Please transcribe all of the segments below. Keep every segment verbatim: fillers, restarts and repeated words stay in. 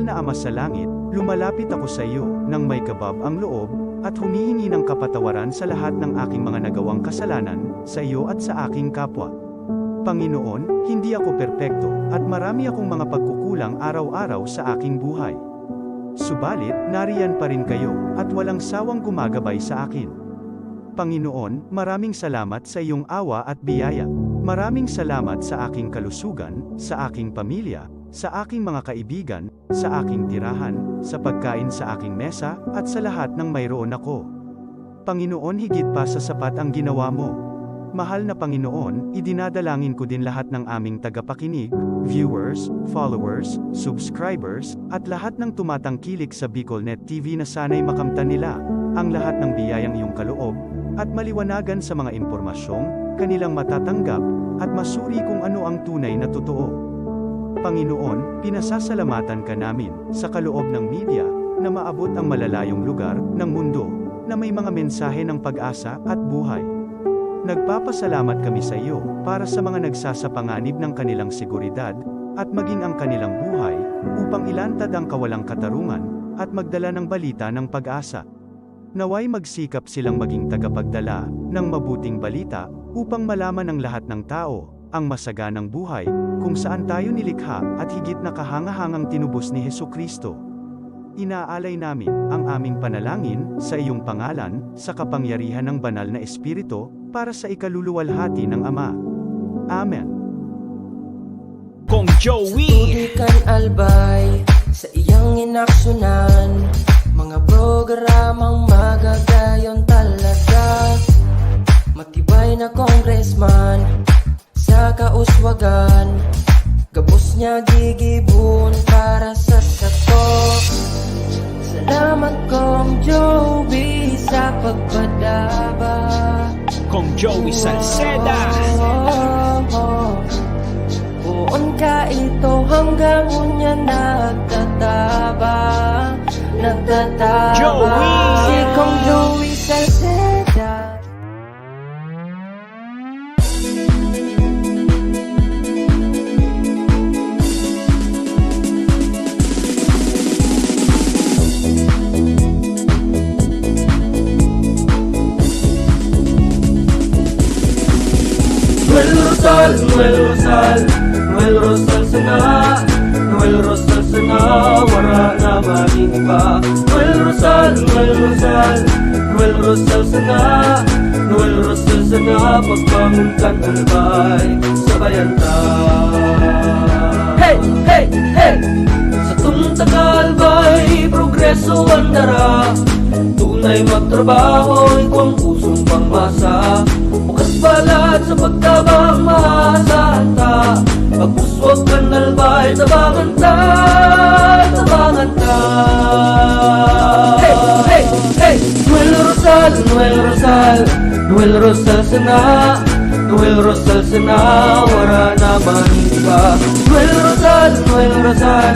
na Ama sa Langit, lumalapit ako sa iyo nang may kabab ang loob at humihingi ng kapatawaran sa lahat ng aking mga nagawang kasalanan sa iyo at sa aking kapwa. Panginoon, hindi ako perpekto at marami akong mga pagkukulang araw-araw sa aking buhay. Subalit, nariyan pa rin kayo at walang sawang gumagabay sa akin. Panginoon, maraming salamat sa iyong awa at biyaya. Maraming salamat sa aking kalusugan, sa aking pamilya, sa aking mga kaibigan, sa aking tirahan, sa pagkain sa aking mesa, at sa lahat ng mayroon ako. Panginoon, higit pa sa sapat ang ginawa mo. Mahal na Panginoon, idinadalangin ko din lahat ng aming tagapakinig, viewers, followers, subscribers, at lahat ng tumatangkilik sa Bicol Net T V na sana'y makamtan nila ang lahat ng biyayang iyong kaloob at maliwanagan sa mga impormasyong kanilang matatanggap at masuri kung ano ang tunay na totoo. Panginoon, pinasasalamatan ka namin sa kaloob ng media na maabot ang malalayong lugar ng mundo na may mga mensahe ng pag-asa at buhay. Nagpapasalamat kami sa iyo para sa mga nagsasapanganib ng kanilang seguridad at maging ang kanilang buhay upang ilantad ang kawalang katarungan at magdala ng balita ng pag-asa. Naway magsikap silang maging tagapagdala ng mabuting balita upang malaman ng lahat ng tao ang masaganang buhay kung saan tayo nilikha at higit na kahangahangang tinubos ni Jesu-Cristo. Inaalay namin ang aming panalangin sa iyong pangalan, sa kapangyarihan ng Banal na Espiritu, para sa ikaluluwalhati ng Ama. Amen. Kong Joey. Sa tubig kan Albay, sa iyang inaksyunan, mga programang magagayon talaga. Matibay na congressman, sa kauswagan, gabos niya gigibon para sa sato. Salamat, Kong Joey, sa pagpadaba. Kong Joey Salceda. Poon ka ito hanggang unya nagtataba, nagtataba. Joey! Si Kong Joey Salceda. Noel Rosal, Noel Rosal, Noel Rosal sana, Noel Rosal sana, wara na maning iba. Noel Rosal, Noel Rosal, Noel Rosal sana, Noel Rosal sana, pagbangon kan Albay, sabayan ta. Hey, hey, hey! Sa tungtang Albay, progreso ang dara. Tunay magtrabaho, igwang pusong pangmasa. Bukas balat sa pagtabang, maasahan ta. Pag-uswag kan Albay, tabangan ta, tabangan ta. Hey, hey, hey! Noel Rosal, Noel Rosal, Noel Rosal sana, Noel Rosal sana, wara na man iba. Noel Rosal, Noel Rosal,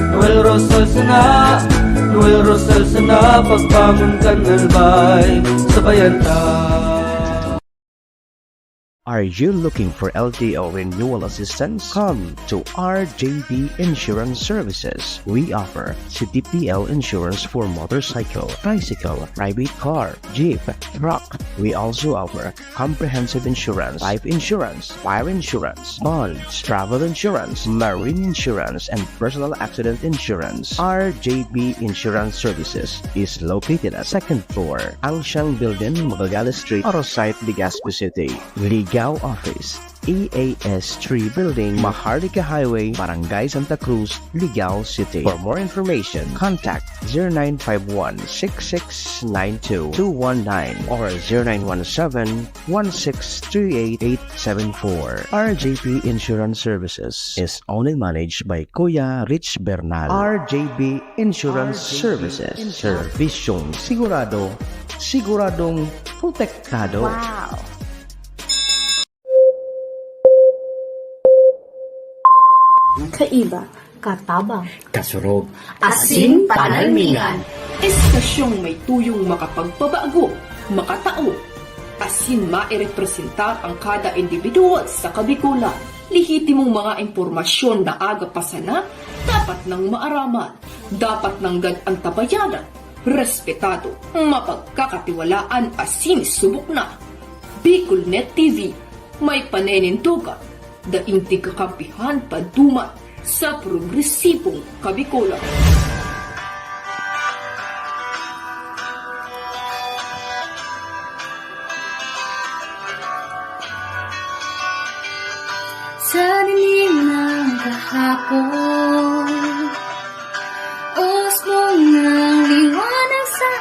Noel Rosal sana, Noel Rosal sana, pagbangon kan Albay, sabayan ta. Are you looking for L T O renewal assistance? Come to R J B Insurance Services. We offer C T P L insurance for motorcycle, tricycle, private car, jeep, truck. We also offer comprehensive insurance, life insurance, fire insurance, bonds, travel insurance, marine insurance, and personal accident insurance. R J B Insurance Services is located at second floor, Angshang Building, Magallanes Street, Arosite, Legazpi City. Ligao Office, E A S three Building, Maharlika Highway, Barangay Santa Cruz, Ligao City. For more information, contact zero nine five one six six nine two two one nine or zero nine one seven one six three eight eight seven four. R J P Insurance Services is owned and managed by Kuya Rich Bernal. R J P Insurance Services. Insurance. Serbisyong sigurado, siguradong protektado. Wow! Kaiba, katabang, kasurog, asin panalmingan. Estasyong may tuyong makapagpabago, makatao, asin mairepresentar ang kada individual sa Kabikolan. Lehitimong mga impormasyon na aga pa sana, dapat nang maaraman. Dapat nanggad an tabayanan respetado, mapagkakatiwalaan asin subok na. BicolNet T V, may paninindogan, daing tigkakampihan paduman sa progresibong Kabicolan. Sa dinig ng kahapon, usbong ng liwanag sa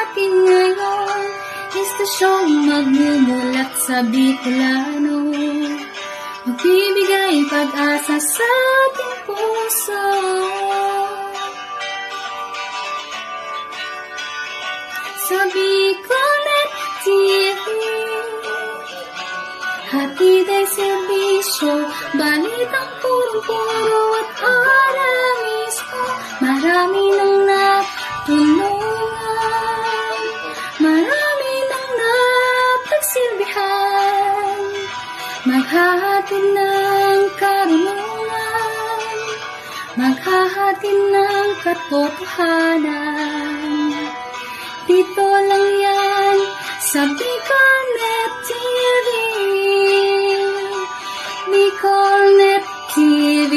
atin ngayon, estasyong magmumulat sa Bicolano, magbibigay pag-asa sa ating puso. Sa BicolNet T V, hatid ay serbisyo, balitang punong-puno at oras mismo. Marami nang natulungan, marami nang napagsilbihan. Maghahatid ng karunungan, maghahatid ng katotohanan. Dito lang yan sa BicolNet T V. BicolNet T V.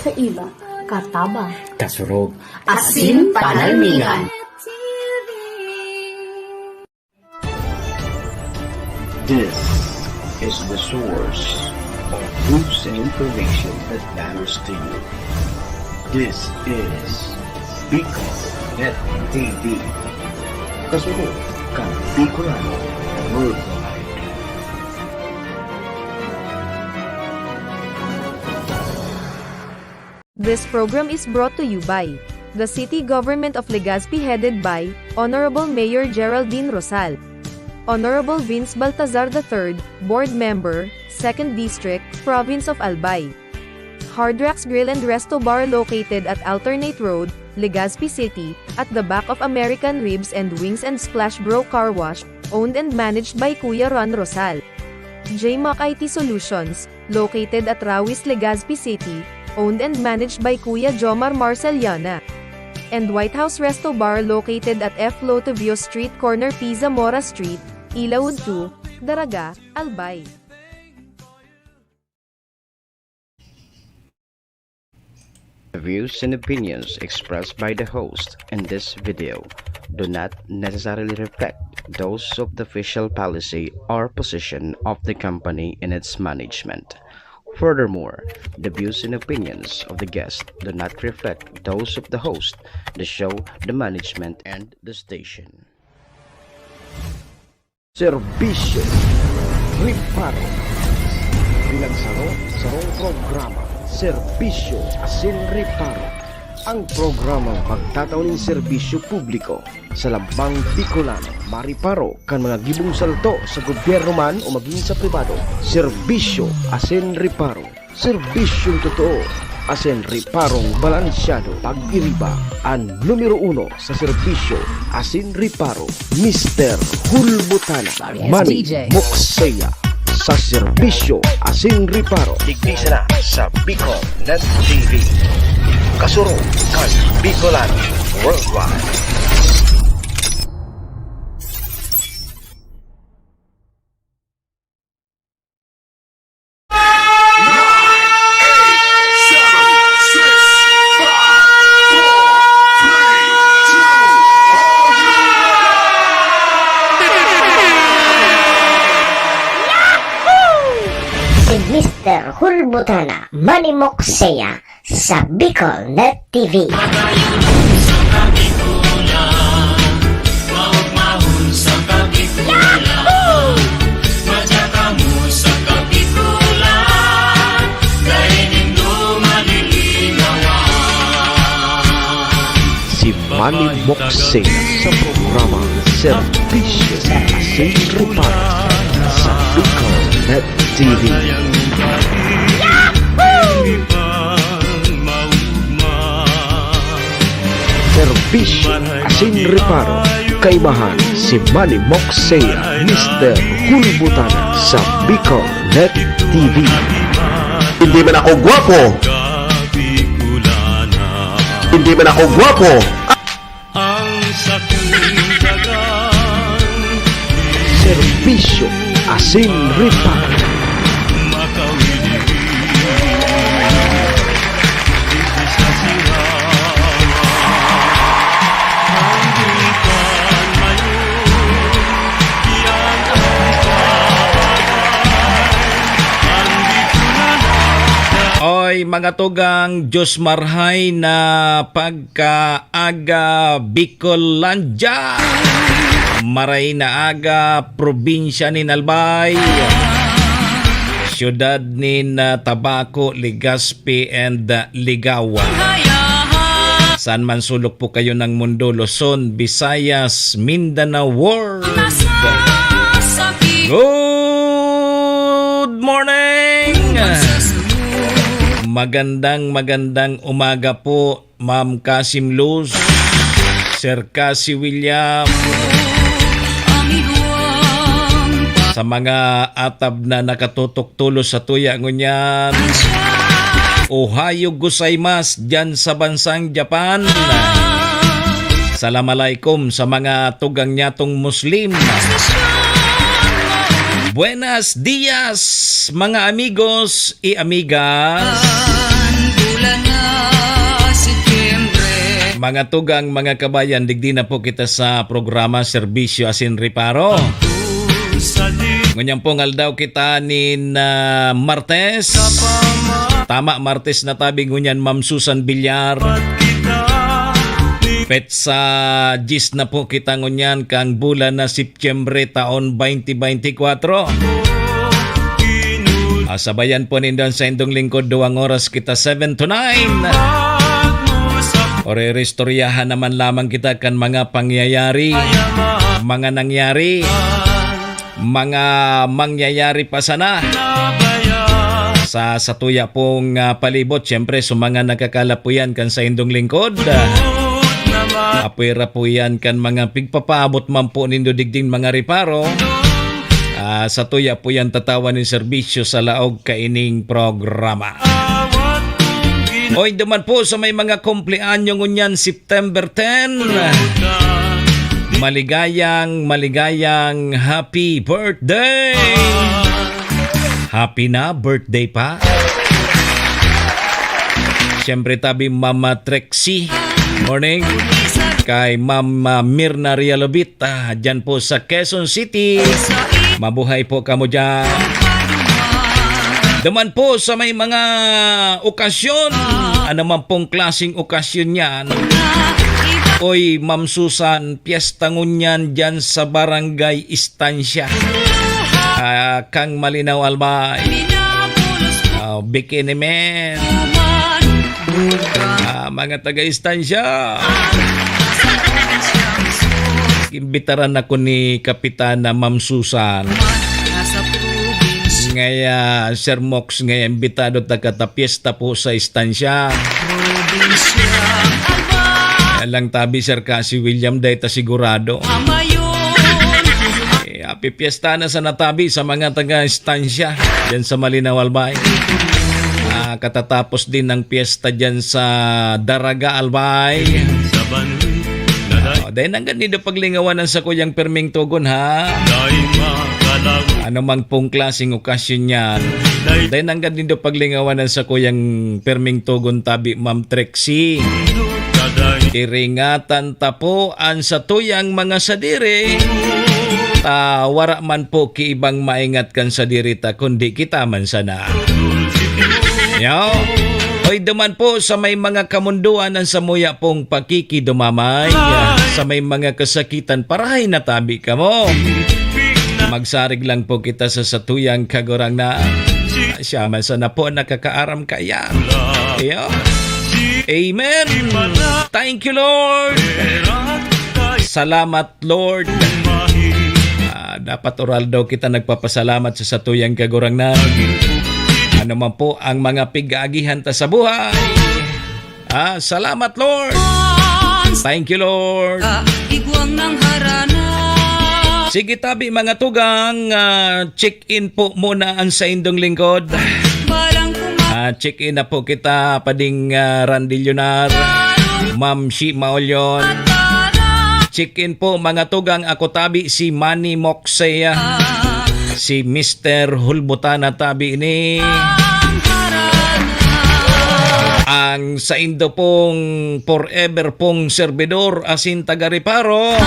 Kaiba, katabang, kasurog, asin panalmingan. T V. This is the source of news and information that matters to you. This is BicolNet T V. Kasunod kan Bicolano Worldwide. This program is brought to you by the City Government of Legazpi, headed by Honorable Mayor Geraldine Rosal, Honorable Vince Baltazar the third, Board Member, Second District, Province of Albay. Hard Rocks Grill and Resto Bar, located at Alternate Road, Legazpi City, at the back of American Ribs and Wings and Splash Bro Car Wash, owned and managed by Kuya Ron Rosal. J Mac I T Solutions, located at Rawis, Legazpi City, owned and managed by Kuya Jomar Marceliana. And White House Resto Bar, located at F Lotovio Street, corner P Zamora Street, Ilaud two, Daraga, Albay. The views and opinions expressed by the host in this video do not necessarily reflect those of the official policy or position of the company in its management. Furthermore, the views and opinions of the guest do not reflect those of the host, the show, the management, and the station. Serbisyo Reparo. Pinagsaro-sarong programa, Serbisyo asin Reparo. Ang programang magtatao nin serbisyo publiko sa lambang Bicolano, mareparo kan mga gibong salto sa gobyerno man o magin sa pribado. Serbisyo asin Reparo. Serbisyong totoo asin reparong balansyado. Pag-iriba an numero uno sa serbisyo asin reparo, Mister Hulbutana, Manny Mokseya. Sa serbisyo asin reparo, digdi sana sa Bicol Net T V. Kasurog kan Bicolano Worldwide. Si Mister Hulbutana, Manny Mokseya, sa Bicol Net T V. Si Manny Mokseya sa programa Serbisyo asin Reparo sa Bicol Net T V. Serbisyo asin reparo, kaimahan si Manny Mokseya, Mister Hulbutana sa Bicol Net T V. Hindi man ako gwapo. Di man ako gwapo. Ang sakong dagang serbisyo asin reparo. Makawili digdi sa sira. Ang dungkan mayo, yan ang kaaway. Andito na lang. Oy, mga tugang, Diyos marhay na pag kaaga, Bicolandia. Maray na aga, probinsya nin Albay, siyudad nin, ah, Tabaco, Legazpi, and, ah, Ligao. Saan man sulok po kayo ng mundo, Luzon, Visayas, Mindanao World. Good morning! Magandang, magandang umaga po, Ma'am Kasim Luz, Sir Cassie William, sa mga atab na nakatutok tolos sa tuya ngunyan. Ohayo gozaimasu dyan sa bansang Japan. Salam alaikum sa mga tugang nyatong Muslim. Buenas dias, mga amigos y amigas. Bulan na Setyembre. Mga tugang, mga kabayan, digdi na po kita sa programa Serbisyo Asin Reparo. Ngunyan pong aldaw kita nin, ah, Martes. Tama, Martes na tabi ngunyan, Ma'am Susan Villar. Petsa diyes na po kita ngunyan, kang bulan na Setyembre, taon twenty twenty-four. Ah, sabayan po nindo an saindong lingkod, duwang oras kita, seven to nine. Ori-, oristoryahan naman lamang kita kan mga pangyayari, mga nangyari, mga mangyayari pa sana. Sa satuya pong, ah, palibot, siyempre, sa mga nagkakalapuyan kan saindong lingkod, ah, apwera po yan kan mga pigpapaabot man po nindo digding mga reparo. Ah, satuya po yan tatawan nin serbisyo sa laog kaining programa. Oy, duman po sa may mga kumpleanyo ngunyan, September ten. Maligayang, maligayang happy birthday! Happy na, birthday pa. Siyempre, tabi, Mama Trixie. Morning. Kay Mama Mirna Realobit, ah, dyan po sa Quezon City. Mabuhay po kamo dyan. Duman po sa may mga okasyon, ano man pong klaseng okasyon yan. Oy, Ma'am Susan, piyesta ngunyan dyan sa Barangay Estancia. Ah, kang Malinaw Albay. Ah, Bikini Men. Ah, mga taga-Estancia. Imbitaran ako ni Kapitana Ma'am Susan. Ngaya, Sir Mox, ngaya imbitado ta kata pyesta po sa Estancia. Alang tabi, Sir Cassie William, dai ta sigurado. Eh, happy pyesta na sana tabi sa mga taga-Estancia, dyan sa Malinaw, Albay. Ah, katatapos din ng pyesta dyan sa Daraga, Albay. Oh, dai nanggad nindo paglingawan ang sakuyang perming tugon, ha? Ano mang pong klaseng okasyon yan, dai nanggad nindo paglingawan ang sakuyang perming tugon tabi, Ma'am Trixie. Iringatan ta po an satuyang mga sadiri, ta wara man po ki ibang maingat kan sadiri ta, kundi kita man sana. Yo. Hoy, duman po sa may mga kamundoan an samuya pong pakikidumamay, sa may mga kasakitan, parahay na tabi kamo. Magsarig lang po kita sa satuyang Kagurangnan. Siya man sana po nakakaaram kaiyan. Iyo. Amen. Thank you, Lord. Salamat, Lord. Ah, dapat oral daw kita nagpapasalamat sa satuyang Kagurangnan. Ano man po ang mga pig-aagihan ta sa buhay. Ah, salamat, Lord. Thank you, Lord. Igwang ng harana. Sige, tabi, mga tugang, ah, check-in po muna ang saindong lingkod. Balang kuma- Ah, check-in na po kita, pading, ah, Randy Leonar. Ma'am Shi Maolyon. Check-in po, mga tugang, ako tabi si Manny Moksea. Si Mister Hulbutana tabi ini. Ang saindo pong forever pong servidor, asin taga-reparo.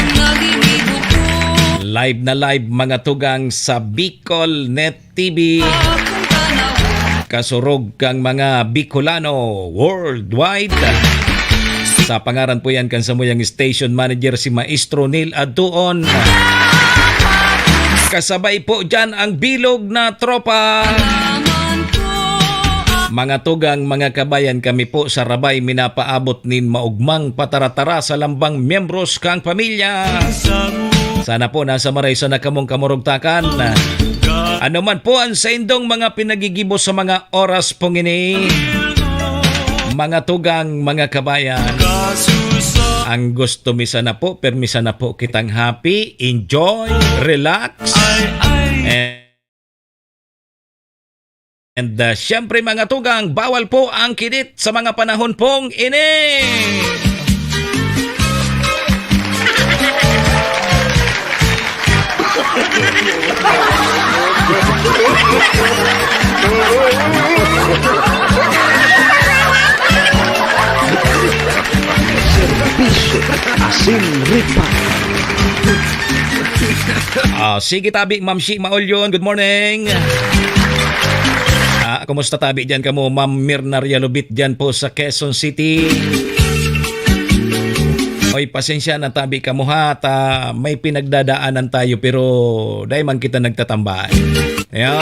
Live na live, mga tugang, sa Bicol Net T V. Kasurog kang mga Bicolano worldwide. Sa pangaran po yan kan samuyang station manager, si Maestro Neil Adtuon. Kasabay po dyan ang bilog na tropa. Mga tugang, mga kabayan, kami po sa Rabay minapaabot nin maugmang pataratara sa lambang miyembros kang pamilya. Sana po nasa maray sana kamong kamurugtakan. Ano man po ang saindong mga pinagigibo sa mga oras pong ini, mga tugang, mga kabayan, ang gusto mi sana po, permi sana po kitang happy, enjoy, relax. And, uh, siyempre, mga tugang, bawal po ang kidit sa mga panahon pong ini. Serbisyo asin ripa. Ah, sige tabi, Ma'am Shi Maolyon. Good morning. Ah, kumusta tabi diyan kamo, Ma'am Mirna Realobit diyan po sa Quezon City? Oy, pasensya na tabi kamo ha, ta may pinagdadaanan tayo pero dai man kita nagtatambay. Ayan.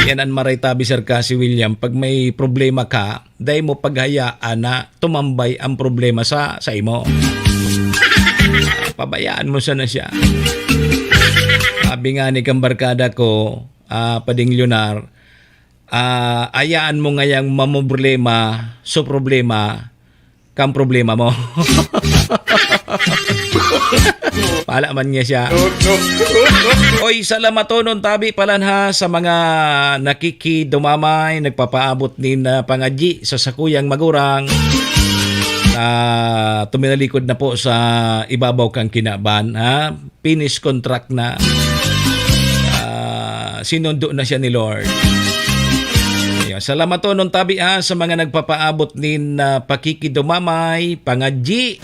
Yan ang maray tabi, Sir Kasi William. Pag may problema ka, dai mo paghayaan na tumambay ang problema sa, sa imo. Pabayaan mo sana siya. Sabi nga ni kambarkada ko, ah, Pading Leonar, ah, "Ayaan mo ngayang mamoblema, so problema, kang problema mo." Pala man niya siya. Oy, salamatonon tabi palan ha sa mga nakikidumamay, nagpapaabot nin, ah, pangadyi sa sakuyang magurang. Ah, tuminalikod na po sa ibabaw kang kinaban, ha? Finish contract na. Ah, sinundo na siya ni Lord. Ayun, salamatonon tabi, ha, sa mga nagpapaabot nin, ah, pakikidumamay, pangadyi,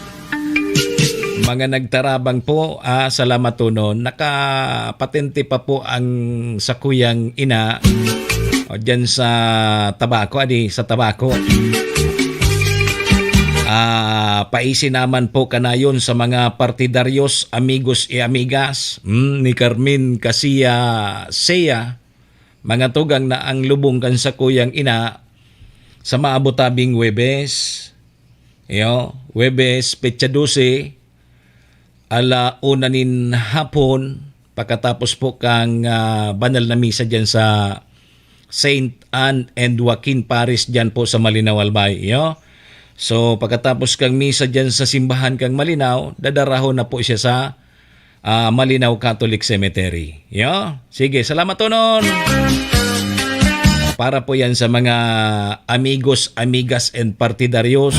mga nagtarabang po, ah, salamatonon. Nakapatente pa po ang sakuyang ina, o, dyan sa Tabaco, adi, sa Tabaco. Ah, paisi naman po kanayon sa mga partidaryos, amigos y amigas, mm, ni Carmen Casiya Sea, mga tugang na ang lubong kan sakuyang ina sa maabot tabing Huwebes. Iyo, Huwebes, petsa dose, ala una nin hapon, pakatapos po kang, ah, banal na misa diyan sa Saint Anne and Joaquin Parish diyan po sa Malinao, Albay, iyo. So, pakatapos kang misa diyan sa simbahan kang Malinao, dadarahon na po siya sa, ah, Malinao Catholic Cemetery. Iyo. Sige, salamatonon. Para po yan sa mga amigos, amigas, and partidaryos.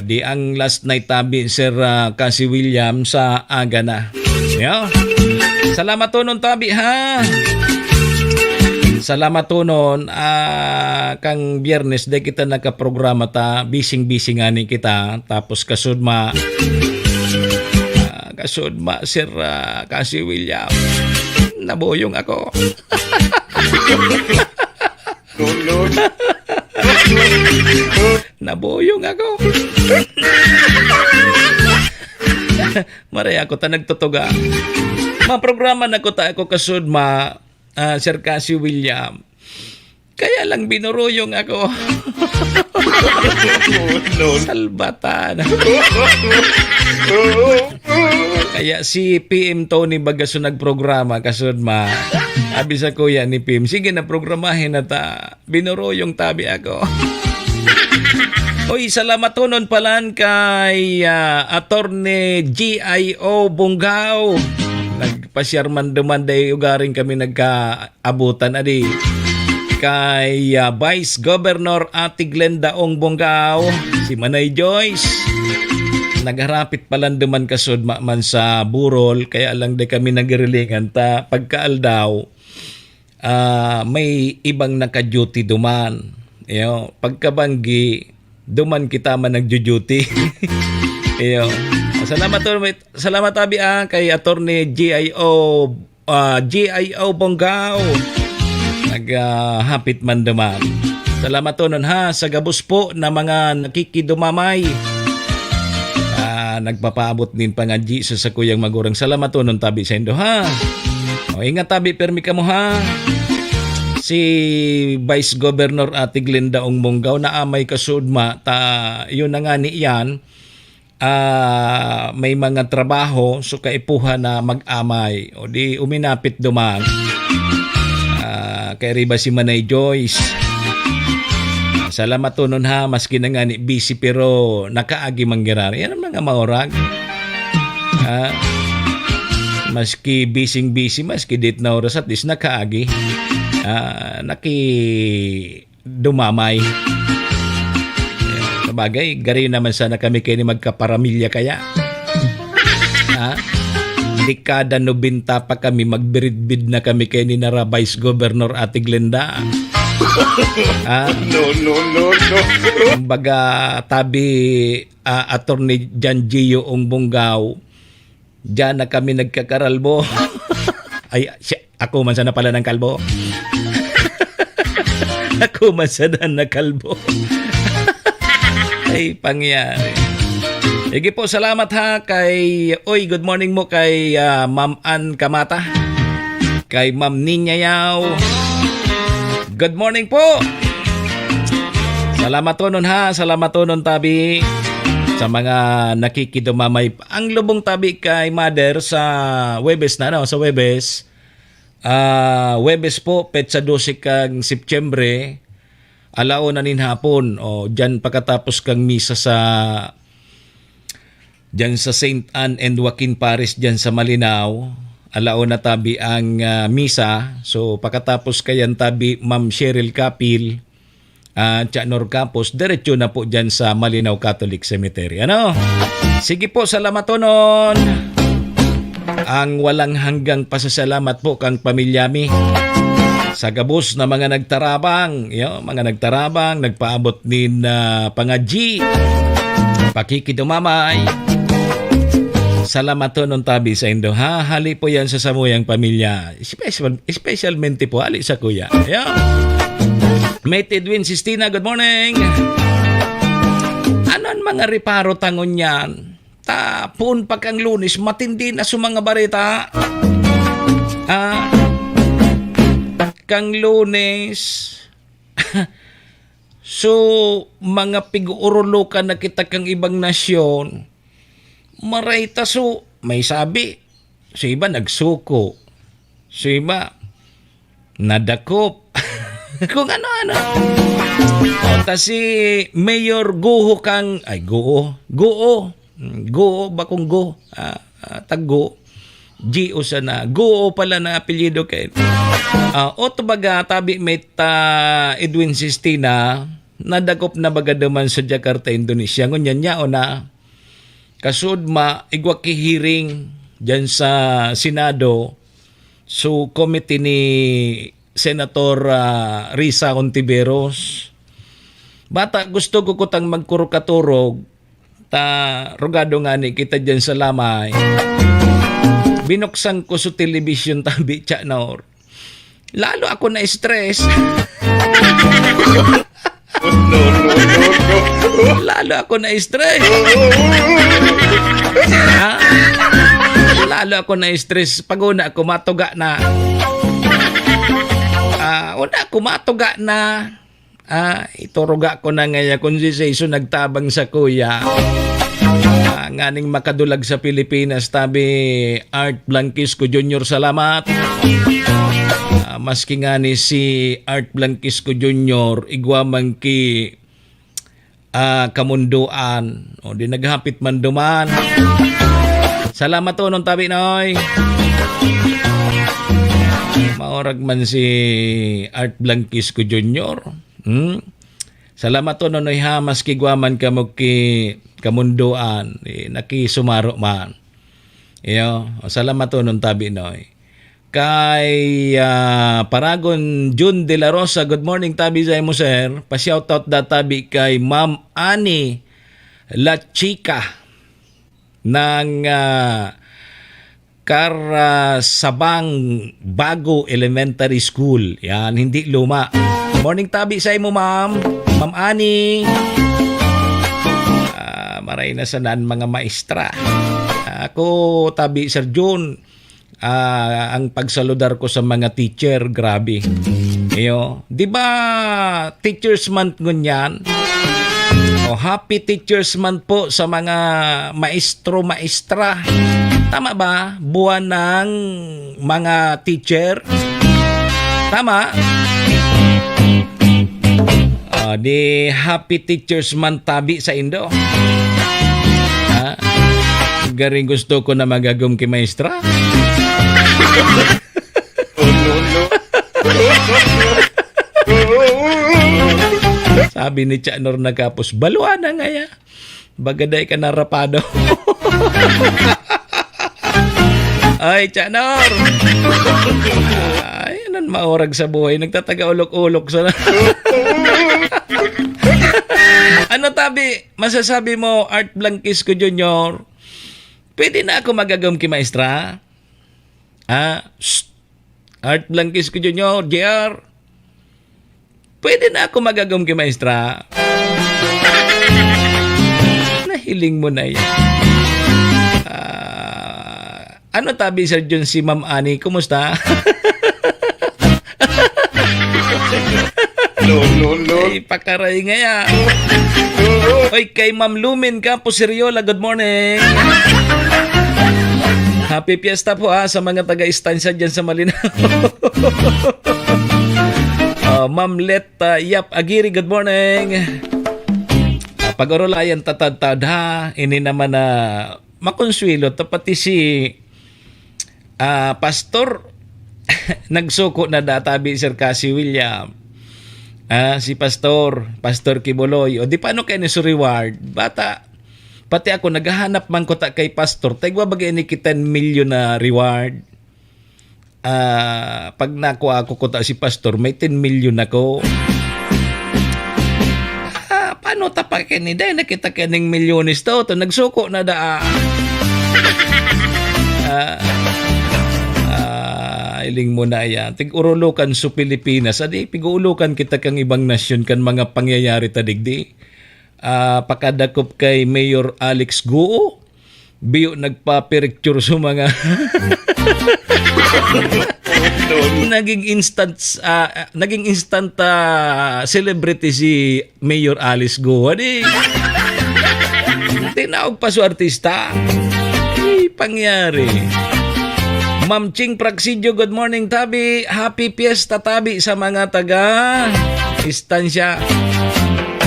Di ang last night tabi, Sir, ah, Kasi William, sa aga na. Yo. Salamatonon tabi, ha. Salamatonon, ah, kang Biyernes, di kita nakaprograma ta, bising-bising ngani kita. Tapos kasudma, ah, kasudma, Sir, ah, Kasi William, nabuyong ako. Nabuyong ako. Maray ako ta nagtutuga. Maprograma na ko ta ako kasudma, ah, Sir Cassie William. Kaya lang binuruyong ako. Salbatan. Kaya si P M Tony Bagaso nagprograma, kasudma. Abi sa kuya ni P M, "Sige na, programahin na ta." Binuruyong tabi ako. Uy, salamatonon palan kay, ah, Attorney G I O Bunggao. Nagpasyar man duman, dai ugaring kami nagkaabutan, adi. kay, ah, Vice Governor Ate Glenda Ong Bongao, si Manay Joyce. Nagharapit pa lang duman kasud ma-, man sa Burol, kaya lang di kami nagirilingan ta pagkaaldaw, ah, may ibang naka-duty duman. Iyo, pagkabanggi, duman kita man nagjo-duty. Iyo. Salamat, Tor-, salamat, abi, ah, kay Attorney G I O, ah, G I O Bonggao. Nag, ah, hapit man duman. Salamat tonon, ha, sa gabos po na mga nakikidumamay. Ah, nagpapaabot nin pangadyi sa sakuyang magurang. Salamat tonon, tabi saindo, ha. O, ingat, tabi, permi kamo, ha. Si Vice Governor Ate Glenda Ong Monggaw naamay kasud ma, ta, yun na nga ni yan. Ah, may mga trabaho, so kaipuhan na mag-amay. O di, uminapit duman. Ah, kay riba si Manay Joyce. Salamat tonon, ha, maski na nga ni busy, pero nakaagi manggirari. Yan ang mga maurag. Ah, maski busy-busy, maski dit na oras, at least nakaagi. Ah, naki-, dumamay. Sabagay, gari naman sana kami kaini magkaparamilya kaya. Ha? Dekada nobenta pa kami, magbiridbid na kami kaini nara Vice Governor Ate Glenda. Ha? No, no, no, no. Kumbaga, tabi, ah, Attorney Jan Gio Ong Bonggaw, diyan na kami nagkakaralbo. Ay, siya, ako man sana pala ng kalbo. Ako man sana na kalbo. Ay, pangyari. Sige po, salamat ha kay, oy, good morning mo kay, ah, Ma'am Ann Kamata. Kay Ma'am Ninya Yao. Good morning po. Salamat tonon ha, salamat tonon tabi sa mga nakikidumamay. Ang lubong tabi kay Mother sa Huwebes na, no? Sa Huwebes. Ah, Huwebes po, petsa dose kang Setyembre, alauna nin hapon. O, diyan pagkatapos kang misa sa, diyan sa Saint Anne and Joaquin Parish, diyan sa Malinao, alauna tabi ang, ah, misa. So, pagkatapos kayan tabi, Ma'am Cheryl Capil, ah, Chanor Campos, diretso na po dyan sa Malinao Catholic Cemetery. Ano? Sige po, salamatonon. Ang walang hanggang pasasalamat po kang pamilya mi. Sa gabos na mga nagtarabang, yo, mga nagtarabang, nagpaabot nin, ah, pangadyi, pakikidumamay. Salamatonon tabi saindo, ha? Hali po yan sa samuyang pamilya. Special, specialmente po, hali sa kuya. Ayan. Mate Edwin Sistina, good morning. Ano ang mga reparo ta ngunyan? Ta, poon pa kang Lunes, matindi na sa mga bareta. Ah, kang Lunes. So, mga pig-uurulukan na kita kang ibang nasyon. Maray ta, so, may sabi, so iba nagsuko. So iba, nadakop. Kung ano-ano. O, ta si Mayor Guho kang, ay, Guho. Guho. Mm, Guho, bakong Guho. Ah, ah, Tago. G O sana. Guho pala na apelyido kay. Ah, o, to baga, tabi met, ah, Edwin Sistina, nadakop na baga duman sa Jakarta, Indonesia. Ngunyan, yaon na. Kasud ma, igwa ki hearing dyan sa Senado, so committee ni Senator, ah, Risa Hontiveros. Bata, gusto ko kutang magkurukaturog, ta rugado nga ni kita dyan sa lamay. Binuksan ko sa television tabi, Chanor. Lalo ako na-stress. No, no, no, no. Lalo ako na-stress. Ha? Lalo ako na-stress. Pag una ako, matuga na. Ah, una ako, matuga na. Ah, ituruga ko na ngaya kung si Jason nagtabang sa kuya. Ah, nganing makadulag sa Pilipinas, tabi Art Blanquisco Junior, salamat. Ah, maski nga ni si Art Blanquisco Junior, igwa man ki, ah, kamundoan. O, di naghapit man duman. Salamat tonon tabi, Noy. Maorag man si Art Blanquisco Junior. Hmm? Salamaton, Nonoy, ha, maski igwa man kamo ki kamundoan, eh, nakisumaro man. Iyo, salamaton tabi, Noy. Kay, ah, Paragon Jun De La Rosa, "Good morning, tabi sa imo, sir." Pa-shoutout da tabi kay Ma'am Annie La Chica ng, ah, Carasabang Bago Elementary School. Yan, hindi luma. Morning tabi sa imo, ma'am. Ma'am Annie. Ah, maray na sana an mga maestra. Ako, tabi, Sir Jun, ah, ang pagsaludar ko sa mga teacher, grabe. Iyo, di ba Teachers Month ngunyan? O, Happy Teachers Month po sa mga maestro, maestra. Tama ba? Buwan ng mga teacher. Tama? Ah, di Happy Teachers Month tabi sa indo. Ha? Garing gusto ko na magagom ki maestra. Sabi ni Chanor na kapos, "Balwa na ngaya. Baga dai ka narapado." Ay, Chanor! Ay, anan maorag sa buhay? Nagtataga ulok-ulok sa ano tabi, masasabi mo, Art Blanquisco Junior? Pwede na ako magagom ki maestra? Ah, shh. Art Blanquisco Junior, J R. Pwede na ako magagom ki maestra? Nahiling mo na yan. Ah, ano tabi, Sir Jun, si Ma'am Annie? Kumusta? No, no, no. Ay, pakaray ngaya. Oy, kay Ma'am Lumen Campos Seriola, good morning. Happy Fiesta po, ha, sa mga taga-istansya dyan sa Malinao. Ah, Ma'am Let, ah, Yap Agiri, good morning. Ah, pag-orolayan tatad-tad, ha, ini naman na makonsuelo ta pati si, ah, Pastor, nagsuko na da tabi, Sir Cassie William. Ah, si Pastor, Pastor Kibuloy. O di paano kayo ni su reward? Bata, pati ako, naghahanap man ko ta kay Pastor. Taigwa bagay ni ki ten milyon na reward. Ah, pag nakuha ko kuta si Pastor, may ten milyon ako. Ah, paano ta pa kini? Dahil nakita ka ning milyones to, to nagsuko na da. Ah, ah, iling mo na yan. Tig-urulokan sa Pilipinas. Adi, pig-uulukan kita kang ibang nasyon kan mga pangyayari ta digdi. Ah, pakadakop kay Mayor Alex Guo. Biyo nagpa-picture sa mga naging instant, ah, naging instant, ah, celebrity si Mayor Alice Guo. Di, tinaog pa su artista. Ay, pangyari. Ma'am Ching Praxidio, good morning, tabi. Happy Fiesta, tabi, sa mga taga Estancia.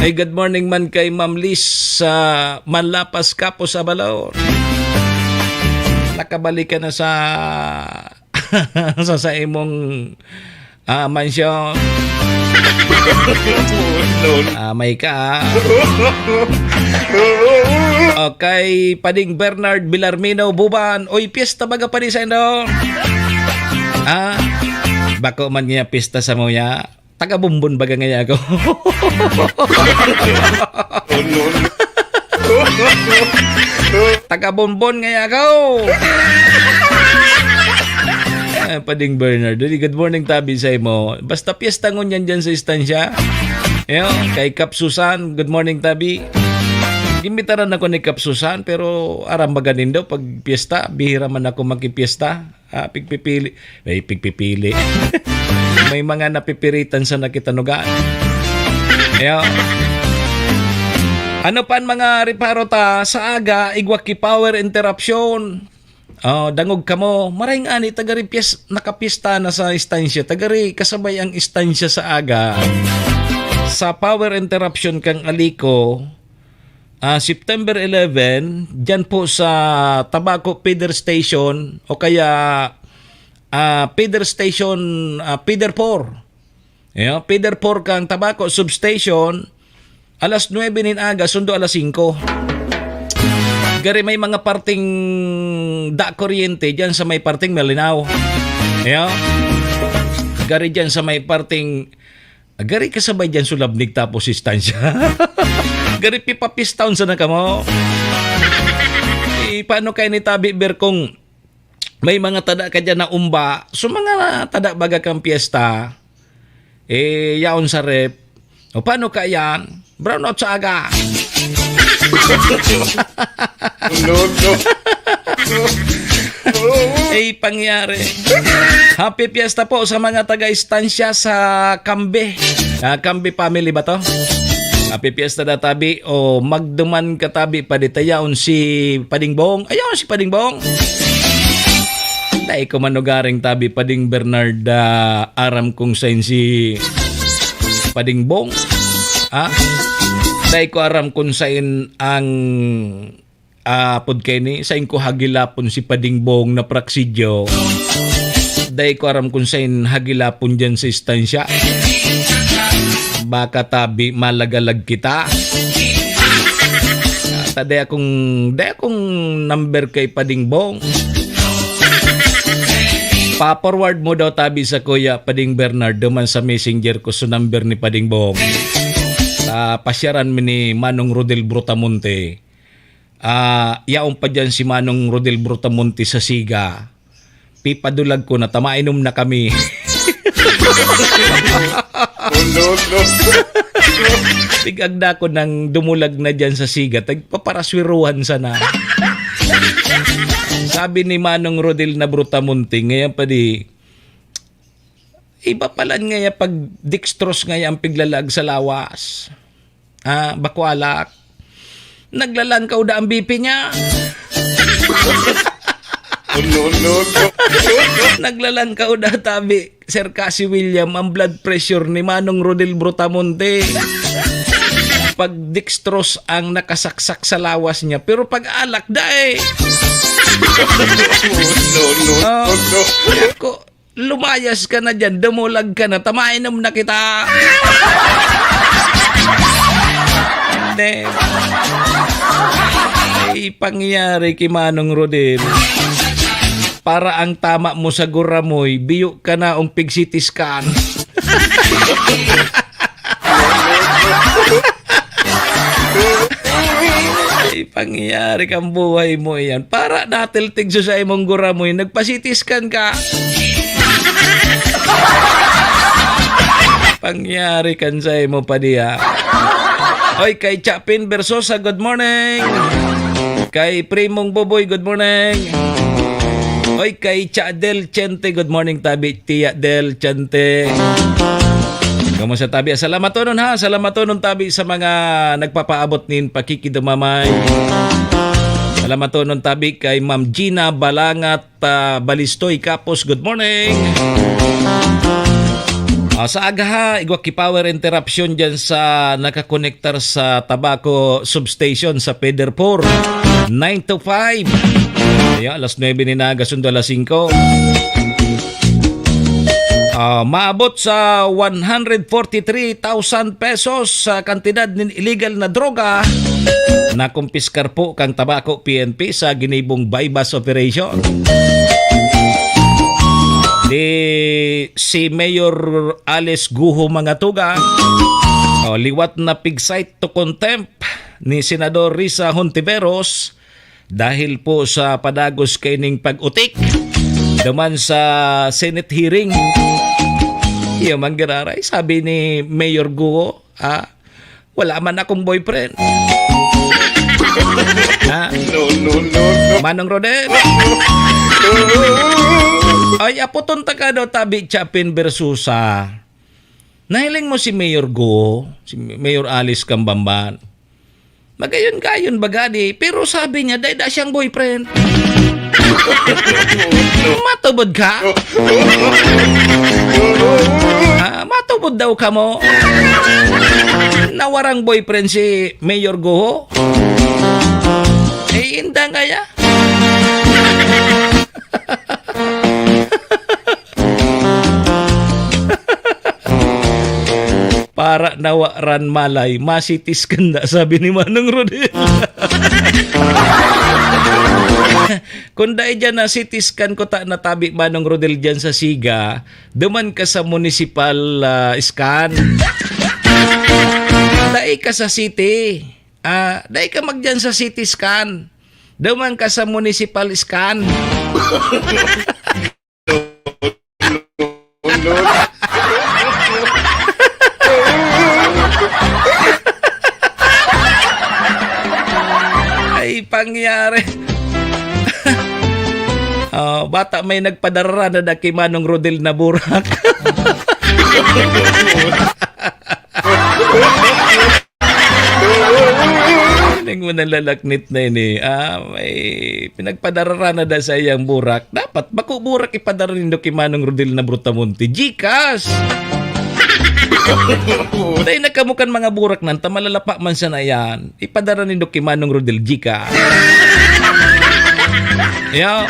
Ay, good morning man kay Ma'am Liz sa Manlapas, Capo, Sabalao. Nakabalik ka na sa, sa, sa imong, ah, mansyon. Ah, may ka, ah. Okay, Pading Bernard Bilarmino Buban. Oy, piyesta baga pa di sa indo? Ah, bako man niya piyesta sa muya. Taga Bumbon baga ngaya ako. Taga Bumbon ngaya ako. Eh, Pading Bernard, good morning, tabi sa imo. Basta piyesta ngunyan dyan sa istansya. Yo, kay Kap Susan, good morning, tabi. Gimbitaran ako ni Kap Susan, pero aram ba ganin daw, pag piyesta, bihira man ako magkipiyesta. Ah, pigpipili. Ay, pigpipili. May mga napipiritan sa nakitanugan. Ayan. Ano pa ang mga reparo ta sa aga, igwa ki power interruption? Oh, dangog kamo. Maray nga ni, tagari piyes-, nakapista na sa istansya. Tagari kasabay ang istansya sa aga. Sa power interruption kang Alico, ah, September eleven, dyan po sa Tabaco Feeder Station o kaya ah, feeder station, ah, feeder four. Iyo, feeder four kang Tabaco Substation, alas nuebe nin aga, sundo alas singko. Gari may mga parting da kuryente diyan sa may parting Malinao. Iyo. Gari diyan sa may parting, gari kasabay diyan sulabnig tapos istansya. Gari pipapistaon sana kamo. Eh, paano kayo ni Tabi Ber kung may mga tada ka diyan na umba? So, mga tada baga kang piyesta, eh, yaon sa ref. O, paano ka yan? Brownout sa aga. No, no. Ay, pangyari. Happy Fiesta po sa mga taga-istansya sa Kambe. Ah, Kambe family ba to? Happy Fiesta na, tabi. O, magduman ka, tabi, paditayaon si Pading Bong. Ayaw si Pading Bong. Dai ko manugaring, tabi, Pading Bernard, ah, aram kung sain si Pading Bong. Ha? Dai ko aram kung sain ang, ah, pod kay ni, sain ko hagilapon si Pading Bong na praksidyo. Dai ko aram kung sain hagilapon diyan sa istansya. Baka, tabi, malagalag kita. Ata dai akong, dai akong number kay Pading Bong. Pa-forward mo daw, tabi, sa Kuya Pading Bernard, duman sa messenger ko sa number ni Pading Bong. Ah, pasyaran mi ni Manong Rodel Brutamonte. Ah, yaon pa diyan si Manong Rodel Brutamonte sa Siga. Pipadulag ko na, ta mainom na kami. Oh, no, no. Tig-agda ko nang dumulag na diyan sa Siga, tagpaparaswiruhan sana. Sabi ni Manong Rodel na Brutamonte, ngayon pa di, iba palan ngaya pag dextrose ngaya ang piglalag sa lawas. Ah, bako alak. Naglalang ka uda ang B P niya. Oh, no, no, no. Naglalang ka uda, tabi, Sir Cassie William, ang blood pressure ni Manong Rodel Brutamonte. Pag dextrose ang nakasaksak sa lawas niya, pero pag alak, dai. Oh, no, no, no, Oh. no. Ko, lumayas ka na diyan, dumulag ka na, ta mainom na kita. Ne. Ay, pangyari ki Manong Rodel. Para ang tama mo sa guramoy, biyo ka na ang pig-C T scan. Ay, pangyayari kang buhay mo iyan. Para natiltig sa imong guramoy, nagpa-C T scan ka. Pangyayari kan sa imo pa diya. Oy, kay Chapin Versosa, good morning. Kay Primong Boboy, good morning. Oy, kay Cha Del Chente, good morning, tabi, Tia Del Chente. Kamusta, tabi? Salamatonon, ha? Salamatonon, tabi, sa mga nagpapaabot nin pakikidumamay. Salamatonon, tabi, kay Ma'am Gina Balangat, ah, Balistoy Kapos, good morning. Ah, sa aga, ha, igwa ki power interruption dyan sa nakakonektar sa Tabaco Substation sa Feeder four, nine to five. Ayan, alas nuebe ni naga, sundo alas singko. Ah, maabot sa one hundred forty-three thousand pesos sa kantidad nin illegal na droga na kumpiskar po kang Tabaco P N P sa ginibong buy-bust operation. Di si Mayor Alice Guho Mangatuga, oh, liwat na pig-cite to contempt ni Senador Risa Hontiveros dahil po sa padagos kaining pag-utik duman sa Senate hearing. Iyo man giraray, sabi ni Mayor Guo, ah, "Wala man akong boyfriend." Ha? No, no, no, no. Manong Rodel. Ay, aputon ta ka daw, tabi, Chapin Versosa. Nahiling mo si Mayor Guo, si Mayor Alice Cambamban. Magayon-gayon baga di, pero sabi niya, dai da siyang boyfriend. Matubod ka? Ah, matubod daw ka mo? Nawarang boyfriend si Mayor Guho? Eh, inda kaya? ara na waran malay, ma-C T scan na, sabi ni Manong Rodel. Kung dai dyan na-C T scan ko ta na tabi, Manong Rodel, dyan sa Siga, duman ka sa municipal, ah, scan. Dai ka sa city. Ah, dai ka magdyan sa C T scan. Duman ka sa municipal scan. Ay, pangyari. Oh, bata may nagpadara na da ki Manong Rodel na burak. Ning mo nalalaknit na ini, ah, may pinagpadara na da sa iyang burak. Dapat bako burak ipadara nindo ki Manong Rodel na Brutamonte. GCash! Dai na kamo kan mga burak nan, ta malalapa man sana yan. Ipadara nindo ki Manong Rodel, GCash. Yo.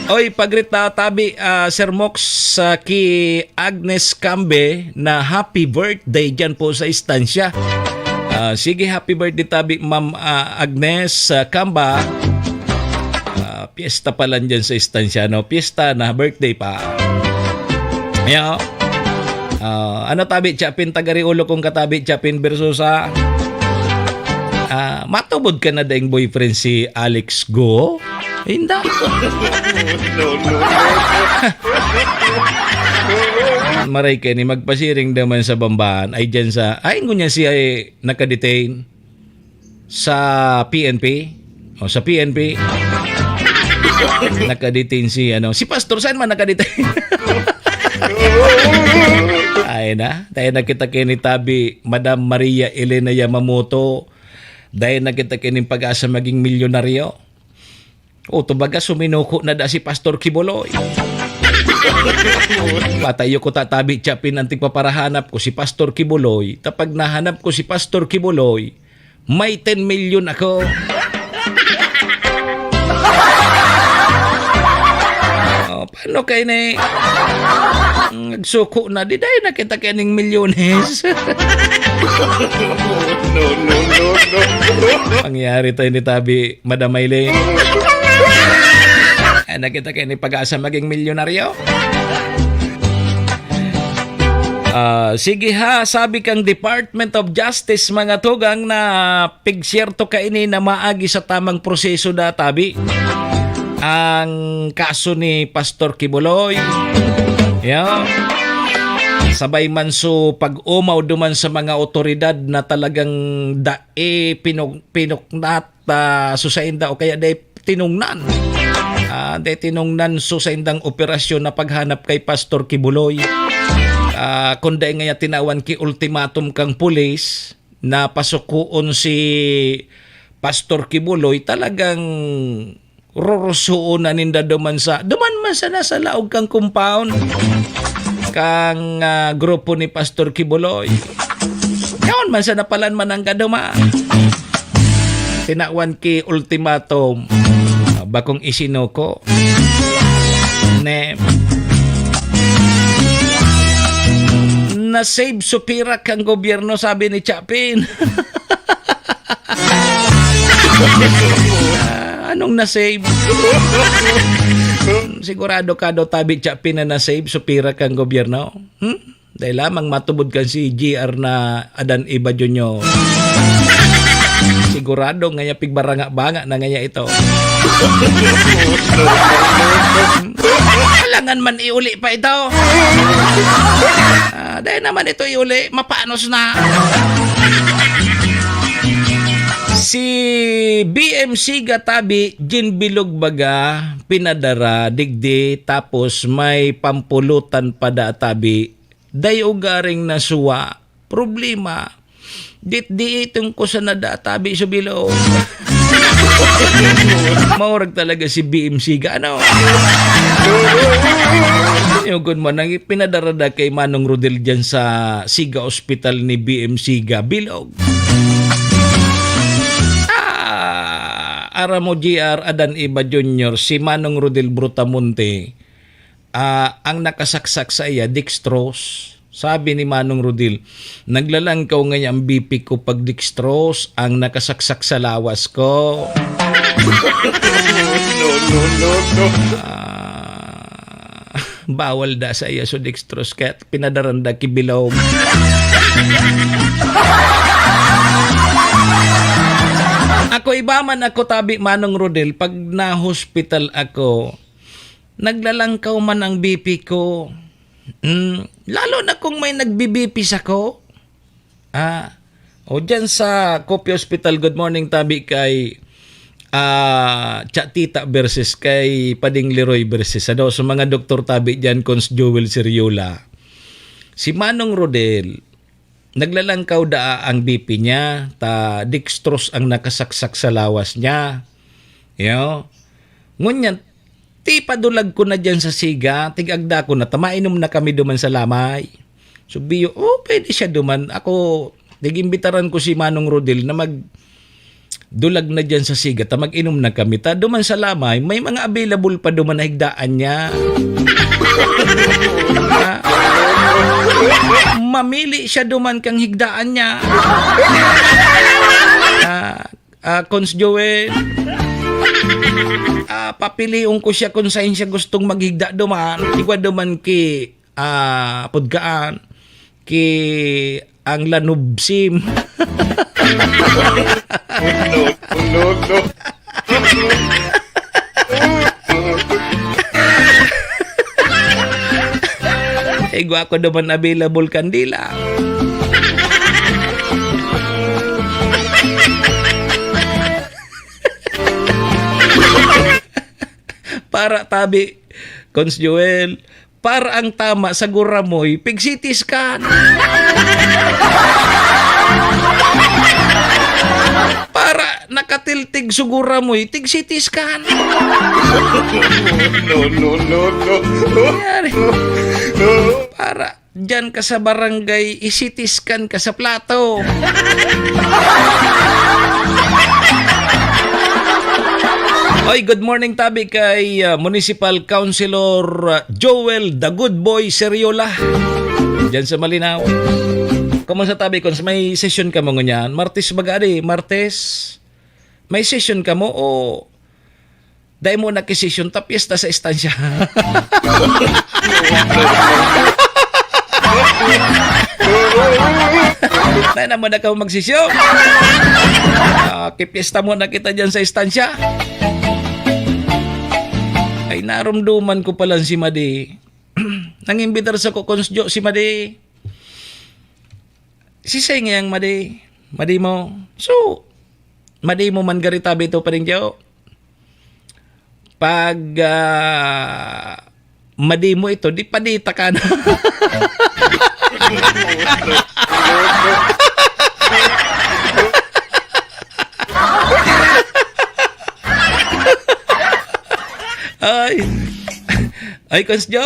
Oy, pagrita tabi, ah, Sir Mox, sa ki Agnes Cambe na happy birthday dyan po sa istansya. Ah, sige, happy birthday tabi, Ma'am, ah, Agnes, ah, Camba. Ah, piyesta pa lang dyan sa istansya, no? Piyesta na, birthday pa. Yo. Ah, ano tabi, Chapin, tagari ulo kong katabi, Chapin Versosa? Ah, matubod ka na daing boyfriend si Alex Go? Inda. No, no, no. Maray ka ni magpasiring naman sa bambaan. Ay, dyan sa, ay, ngunyan si, ay, nakadetain sa P N P. O, sa P N P. Nakadetain si, ano, si Pastor, saan man nakadetain? Ay na, dahil nakita kayo ni Tabi, Madam Maria Elena Yamamoto, dahil nakita kayo ning pag-asa maging milyonaryo. O, tubaga, suminuko na da si Pastor Kibuloy. Patayo ko tatabi, Chapin, ang tigpaparahanap ko si Pastor Kibuloy. Tapag nahanap ko si Pastor Kibuloy, may ten milyon ako. O, paano kayo na eh? Nagsuko na, di dahil nakita kayo ning milyones. No, no, no, no. Pangyari tayo ni Tabi, Madam Maylin. Ay, nakita kayo ni Pag-asa maging milyonaryo? Ah, sige ha, sabi kang Department of Justice, mga tugang, na pigsyerto kaini na maagi sa tamang proseso da, tabi. Ang kaso ni Pastor Kibuloy. Yeah. Sabay man so pag-umaw duman sa mga otoridad na talagang dae pinug-, pinuknat, ah, so sainda o kaya dai tinungnan. Ah, dai tinungnan so saindang operasyon na paghanap kay Pastor Kibuloy. Ah, kun dai ngaya tinawan ki ultimatum kang pulis na pasukoon si Pastor Kibuloy, talagang rurusuon na ninda duman sa, duman man sana sa laog kang compound kang, ah, grupo ni Pastor Kibuloy. Yaon man sana palan mananggad duman. Tinawan ki ultimatum. Ah, bakong isinuko. Ne. Na-save so pira kang gobyerno, sabi ni Chapin. Ah, anong na-save? Sigurado ka daw, tabi, Chapin, na na-save so pira kang gobyerno? Hmm? Dahil lamang matubod kan si G R na Adan Eva Junior. Sigurado ngaya pigbaranga-banga na ngaya ito. Alangan man iuli pa ito. Ah, dahil naman ito iuli, mapanos na. Si B M C Gatabi, Jin Bilog baga, pinadara, digdi, tapos may pampulutan pa da tabi. Dai ugaring nasuwa. Problema, ditdi itong kusa na da tabi sa bilog. Maurag talaga si B M C ga, ano? Yun man ang ipinadarada kay Manong Rodel dyan sa Siga Hospital ni B M C ga, bilog. Ah, aram mo, G R, Adan Eva Junior, si Manong Rodel Brutamonte, ah, ang nakasaksak sa iya, dextrose. Sabi ni Manong Rodel, "Naglalangkaw ngayon ang B P ko pag dextrose ang nakasaksak sa lawas ko." Ah, bawal da sa iya so dextrose, kaya pinadaran da ki bilog. Ako, iba man ako tabi, Manong Rodel, pag na-hospital ako, naglalangkaw man ang B P ko. Mm, lalo na kung may nagbi-B P sako. Ah, o dyan sa Coffee Hospital, good morning, tabi kay, ah, Cha Tita versus kay Pading Leroy versus, ano, sa mga doktor tabi dyan, Cons Joel Seriola. Si Manong Rodel, naglalangkaw daa ang B P niya, ta dextrose ang nakasaksak sa lawas niya. Yo. Ngunyan, ti padulag ko na diyan sa siga, tig-agda ko na, ta mainom na kami duman sa lamay. So, biyo, "Oh, pwede siya duman." Ako, tig-imbitaran ko si Manong Rodel na magdulag na diyan sa siga, ta mag-inom na kami. Ta duman sa lamay, may mga available pa duman na higdaan niya. Ah, mamili siya duman kang higdaan niya. Ah, ah, Cons Joel, ah, papilion ko siya kung saan siya gustong maghigda duman. Igwa duman ki, ah, pudkaan, ki ang lanubsim. No, no, no. Igwa ko duman available kandila. Para tabi, Cons Joel, para ang tama sa guramoy, pig-C T scan. Para nakatiltig sa guramoy, tig-C T scan. No, no, no, no. Nangyari. Para diyan ka sa barangay, i-C T scan ka sa plato. Oy, good morning, tabi kay, ah, Municipal Councilor, ah, Joel The Good Boy Seriola. Diyan sa Malinao. Kumusta, tabi, kung may session ka mo ngunyan? Martes ba gadi? Martes? May session ka mo o dai mo nakisesyon ta piyesta sa estansya? Dai na mo na ka magsesyon. Ah, kipiyesta mo na kita dyan sa estansya. Ay, narumduman ko pala si Madi. Nangimbitar sa Cons Jo si Madi. Sisay ngayang Madi? Madi mo. So, Madi mo man gari tabi ito, Pading Joe. Pag, ah, madi mo ito, di padita ka na. Ay. Ay, Cons Jo.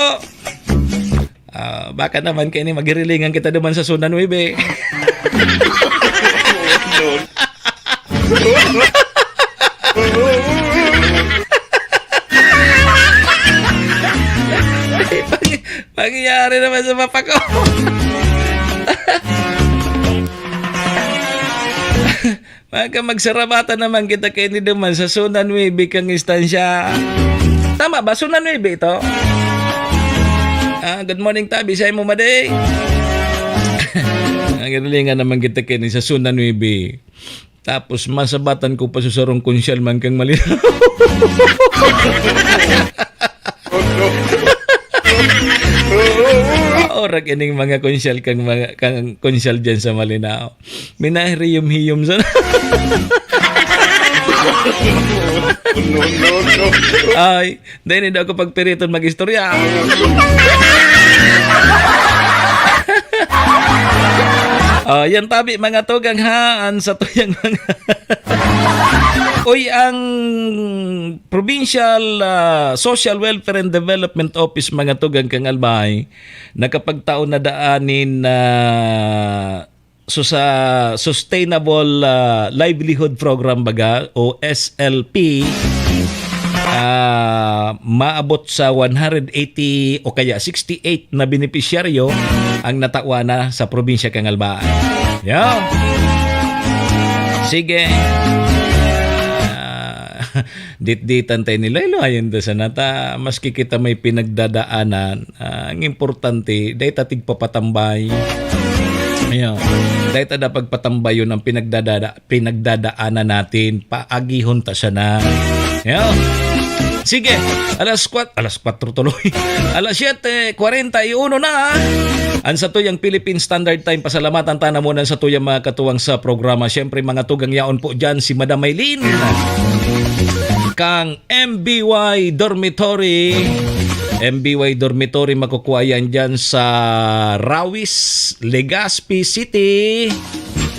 Ah, baka naman kaini magirilingan kita duman sa Zona nuebe. Pangyayari naman sa mapa ko. Baka magsarabatan naman kita kaini duman sa Zona nuebe kang estansya. Tama ba? Zona nuebe ito? Ah, good morning, tabi. Sa imo, Madi. Ang galingan naman kita kaini sa Zona nuebe. Tapos, masabatan ko pa sa sarong konsyal man kang Malinao. Orag ining mga konsyal kang mga, kang konsyal dyan sa Malinao. Minahiriyom-hiyom sa No, no, no. Ay, dahil hindi ako pagpiriton mag-istorya. Ah, yan tabi, mga tugang, ha, an sa tuyang mga Uy, ang Provincial, ah, Social Welfare and Development Office, mga tugang, kang Albay, nakapagtao na daan nin, ah, So, sa Sustainable, ah, Livelihood Program baga o S L P, ah, maabot sa one hundred eighty o kaya sixty-eight na benepisyaryo ang natawana sa probinsya kan Albay. Yo. Sige. Ah, ditditan tayo ni Lelo. Ayun, da sa nata, maski kita may pinagdadaanan, ah, ang importante, dahil ta tigpapatambay. Ayan. Dahil ta dapat patambayon ang pinagdada-, pinagdadaanan natin. Paagihon ta siya na. Ayan. Sige, alas kwat-, alas kwatro tuloy. Alas siyete kwarenta y uno na. Ang satuyang Philippine Standard Time, pasalamatan ta na muna sa tuyang mga katuwang sa programa. Siyempre, mga tugang yaon po dyan, si Madam Maylin. Kang M B Y Dormitory. M B Y Dormitory, makukuha yan dyan sa Rawis, Legazpi City.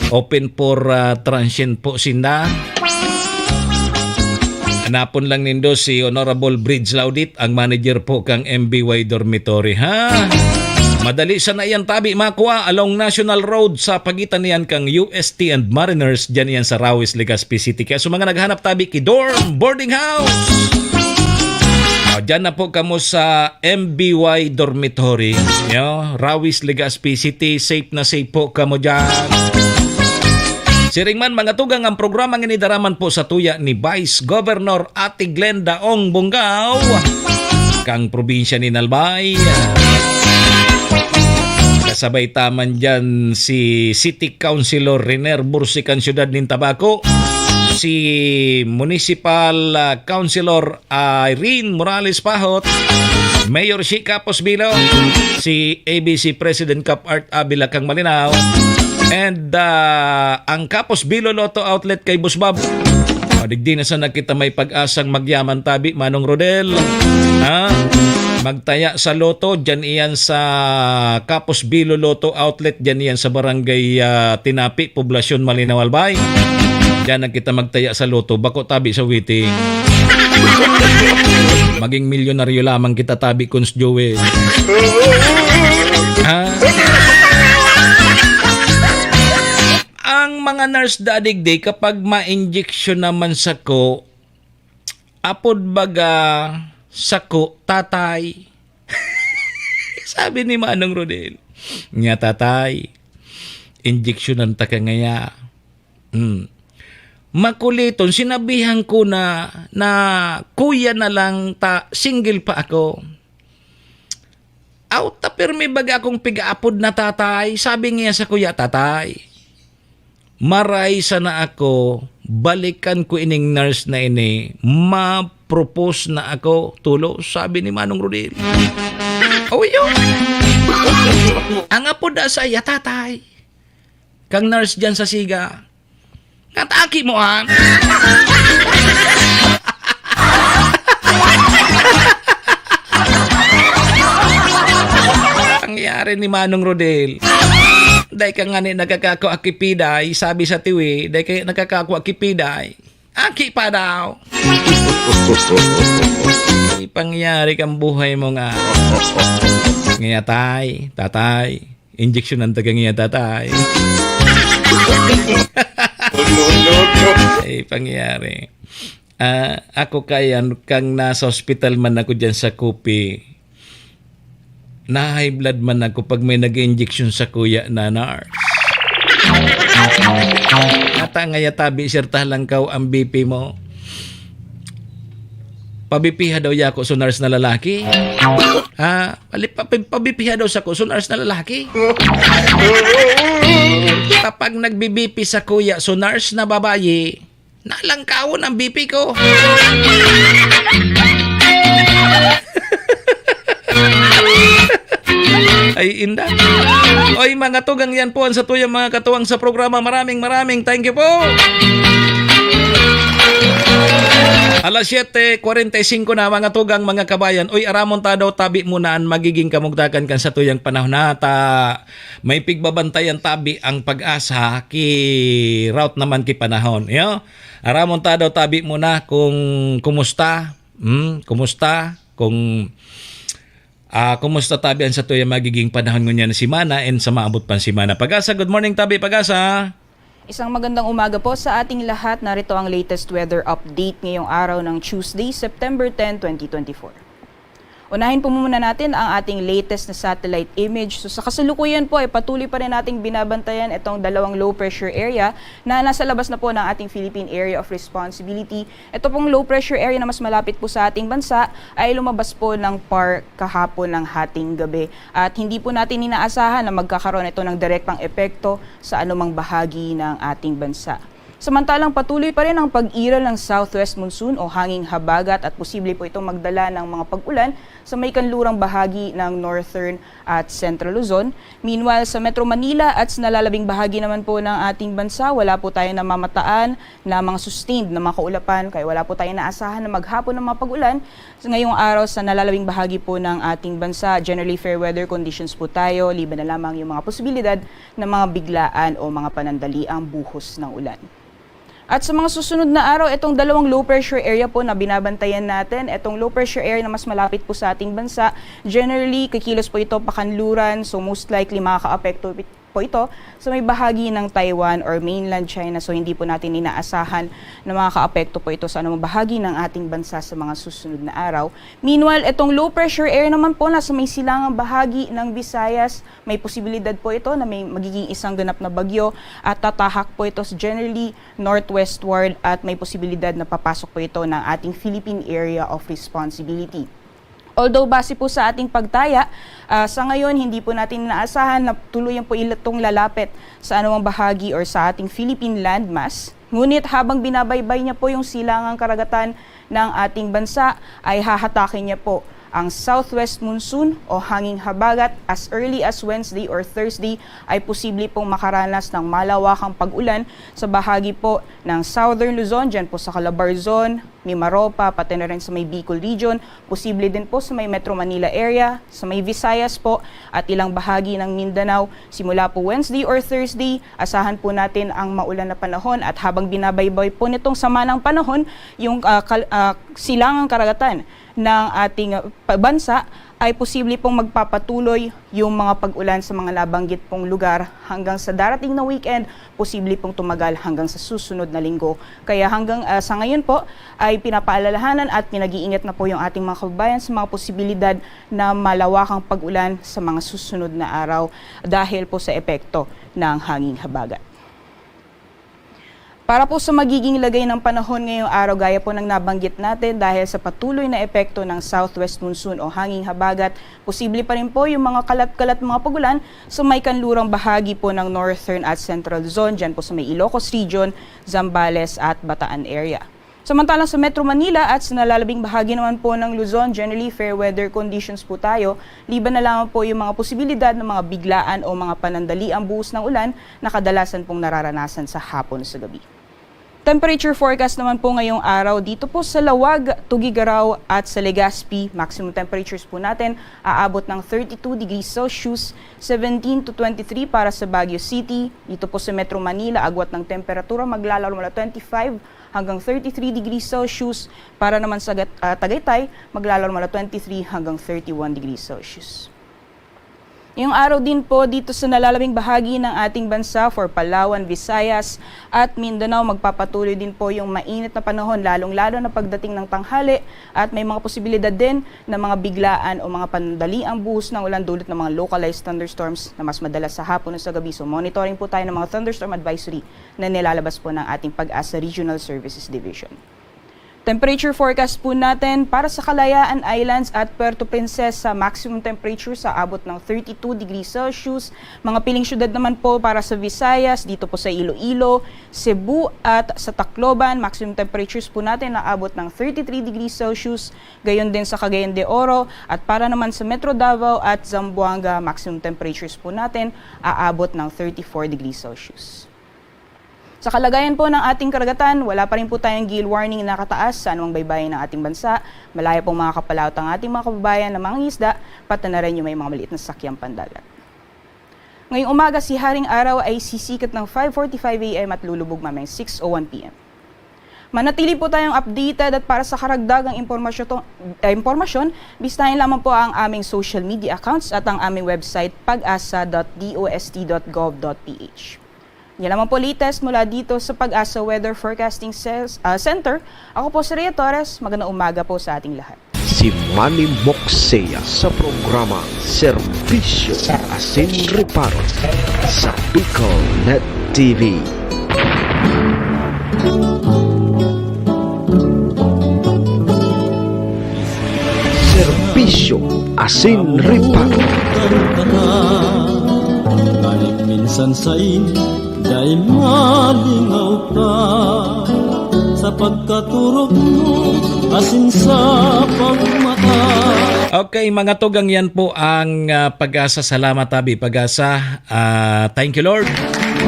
Open for, ah, transient po sinda. Hanapon lang nindo si Honorable Bridge Laudit, ang manager po kang M B Y Dormitory, ha? Madali sana yan tabi makua along National Road sa pagitan niyan kang U S T and Mariners, dyan yan sa Rawis, Legazpi City. Kaya sa mga naghanap tabi ki dorm, boarding house, o, dyan na po kamo sa M B Y Dormitory, yo, Rawis, Legazpi City, safe na safe po kamo dyan. Siring man, mga tugang, ang programang ini daraman po sa tuya ni Vice Governor Ate Glenda Ong Bongao, kang probinsya ni Albay. Kasabay ta man dyan si City Councilor Riner Bursi kan siyudad nin Tabaco, si Municipal, ah, Councilor Irene Morales Pahot, Mayor Shi Capos Bilo, si A B C President Cap Art Avila kang Malinao, and, ah, ang Capos Bilo Lotto Outlet kay Boss Bob. O, digdi na sana kita may pag-asang magyaman tabi, Manong Rodel. Ha? Magtaya sa Lotto, dyan iyan sa Capos Bilo Lotto Outlet, dyan iyan sa Barangay, ah, Tinapi, Poblacion, Malinao, Albay. Dyan na kita magtaya sa Lotto, bako tabi sa waiting. Maging milyonaryo lamang kita tabi, Cons Joel. Ha? Ang mga nurse da digdi, kapag ma-injection naman sako, apod baga sako, tatay. Sabi ni Manong Rodel, "Nya, tatay, injeksyonan ta ka ngaya." Hmm. Makuliton, sinabihan ko na, na kuya na lang ta, single pa ako. Aw, ta pirmi baga akong piga-apod na tatay. Sabi niya sa kuya, "Tatay, maray sana ako, balikan ko ining nurse na ini, ma-propose na ako, tulos," sabi ni Manong Rodel. O, yun. Ang apod na saya, tatay. Kang nurse dyan sa Siga. Nataki mo, ah? Pangyari ni Manong Rodel. Dai ka ngani nakakakwa ki piday, sabi sa tiwi, dai ka nakakakwa ki piday. Aki pa daw. Ay, pangyari kang buhay mo nga. Ngaya, tay, tatay. Injeksyonan ta ka ngaya, tatay. Ay, pangyari. Ah, ako kayan, kang nasa ospital man ako dyan sa Kupi, na-high blood man ako pag may nag-injection sa kuya na nurse. Ata ngaya tabi, sir, tahalang kaw ang B P mo. Pabipiha daw yako so nurse na lalaki. Ha? Pali-, pa-, pa-, pabipiha daw sako so nurse na lalaki. Kapag nagbibipi sa kuya so nurse na babayi, nalangkawon ang B P ko. Ay, inda. Oy, mga tugang, yan po ang satuyang mga katuwang sa programa. Maraming, maraming thank you po. Alas siyete kwarenta y singko na, mga tugang, mga kabayan. Uy, aramon ta daw tabi muna an magiging kamugtakan kan satuyang panahon na ta may pigbabantayan tabi ang pag-asa ki route naman ki panahon. Yo? Aramon ta daw tabi muna kung kumusta. Hmm, kumusta? Kung, ah, kumusta tabi ang satuyang magiging panahon ngunyan na semana and sa maabot pang semana? Pag-asa, good morning tabi, Pag-asa. Isang magandang umaga po sa ating lahat. Narito ang latest weather update ngayong araw ng Tuesday, September ten, twenty twenty-four. Unahin po muna natin ang ating latest na satellite image. So, sa kasalukuyan po ay patuloy pa rin nating binabantayan itong dalawang low pressure area na nasa labas na po ng ating Philippine Area of Responsibility. Ito pong low pressure area na mas malapit po sa ating bansa ay lumabas po ng par kahapon ng hating gabi. At hindi po natin inaasahan na magkakaroon ito ng direktang epekto sa anumang bahagi ng ating bansa. Samantalang patuloy pa rin ang pag-iral ng southwest monsoon o hanging habagat at posible po itong magdala ng mga pag-ulan sa may kanlurang bahagi ng northern at central Luzon. Meanwhile, sa Metro Manila at sa nalalabing bahagi naman po ng ating bansa, wala po tayong namamataan na mga sustained na mga kaulapan, kaya wala po tayong naasahan na maghapon ng mga pag-ulan. So, ngayong araw sa nalalabing bahagi po ng ating bansa, generally fair weather conditions po tayo, liban na lamang yung mga posibilidad ng mga biglaan o mga panandaliang buhos ng ulan. At sa mga susunod na araw, itong dalawang low pressure area po na binabantayan natin, itong low pressure area na mas malapit po sa ating bansa, generally kikilos po ito pakanluran, so most likely makakaapekto po ito sa may bahagi ng Taiwan or mainland China. So hindi po natin inaasahan na makakaapekto po ito sa anumang bahagi ng ating bansa sa mga susunod na araw. Meanwhile, itong low pressure area naman po nasa may silangang bahagi ng Visayas, may posibilidad po ito na may magiging isang ganap na bagyo at tatahak po ito sa generally northwestward at may posibilidad na papasok po ito ng ating Philippine Area of Responsibility. Although base po sa ating pagtaya, ah, sa ngayon hindi po natin inaasahan na tuluyan po itong lalapit sa anumang bahagi or sa ating Philippine landmass. Ngunit habang binabaybay niya po yung silangang karagatan ng ating bansa, ay hahatakin niya po ang southwest monsoon o hanging habagat. As early as Wednesday or Thursday ay posible pong makaranas ng malawakang pag-ulan sa bahagi po ng Southern Luzon, dyan po sa Calabarzon, Mimaropa, pati na rin sa may Bicol Region, posible din po sa may Metro Manila area, sa may Visayas po, at ilang bahagi ng Mindanao. Simula po Wednesday or Thursday, asahan po natin ang maulan na panahon at habang binabaybay po nitong sama ng panahon, yung, ah, kal-, ah, silangang karagatan ng ating, ah, pa-, bansa, ay posible pong magpapatuloy yung mga pag-ulan sa mga nabanggit pong lugar hanggang sa darating na weekend, posible pong tumagal hanggang sa susunod na linggo. Kaya hanggang, ah, sa ngayon po ay pinapaalalahanan at pinag-iingat na po yung ating mga kababayan sa mga posibilidad na malawakang pag-ulan sa mga susunod na araw dahil po sa epekto ng hanging habagat. Para po sa magiging lagay ng panahon ngayong araw, gaya po ng nabanggit natin, dahil sa patuloy na epekto ng southwest monsoon o hanging habagat, posible pa rin po yung mga kalat-kalat mga pagulan sa may kanlurang bahagi po ng Northern at Central Luzon, dyan po sa may Ilocos Region, Zambales at Bataan area. Samantalang sa Metro Manila at sa nalalabing bahagi naman po ng Luzon, generally fair weather conditions po tayo, liban na lamang po yung mga posibilidad ng mga biglaan o mga panandaliang buhos ng ulan na kadalasan pong nararanasan sa hapon sa gabi. Temperature forecast naman po ngayong araw dito po sa Laoag, Tuguegarao at sa Legazpi, maximum temperatures po natin aabot ng thirty-two degrees Celsius, seventeen to twenty-three para sa Baguio City. Dito po sa Metro Manila, agwat ng temperatura maglalaro mula twenty-five hanggang thirty-three degrees Celsius. Para naman sa Gat-, ah, Tagaytay, maglalaro mula twenty-three hanggang thirty-one degrees Celsius. Ngayong araw din po dito sa nalalabing bahagi ng ating bansa, for Palawan, Visayas at Mindanao, magpapatuloy din po yung mainit na panahon, lalong-lalo na pagdating ng tanghali, at may mga posibilidad din ng mga biglaan o mga panandaliang buhos ng ulan dulot ng mga localized thunderstorms na mas madalas sa hapon o sa gabi. So, monitoring po tayo ng mga thunderstorm advisory na nilalabas po ng ating PAGASA Regional Services Division. Temperature forecast po natin para sa Kalayaan Islands at Puerto Princesa, maximum temperature sa abot ng thirty-two degrees Celsius. Mga piling syudad naman po para sa Visayas, dito po sa Iloilo, Cebu at sa Tacloban, maximum temperatures po natin na abot ng thirty-three degrees Celsius. Gayon din sa Cagayan de Oro at para naman sa Metro Davao at Zamboanga, maximum temperatures po natin aabot ng thirty-four degrees Celsius. Sa kalagayan po ng ating karagatan, wala pa rin po tayong gale warning na nakataas sa anumang baybayin ng ating bansa. Malaya pong makakapalaot ang ating mga kababayan na mangingisda, pati na rin yung may mga maliit na sasakyang pandagat. Ngayong umaga, si Haring Araw ay sisikat ng five forty-five A M at lulubog mamayang six oh one P M. Manatili po tayong updated at para sa karagdagang impormasyon, eh, impormasyon, bisitahin lamang po ang aming social media accounts at ang aming website, pag asa dot D O S T dot gov dot P H. Yan lamang po latest mula dito sa PAGASA Weather Forecasting Ses-, ah, Center. Ako po si Rhea Torres. Magandang umaga po sa ating lahat. Si Manny Moxea sa programa Serbisyo Asin Reparo sa Bicol Net T V. Serbisyo Asin Reparo. Kahit minsan sa'yo dai malingaw ka sa pagkaturog mo, asin sa pagmata. Okay, mga tugang, yan po ang, ah, Pag-asa. Salamat, Abi Pag-asa. Ah, thank you, Lord.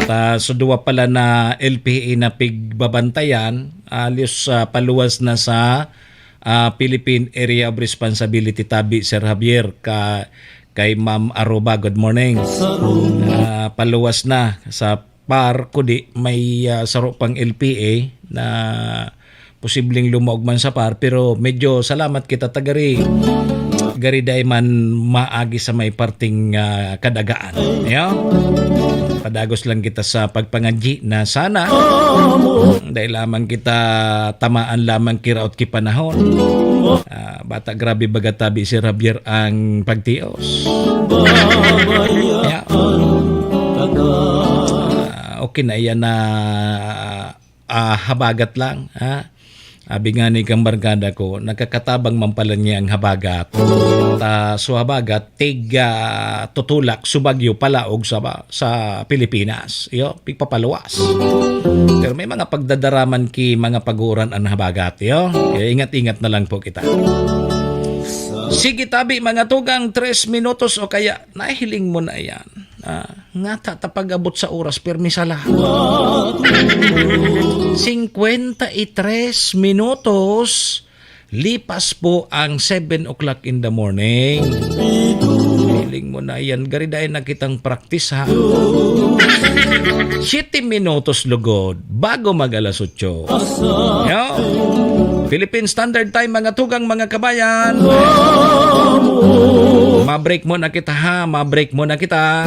Ta, so, duwa pala na L P A na pigbabantayan, alos, ah, paluwas na sa, ah, Philippine Area of Responsibility, tabi, Sir Javier, ka, kay Ma'am Aruba. Good morning. Ah, paluwas na sa PAR, kudi may, ah, saro pang L P A na posibleng lumaog man sa PAR, pero medyo salamat kita ta gari, gari dai man maagi sa may parting, ah, kadagaan. Ayo? Padagos lang kita sa pagpangadyi na sana dai lamang kita tamaan lamang ki raot ki panahon. Ah, bata, grabe baga tabi si Javier ang pagtios. Ya. Ah, okay na yan na, ah, habagat lang, ha? Abi nga ni kang barkada ko, nakakatabang man pala niya ang habagat. Ta, so habagat, tig, ah, tutulak, subagyo, palaog sa ba-, sa Pilipinas. Iyo, pigpapaluwas. Pero may mga pagdadaraman ki mga paguran an habagat, iyo. Kaya ingat-ingat na lang po kita. Sige, tabi, mga tugang, tres minutos o kaya nahiling mo na yan. Ah, ngata ta pag-abot sa oras, pirmi sa lahat. Singkwenta y tres minutos, lipas po ang seven o'clock in the morning. Hiling mo na yan, gari dai na kitang practice, ha? Siyete minutos lugod bago mag alas otso. Yo. Philippine Standard Time, mga tugang, mga kabayan. Ma-break muna kita, ha? Ma-break muna kita.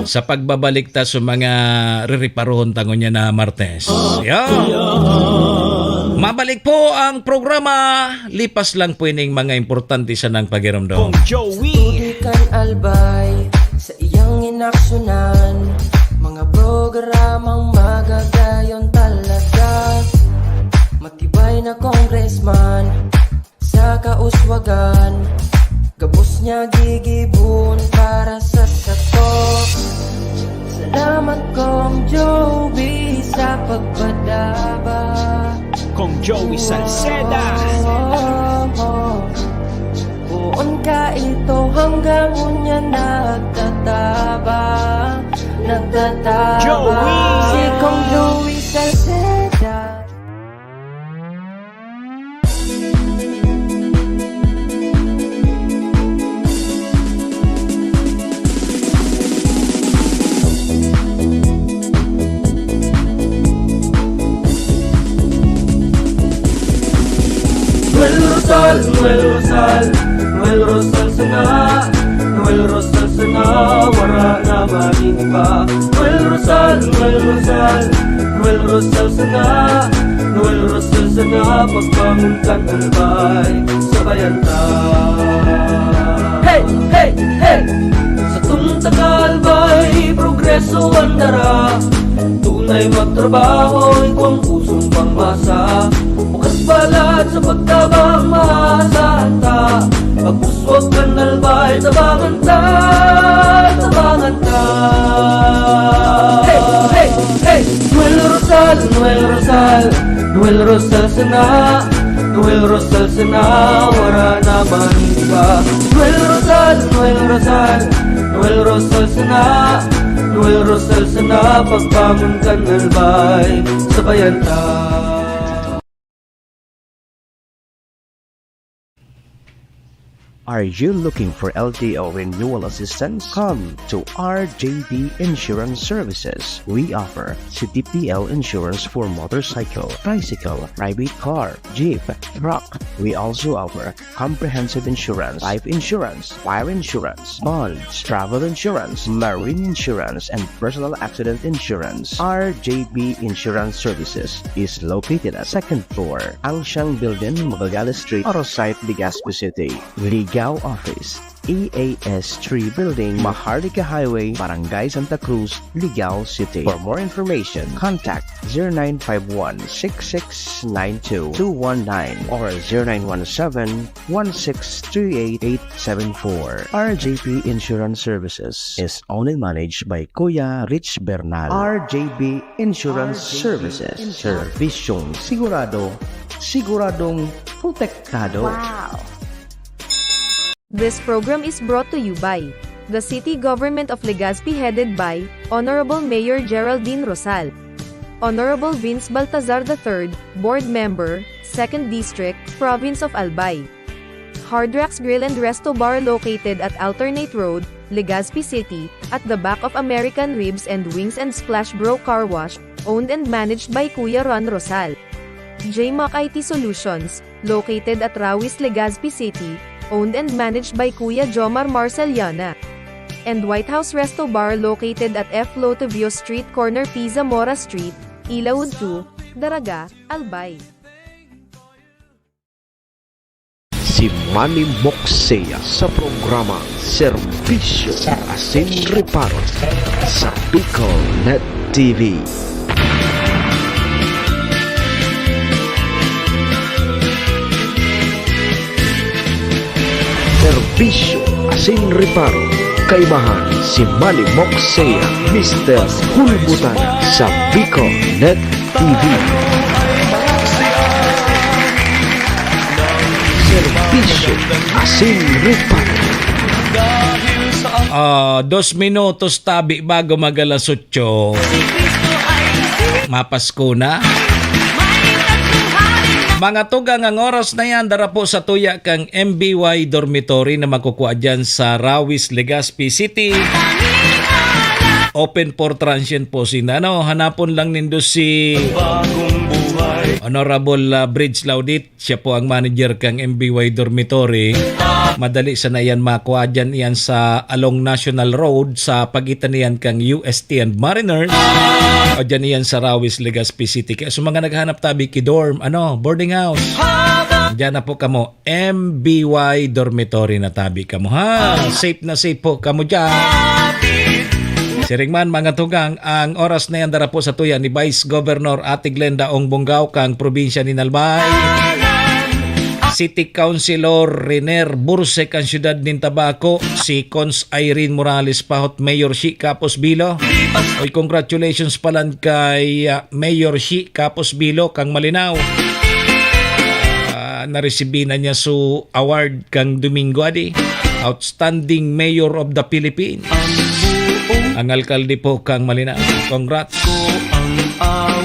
Sa pagbabalik ta sa mga ririparohon ta ngunyan na Martes. Yo. Mabalik po ang programa. Lipas lang po ining mga importante sa nang pagiromdom. Joey. Tutuloy kan Albay sa iyang inaksyonan. Mga programang magagayon talaga. Matibay na congressman sa kauswagan. Gabos niya gigibon para sa sato. Salamat, Kong Joey, sa pagpadaba. Kong Joey Salceda. Poon ka ito hanggang unya nagtatabang, nagtatabang. Joey! Si Kong Joey Salceda. Noel Rosal, Noel Rosal, Noel Rosal sana, Noel Rosal sana, wara na maning iba. Noel Rosal, Noel Rosal, Noel Rosal sana, Noel Rosal sana, pagbangon kan Albay, sabayan ta. Hey, hey, hey! Satong taga Albay, progreso an dara. Tunay magtrabaho, igwang pusong pangmasa. Bukas balat sa pagtabang, maasahan ta. Pag-uswag kan Albay, tabangan ta, tabangan ta. Hey, hey, hey! Noel Rosal, Noel Rosal, Noel Rosal sana, Noel Rosal sana, wara na man iba. Noel Rosal, Noel Rosal, Noel Rosal sana, Noel Rosal sana, pagbangon kan Albay, sabayan ta. Are you looking for L T O renewal assistance? Come to R J B Insurance Services. We offer C T P L insurance for motorcycle, tricycle, private car, jeep, truck. We also offer comprehensive insurance, life insurance, fire insurance, bonds, travel insurance, marine insurance, and personal accident insurance. R J B Insurance Services is located at second floor, Angsiang Building, Magallanes Street, Oro Site, Legazpi City. Ligao Office, E A S three Building, Maharlika Highway, Barangay Santa Cruz, Ligao City. For more information, contact zero nine five one, six six nine two, two one nine or zero nine one seven, one six three eight, eight seven four. R J P Insurance Services is owned and managed by Kuya Rich Bernal. R J B Insurance Services. Serbisyong sigurado, siguradong protektado. Wow! This program is brought to you by the City Government of Legazpi, headed by Honorable Mayor Geraldine Rosal, Honorable Vince Baltazar the third, Board Member, Second District, Province of Albay. Hard Rocks Grill and Resto Bar, located at Alternate Road, Legazpi City, at the back of American Ribs and Wings and Splash Bro Car Wash, owned and managed by Kuya Ron Rosal. J Mac I T Solutions, located at Rawis, Legazpi City, owned and managed by Kuya Jomar Marceliana. And White House Resto Bar, located at F Lotovio Street, corner P Zamora Street, Ilaud two, Daraga, Albay. Si Manny Moksea sa programa Serbisyo asin Reparo sa Bicol Net T V. Serbisyo asin Reparo, kaibahan si Manny Moksea, Mister Hulbutan sa Bicol Net T V. Serbisyo asin Reparo. Ah, dos minutos tabi bago mag alas otso. Mapasko na. Mga tugang, ang oras na yan, dara po sa tuya kang M B Y Dormitory na makukuha dyan sa Rawis, Legazpi City. Open for transient po sina. Ano, hanapon lang nindo si Honorable, ah, Bridge Laudit. Siya po ang manager kang M B Y Dormitory. Madali sana iyan makuha. Diyan iyan sa along National Road, sa pagitan niyan kang U S T and Mariners. O diyan iyan sa Rawis, Legazpi City. Kaya sa mga naghahanap tabi ki dorm, ano, boarding house. Diyan na po kamo, M B Y Dormitory na tabi kamo, ha? Safe na safe po kamo diyan. Siring man, mga tugang, ang oras na yan dara po sa tuya ni Vice Governor Ate Glenda Ong Bongao kang probinsya nin Albay. City Councilor Riner Burse kang siyudad nin Tabaco, si Cons Irene Morales Pahot, Mayor Shi Capos Bilo. Oy, congratulations palan kay, ah, Mayor Shi Capos Bilo kang Malinao. Ah, naresibi na niya su award kang Domingo adi. Outstanding Mayor of the Philippines. Ang alkalde po kang Malinao. Congrats. Ah,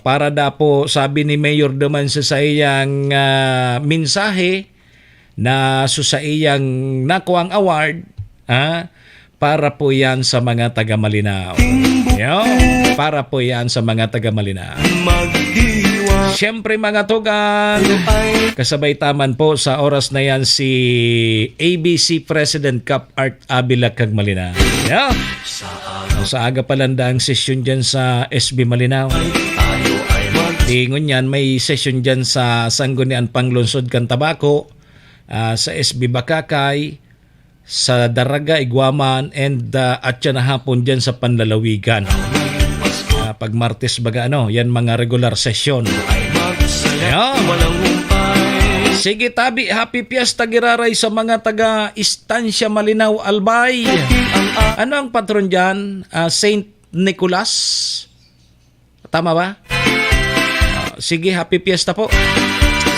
para dapo, sabi ni Mayor duman sa saiyang, ah, mensahe na su saiyang nakuang award, ah, para po yan sa mga taga Malinao. Yo, para po yan sa mga taga Malinao. Siyempre, mga tugang, kasabay taman po sa oras na yan si A B C President Cap Art Avila kag Malinao. Yo. Sa aga pa landa ang sesyon dyan sa S B Malinao. Di ngunyan, may sesyon dyan sa Sangguniang Panglungsod kan Tabaco, ah, sa S B Bacacay, sa Daraga, Iguaman, and, ah, at siya na hapon dyan sa Panlalawigan. Ah, pag Martes baga, ano, yan mga regular session. Ayan. Sige, tabi, happy fiesta giraray sa mga taga Estancia Malinao, Albay. Ano ang patron dyan? Ah, Saint Nicolas? Tama ba? Ah, sige, happy fiesta po.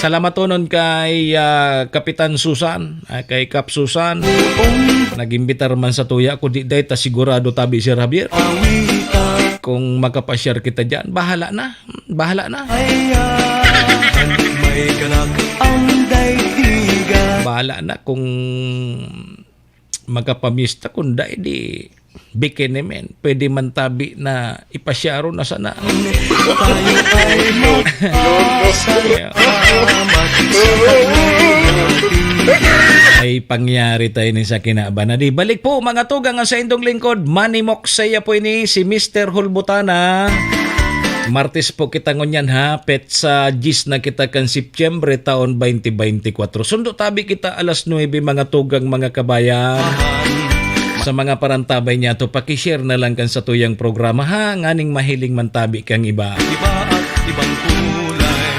Salamatonon kay, ah, Kapitan Susan, ah, kay Kap Susan. Nag-imbitar man sa tuya, kundi dahil ta sigurado tabi si Javier. Kung makapasyar kita dyan, bahala na. Bahala na. Ayan, may galak ang daigdig. Bahala na kung magkapamista, kung dai, di bikini man. Pwede man tabi na ipasyaro na sana. Ay, pangyari tayo ni sa kinaban. Na di balik po, mga tugang, ang sa indong lingkod, Manny Moksaya po ini, si Mister Hulbutana. Martes po kita ngunyan, ha, petsa diyes na kita kan Setyembre, taon twenty twenty-four. Sundo tabi kita alas nuebe, mga tugang, mga kabayan. Sa mga parantabay niya to, pakishare na lang kan satuyang programa, ha, nganing mahiling man tabi kang iba. Iba at ibang kulay.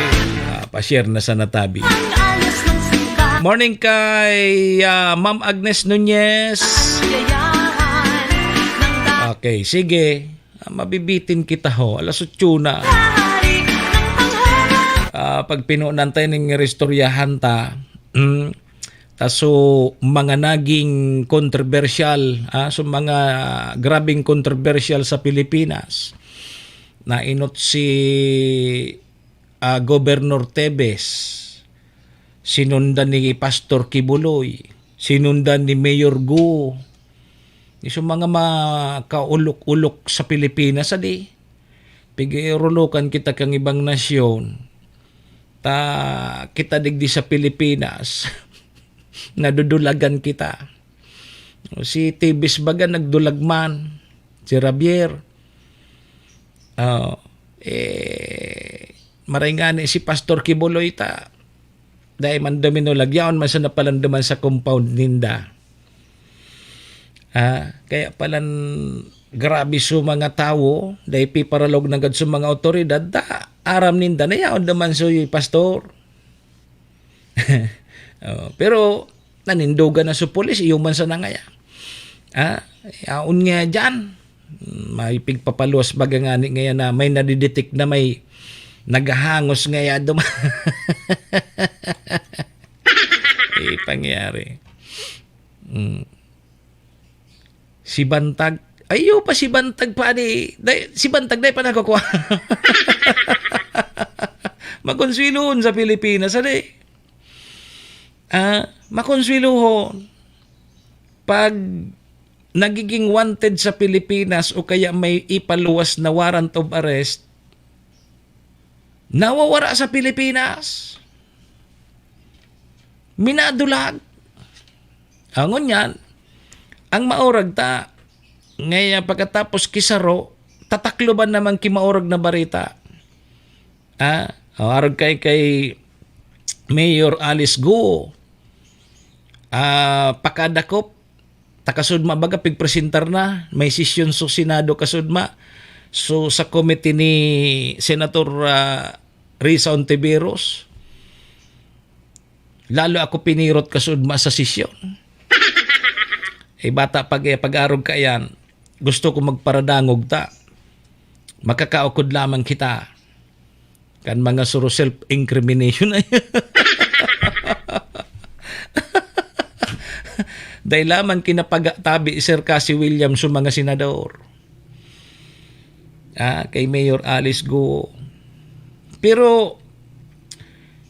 Ah, pa-share na sana tabi. Ang ayos ng sikat. Morning kay, ah, Ma'am Agnes Nunez. Kayayahan ng ta- Okay, sige. Ah, mabibitin kita ho. Alas otso na. Hari ng tanghalan. Ah, pag pinunan tayo ning iristoryahan ta, mm, ta so mga naging kontrobersyal, ah, so mga grabeng kontrobersyal sa Pilipinas, nainot si, ah, Gobernador Teves, sinundan ni Pastor Kibuloy, sinundan ni Mayor Go, ni so mga makaulok-ulok sa Pilipinas, adi. Pig-irulokan kita kang ibang nasyon. Ta kita digdi sa Pilipinas, nadudulagan kita. Si Teves baga nagdulag man, si Javier. Oh, eh, maray ngani si Pastor Kibuloy ta, dai man duminulag, yaon man sana palan duman sa compound ninda. Ah, kaya palan grabe so mga tawo, dai piparalog nanggad so mga awtoridad, ta aram ninda na yaon duman so pastor. Oh, pero nanindogan na so pulis, iyo man sana ngaya. Ah, yaon nga diyan. May pigpapaluwas baga ngani ngayan na may nadidetect na may naghahangos ngaya duma-, eh, pangyari. Mm. Si Bantag, ayo pa si Bantag pa, di, dai, si Bantag dai pa nakukuha. Makonsuelohon sa Pilipinas, adi. Ah, makonsuelohon. Pag nagiging wanted sa Pilipinas o kaya may ipaluwas na warrant of arrest, nawawara sa Pilipinas. Minadulag. Angon yan, ang maurag ta, ngaya pagkatapos kisaro, tatakloban naman ki maurag na barita. Ah, o, arog kay, kay Mayor Alice Go. Ah, pakadakop, takasudma baga pigpresentar na, may sesyon sa Senado kasudma. So, sa committee ni Senator, ah, Risa Ontiveros, lalo ako pinirot kasudma sa sesyon. Eh, bata pag, eh, pag-arog ka yan, gusto ko magparadangog ta. Makakaukod lamang kita kan mga suro self-incrimination na yan. Dahil lamang kinapagatabi, Sir Cassie Williams, sa mga senador. Ah, kay Mayor Alice Go. Pero,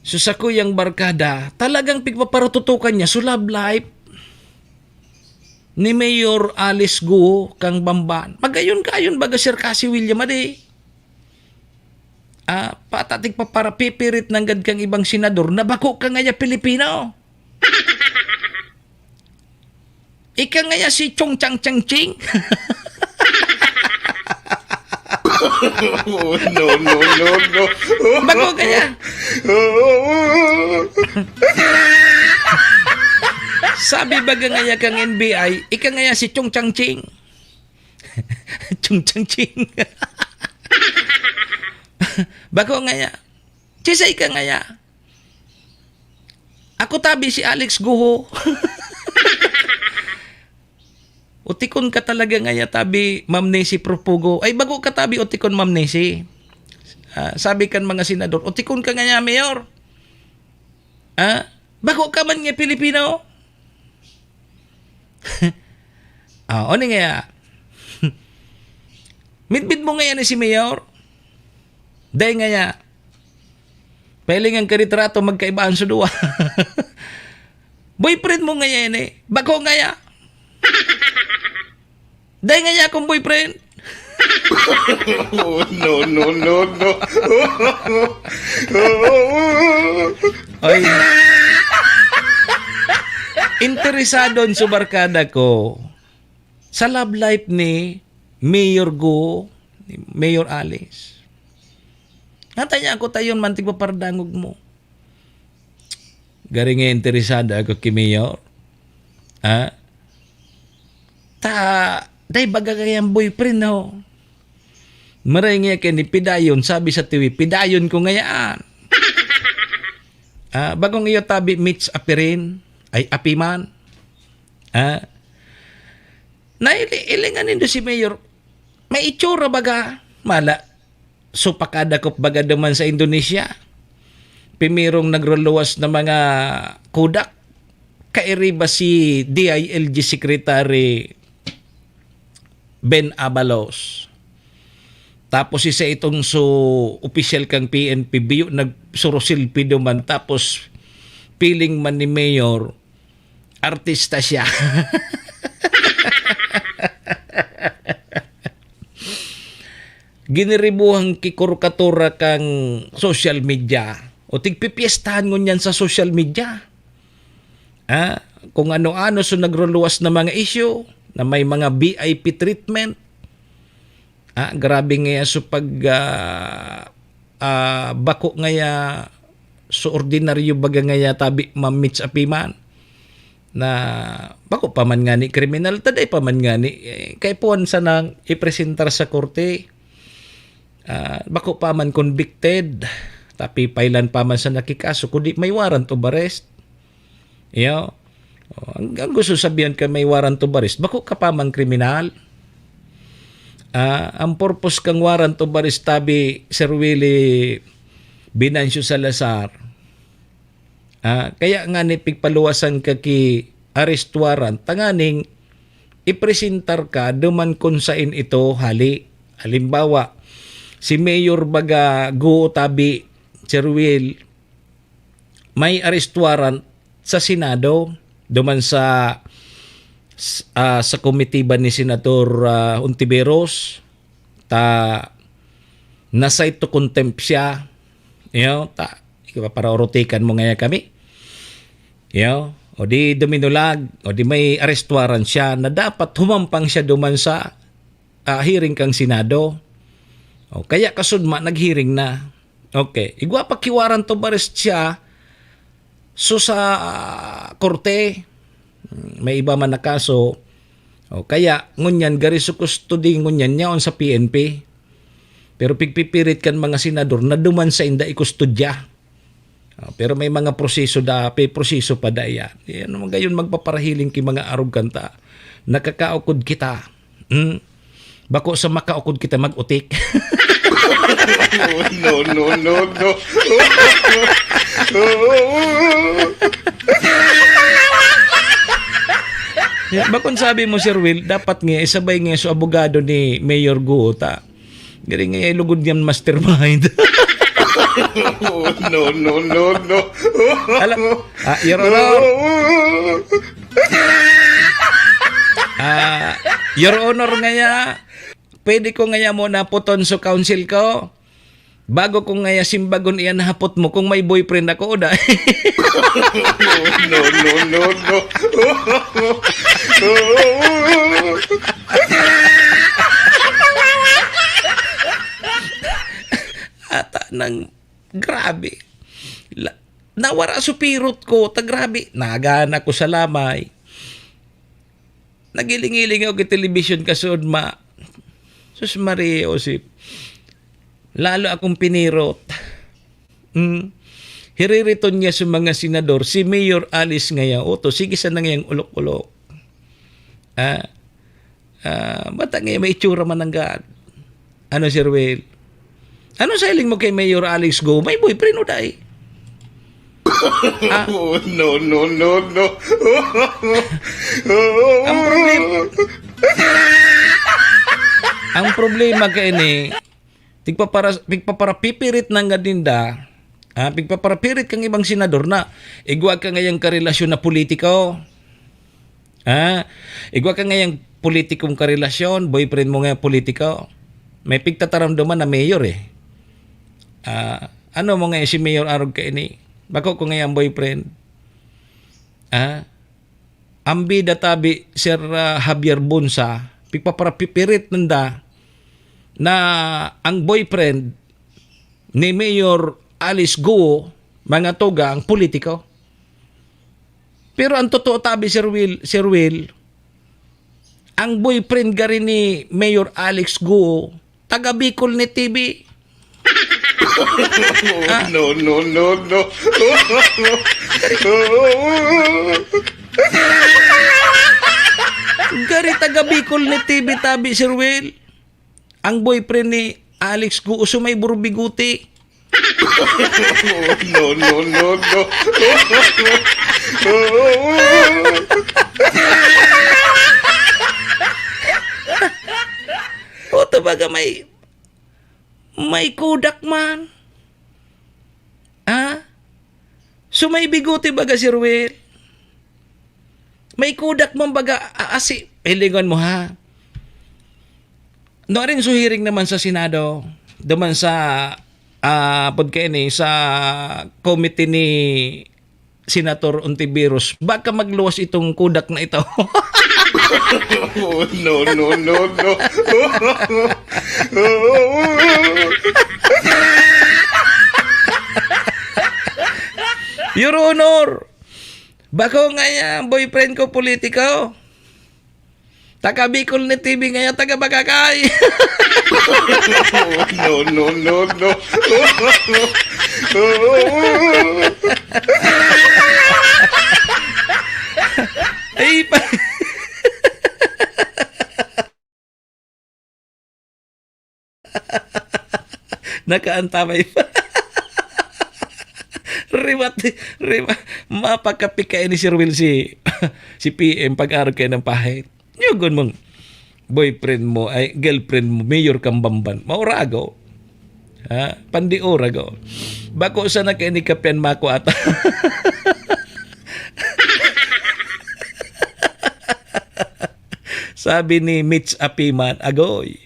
so, sa kuyang barkada, talagang pigpaparatutukan niya, so, love life ni Mayor Alice Go kang Bamban. Magayon-gayon baga, Sir Cassie William, adi. Ah, pata tigpaparapipirit nanggad kang ibang senador na bako ka ngaya Pilipino. Ika ngaya si Chong Chang Chang Ching. Oh, no, no, no, no. Bako kaya. Sabi baga ngaya kang N B I, ika ngaya si Chong Chang Ching. Chong Chang Ching. Bako ngaya. Sisay ka ngaya. Ako tabi si Alex Guho. Utikon ka talaga ngaya tabi, Ma'am Nessie Propugo. Ay, bako ka tabi, utikon, Ma'am Nessie. Ah, sabi kan mga senador, utikon ka ngaya, Mayor. Ah, bako ka man nga Pilipino. Ah, o ni ngaya. Midbid mo ngaya ni si Mayor. Dai ngaya. Pailingan ka retrato, magkaiba an suduwa. Boyfriend mo ngaya ini. Bako ngaya. Dai ngaya akong boyfriend. Oh, no, no, no, no. Oy. Interesado an subarkada ko sa love life ni Mayor Go, ni Mayor Alice. Nata niya ako tayon man, tigpapardangog mo. Gari nga interesado ako ki Mayor. Ha? Ta, dai baga kayang boyfriend, no? Maray nga kini pidayon, sabi sa T V, "Pidayon ko ngayaan." Ah, bagong iyo tabi, Mitch Apirin, ay, Apiman. Ah, naili-, ilingan nindo si Mayor, may itsura baga, mala, so pakadakop baga duman sa Indonesia. Pimirong nagruluwas na mga kodak, kairiba si D I L G Secretary Ben Abalos. Tapos isa itong so opisyal kang P N P, biyo nagsurusilpi duman, tapos piling man ni Mayor, artista siya. Giniribuhang kikurukatura kang social media. O tigpipiestahan ngunyan sa social media. Ah, kung ano-ano so nagruluwas na mga issue na may mga V I P treatment. Ah, grabe ngaya so pag, ah, ah, bako ngaya so ordinaryo baga ngaya tabi, Ma'am Mitch Apiman, na bako pa man ngani kriminal, ta dai pa man ngani, eh, kaipuhan sanang ipresentar sa korte. Ah, bako pa man convicted, tapi pailan pa man sa nakikaso, kundi may warrant of arrest. Iyo. Oh, ang, ang gusto sabihan ka may warrant of arrest, bako ka pa man kriminal. Ah, ang purpose kang warrant of arrest, tabi, Sir Willie Venancio Salazar, ah, kaya nga ni pigpaluwasan ka ki arrest warrant, tanganing ipresentar ka duman kun sain ito hali. Halimbawa, si Mayor baga Go, tabi, Sir Will, may arrest warrant sa Senado, duman sa, s-, ah, sa komitiba ni Senador, ah, Hontiveros, ta na-cite to contempt siya. Iyo, ta, ikaw, paraorotikan mo ngaya kami. Iyo, o di duminulag, o di may arrest warrant siya na dapat humampang siya duman sa, ah, hearing kang Senado. O, kaya kasudma, nag-hearing na. Okay, igwa pa ki warrant of arrest siya, so sa, ah, korte, may iba man na kaso. O, kaya, ngunyan, gari su custody, ngunyan, yaon sa P N P. Pero pigpipirit kan mga senador na duman sainda ikustodya. Ah, pero may mga proseso da, may proseso pa da yan. Yan, mga gayon, magpaparahiling ki mga aroganta. Nakakaukod kita. Hmm? Bako sa makaukod kita mag-utik. No, no, no, no. Bakon sabi mo, Sir Will, dapat nga isabay nga so abogado ni Mayor Guo ta. Galing nga, eh, lugod niyan mastermind. No, no, no, no. Ala, ah, Your Honor. Ah, Your Honor, ngaya, pwede ko ngaya mo naputon sa counsel ko? Bago ko ngaya simbagon iyan hapot mo kung may boyfriend ako o da. No, no, no, no. Ata nang grabe. La-, nawara so pirot ko, ta grabe. Nagana ko sa lamay. Nagiling-iling ako ki telebisyon kasuod, ma. Sus Maria Josep. Lalo akong pinirot. Hmm. Hiririton niya sa mga senador, si Mayor Alice ngaya, oto, sige sana ngayang ulok-ulok. Ah, ah, bata ngaya may itsura man nanggad. Ano, Sir Will? Ano sa hiling mo kay Mayor Alex Go? May boyfriend o dai? Ah? No, no, no, no. Ang problema, ang problema kay ni, tigpapara-, tigpaparapipirit na nga dinda, Ah, pigpaparapirit kang ibang senador na igwa ka ngayang karelasyon na politiko. Ah, igwa ka ngayang politikong karelasyon, boyfriend mo nga politiko. May pigtataramdaman na mayor eh. Ah, ano mo nga si Mayor Arog ka ini? Bako ko ngayang boyfriend. Ah, ang bida tabi, Sir, ah, Javier Bunsa, pigpaparapipirit nanda na ang boyfriend ni Mayor Alice Guo, mga tuga, ang politiko. Pero ang totoo tabi, Sir Will, Sir Will, ang boyfriend gari ni Mayor Alex Guo, taga Bicol ni T V. No, no, no, no. Gari taga Bicol ni T V tabi, Sir Will. Ang boyfriend ni Alex Guo, so may burbiguti. No, no, no, no. O, tabaga may, may Kodak man. Ha? So may bigote baga si Ruel? May Kodak man baga, a- asi, hilingon mo ha. No, rin so hearing naman sa Senado, duman sa, ah, pod kaini, sa committee ni Senator Ontiveros, baka magluwas itong Kodak na ito. Oh, no, no, no, no. Your Honor, bako nga yan, boyfriend ko, politiko. Taga Bicol ni T V nga yan, taga Bagakay. No, no, no, no. Ay, pa... Nakaantabay pa. Riwat, riwat. Mapakapika ini si Ruel si, si P M pag-arog kayo ng pahit. Yugon mong boyfriend mo, ay girlfriend mo, mayor kang Bamban. Maurago. Ha? Pandiurago. Bako sana kayo ni Kapian Mako ata. Sabi ni Mitch Apiman, agoy.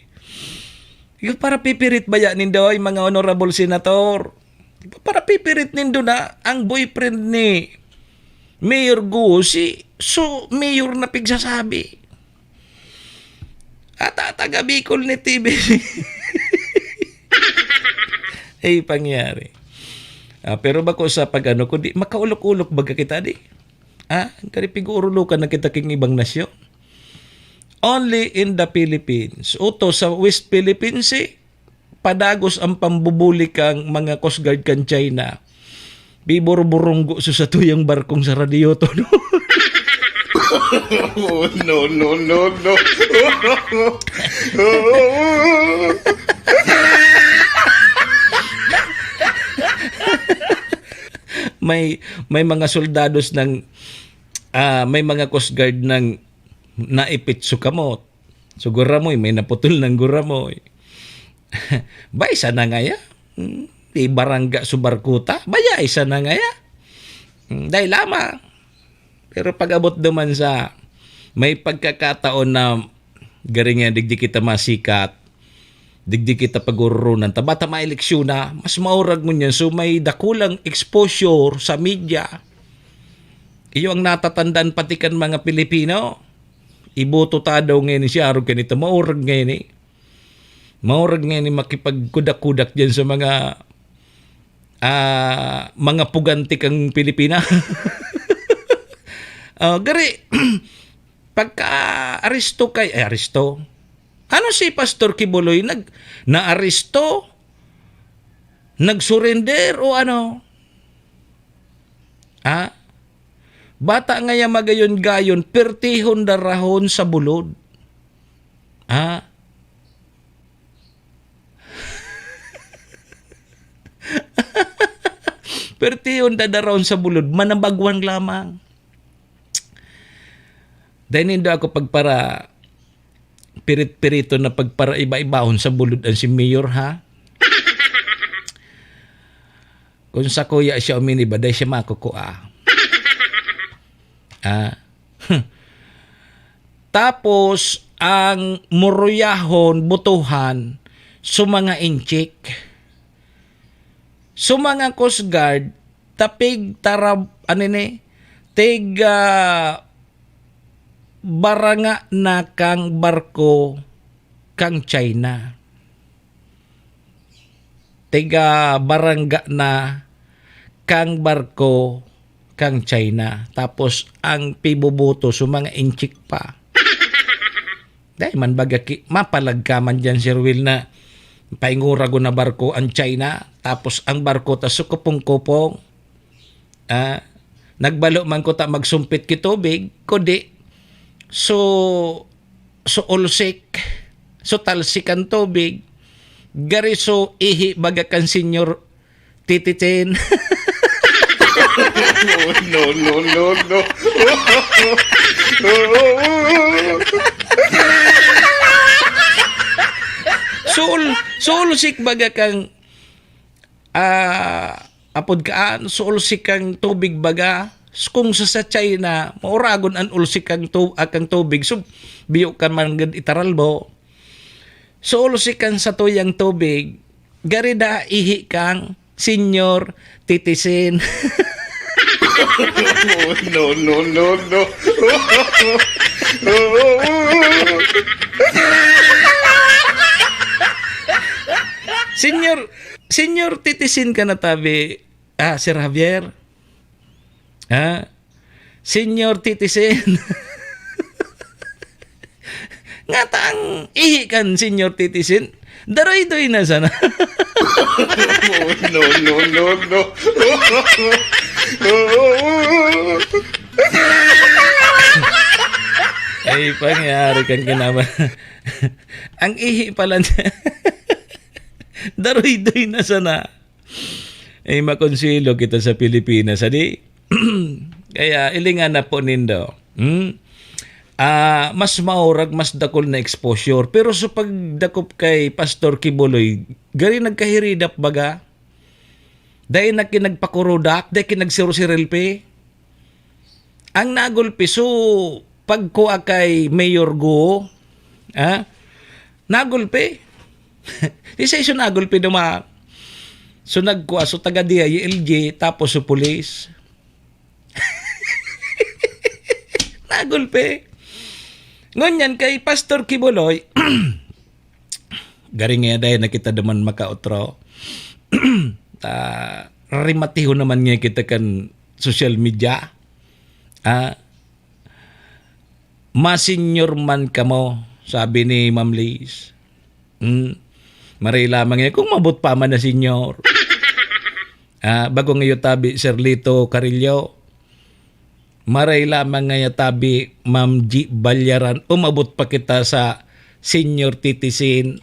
Yung para pipirit ba yan, Nindoy, mga honorable senator? Para pipirit nindo na ang boyfriend ni Mayor Guo, si so Mayor na pigsasabi. At taga Bicol ni T V. Ay, pangyari. Ah, pero bako sa pag-ano, kundi makaulok-ulok baga kita di. Ah, kari pig-urulokan na kita king ibang nasyon. Only in the Philippines. Uto sa West Philippines, eh, padagos ang pambubuli kang mga Coast Guard kan China. Biburburunggo sa satuyang barkong sa radyo to, no? Oh, no, no, no, no. May may mga soldados ng ah, may mga Coast Guard nang naipit sa kamot. So, guramoy, may naputol ng guramoy. Bay, sana ngaya? Hmm, di barangga sa barkuta? Baya, isa na ngaya? Hmm, dahil lamang. Pero pag-abot naman sa may pagkakataon na garing nga digdi kita masikat, digdi kita paguroronan, ta bata maeleksyon na, mas maurag mo niyan. So, may dakulang exposure sa media. Iyo ang natatandaan pati kan mga Pilipino. Iboto ta daw ngayon si Arog kanito. Maurag ngayon eh. Maurag ngayon eh makipagkudak-kudak dyan sa mga ah, mga puganti kang Pilipina. Ah, gari, pagka aresto kay, ay, aresto. Ano si Pastor Kibuloy? Nag, naaresto? Nag-surrender o ano? Ah? Bata ngaya magayon-gayon, pertihon darahon sa bulod. Ah? Pertihon dadaron sa bulod, manabagwan lamang. Dahil nindo ako pagpara pirit-pirito na pagpara iba-ibahon sa bulod ang si Mayor, ha? Kung sakuya siya uminibad, dai siya makukua. Ah. Tapos, ang muruyahon, butuhan, so mga inchik. So mga Coast Guard, tapig tarab, ano ni, tig, ah, baranga na kang barko kang China. Tiga barangga na kang barko kang China. Tapos ang piboboto so mga inchik pa. Dai man baga ki-, mapalag ka man diyan, Sir Will, na paingura ko na barko ang China, tapos ang barko ta sukupong-kupong. Ah, nagbalo man ko ta magsumpit ki tubig, kundi so, so ulsik, so talsik ang tubig, gari so ihi baga kan Senyor Tititin. No, no, no, no. Suol, suol sik baga kang, ah, apod kaan, suol sik kang tubig baga. Kung sa, sa China, mauragon an ulsik kang tu-, ah, kang tubig. So, biyo ka man gad itaralbo. Suol sik kan satuyang tubig. Gari da ihi kang Senyor Titisin. No, no, no, no. Senyor, Senyor Titisin ka na tabi, ah, Sir Javier? Ha? Senyor Titisin. Ngata ang ihi kan Senyor Titisin. Daroy-doy na sana. No, no, no, no. Ay, pangyari kang kinaba-, ang ihi pala niya. Daroy-doy na sana. Eh, makonsuelo kita sa Pilipinas, adi? Kaya, ilingan na po nindo. Hmm? Ah, mas maurag, mas dakul na exposure. Pero sa pagdakop kay Pastor Kibuloy, gari nagkahiridap baga? Dai na kinagpakurudak, dai kinagsirosirelpe. Ang nagulpi, so, pagkua kay Mayor Guo, ah, nagulpi. Isa iso nagulpi duman. So, nagkua, so, taga D I L G, tapos so, pulis. Nagulpi. Ngunyan kay Pastor Kibuloy, garing nga dahil nakita naman makaotro. Ah, rimatiho naman nga kita kan social media. Ah, "Masenyor man kamo," sabi ni Ma'am Liz. Hmm. Maray lamang yan kung mabot pa man na senyor. Ah, bago ngayon tabi, Sir Lito Carillo. Maray lamang ngayon tabi, Ma'am G Balyaran. Umabot pa kita sa Senyor Titisin.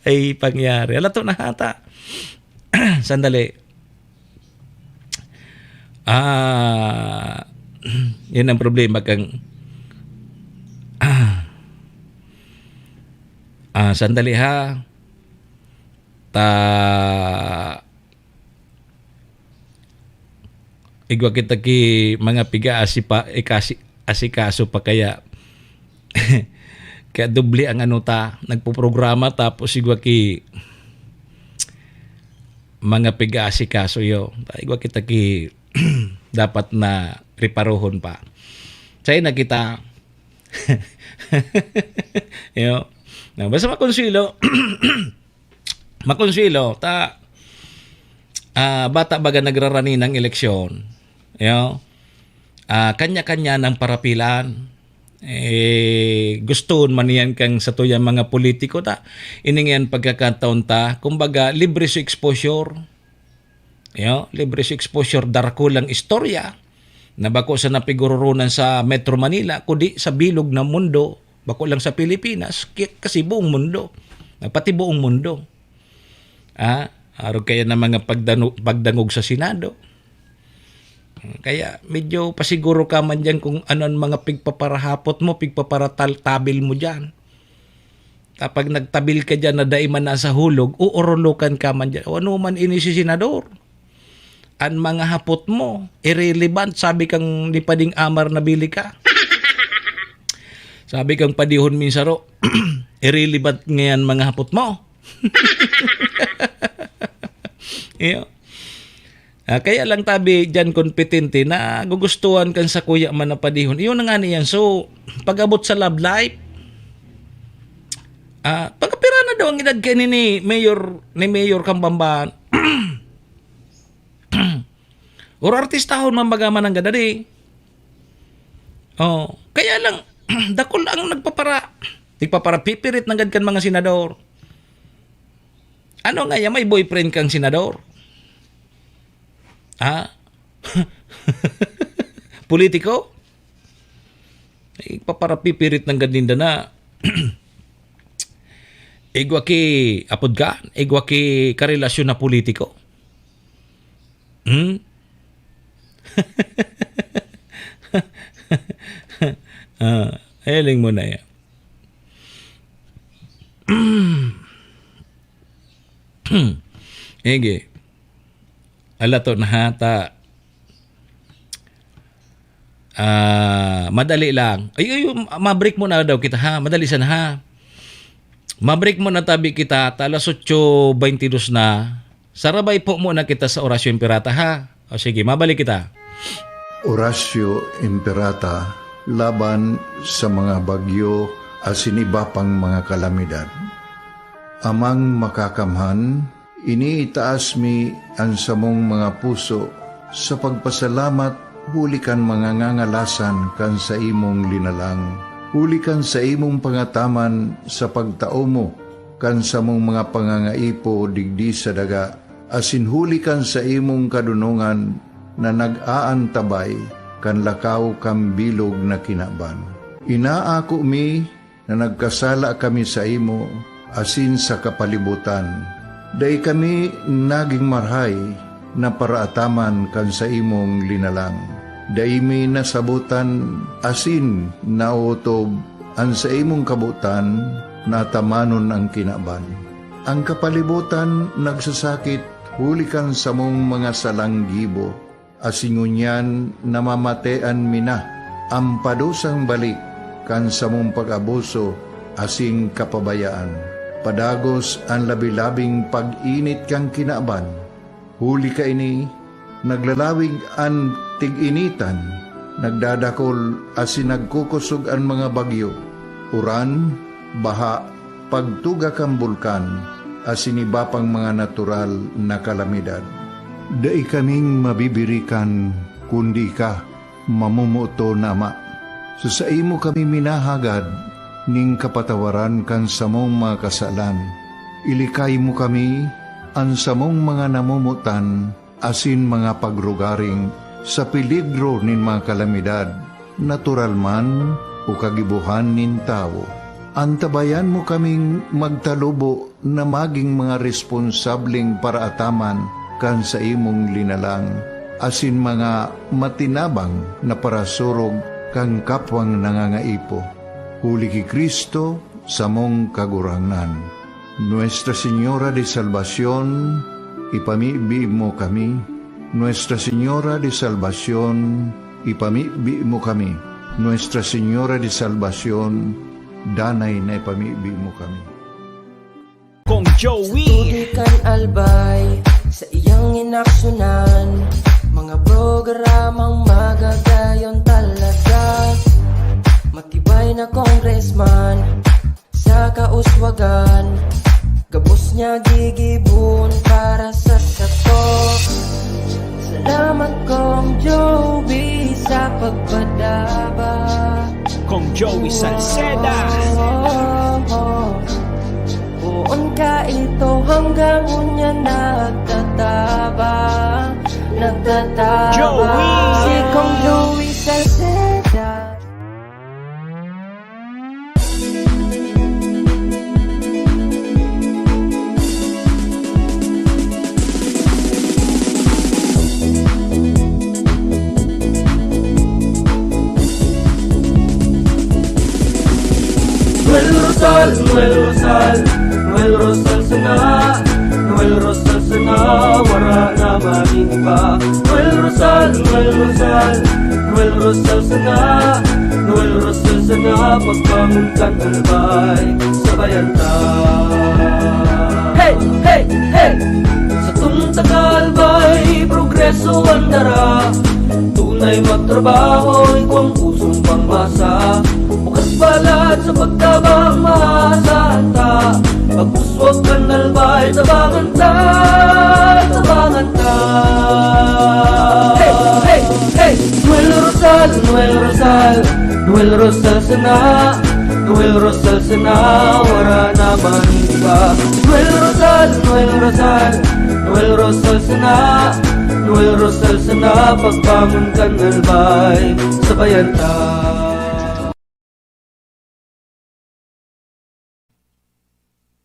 Ay, pangyari. Ala to na hata. Sandali. Ah, yun ang problema kang, ah, ah, sandali ha. Ta-, igwa kita ki mga piga-asi pa, ikasi-, asikaso pa kaya. Kaya doble ang ano ta, nagpoprograma tapos igwa ki mga piga-asikaso yo. Igwa kita ki dapat na reparohon pa. Sa na kita. Yo. Na, basta makonsuelo, makonsuelo, ta, ah, bata baga nagrarani ng eleksyon. Yo. Ah, kanya-kanya ng parapilan. Eh, gustoon man yan kang satuyang mga politiko ta. Ining yan pagkakataon ta, kumbaga, libre sa exposure. Yo, libre sa exposure, darakulang istorya na bako sa napiguroronan sa Metro Manila, kundi sa bilog na mundo, bako lang sa Pilipinas, ki-, kasi buong mundo, pati buong mundo. Ah, arog kaya na mga pagdano-, pagdangog sa Senado. Kaya medyo pasiguro ka man diyan kung ano ang mga pigpaparahapot mo, pigpaparatal-, tabil mo diyan. Kapag nagtabil ka diyan na dai man nasa hulog, uurulukan ka man diyan. O ano man ini si senador? An mga hapot mo, irrelevant, sabi kan ni Pading Amar na bili ka. Sabi kan Padihon Minsaro, "Irrelevant ngayan mga hapot mo." Iyo. Ah, kaya lang tabi diyan kompetente na gugustuhan kan sakuya man na padihon. Iyon na nga niyan. So, pag-abot sa love life, ah, pagkapira na daw ang edad kay ni, ni Mayor, ni Mayor Kambamban. Or artistahon man baga man ang gadadi. Oh, kaya lang, dakul ang nagpapara, nagpaparapipirit nanggad kan mga senador. Ano nga yan? May boyfriend kang senador? Ha? Politiko? Ay, paparapipirit nanggad ninda na. Igwa ki, apod ka? Igwa ki karelasyon na politiko? Hmm? Ah, hiling mo na yan. Ege. Ala to na ha, ta. Ah, madali lang. Ay, ay, ma-break muna daw kita ha. Madali sana ha. Ma-break muna tabi kita, ta alas otso beintidos na. Sarabay po muna kita sa Orasyo Imperata ha. O sige, mabalik kita. Orasyo Imperata laban sa mga bagyo asin iba pang mga kalamidad. Amang Makakamhan, iniitaas mi an samong mga puso sa pagpasalamat huli kan mga ngangalasan kan saimong linalang, huli kan saimong pangataman sa pagtao mo kan samong mga pangangaipo digdi sa daga, asin huli kan saimong kadonongan na nag-aantabay kan lakaw kan bilog na kinaban. Inaako mi na nagkasala kami saimo asin sa kapalibotan. Dai kami nagin marahay na paraataman kan saimong linalang. Dai mi nasabotan asin naotob an saimong kabotan na atamanon an kinaban. An kapalibotan nagsasakit huli kan samong mga salang gibo, asin ngunyan namamatean mi na an padusang balik kan samong pag-abuso asin kapabayaan. Padagos an labi-labing pag-init kan kinaban, huli kaini, naglalawig an tig-initan, nagdadakol asin nagkukosog an mga bagyo, uran, baha, pagtuga kan bulkan, asin iba pang mga natural na kalamidad. Dai kaming mabibirikan, kundi ika, mamomoton na Ama. Sa saimo kami minahagad ning kapatawaran kan samong mga kasalan. Ilikay mo kami, an samong mga namomotan, asin mga pagrugaring sa peligro nin mga kalamidad, natural man o kagibohan nin tawo. Antabayan mo kaming magtalubo na magin mga responsableng paraataman kan saimong linalang, asin mga matinabang na parasurog kan kapwang nangangaipo. Huli ki Cristo, samong Kagurangnan. Nuestra Señora de Salvacion, ipamibi mo kami. Nuestra Señora de Salvacion, ipamibi mo kami. Nuestra Señora de Salvacion, danay na ipamibi mo kami. Kong Joey. Sa tubig kan Albay, sa iyang inaksunan, mga programang magagayon talaga. Matibay na congressman, sa kauswagan, gabos niya gigibon para sa sato. Salamat, Kong Joey, sa pagpadaba. Kong Joey Salceda. Poon ka ito hanggang unya nagtataba, nagtataba. Joey! Si Kong Joey Salceda. Sweldo Noel Rosal, Noel Rosal sana, Noel Rosal sana, wara na man iba. Noel Rosal, Noel Rosal, Noel Rosal sana, Noel Rosal sana, pagbangon kan Albay, sabayan ta. Hey, hey, hey! Satong taga-Albay, progreso an dara. Tunay magtrabaho, igwang pusong pangmasa. Bukas balat sa pagtabang, maasahan ta. Pagpuswag kan Albay, tabangan ta, tabangan ta. Hey, hey, hey! Noel Rosal, Noel Rosal, Noel Rosal sana, Noel Rosal sana, wara na man iba. Noel Rosal, Noel Rosal, Noel Rosal sana, Noel Rosal sana, pagbangon kan Albay, sabayan ta.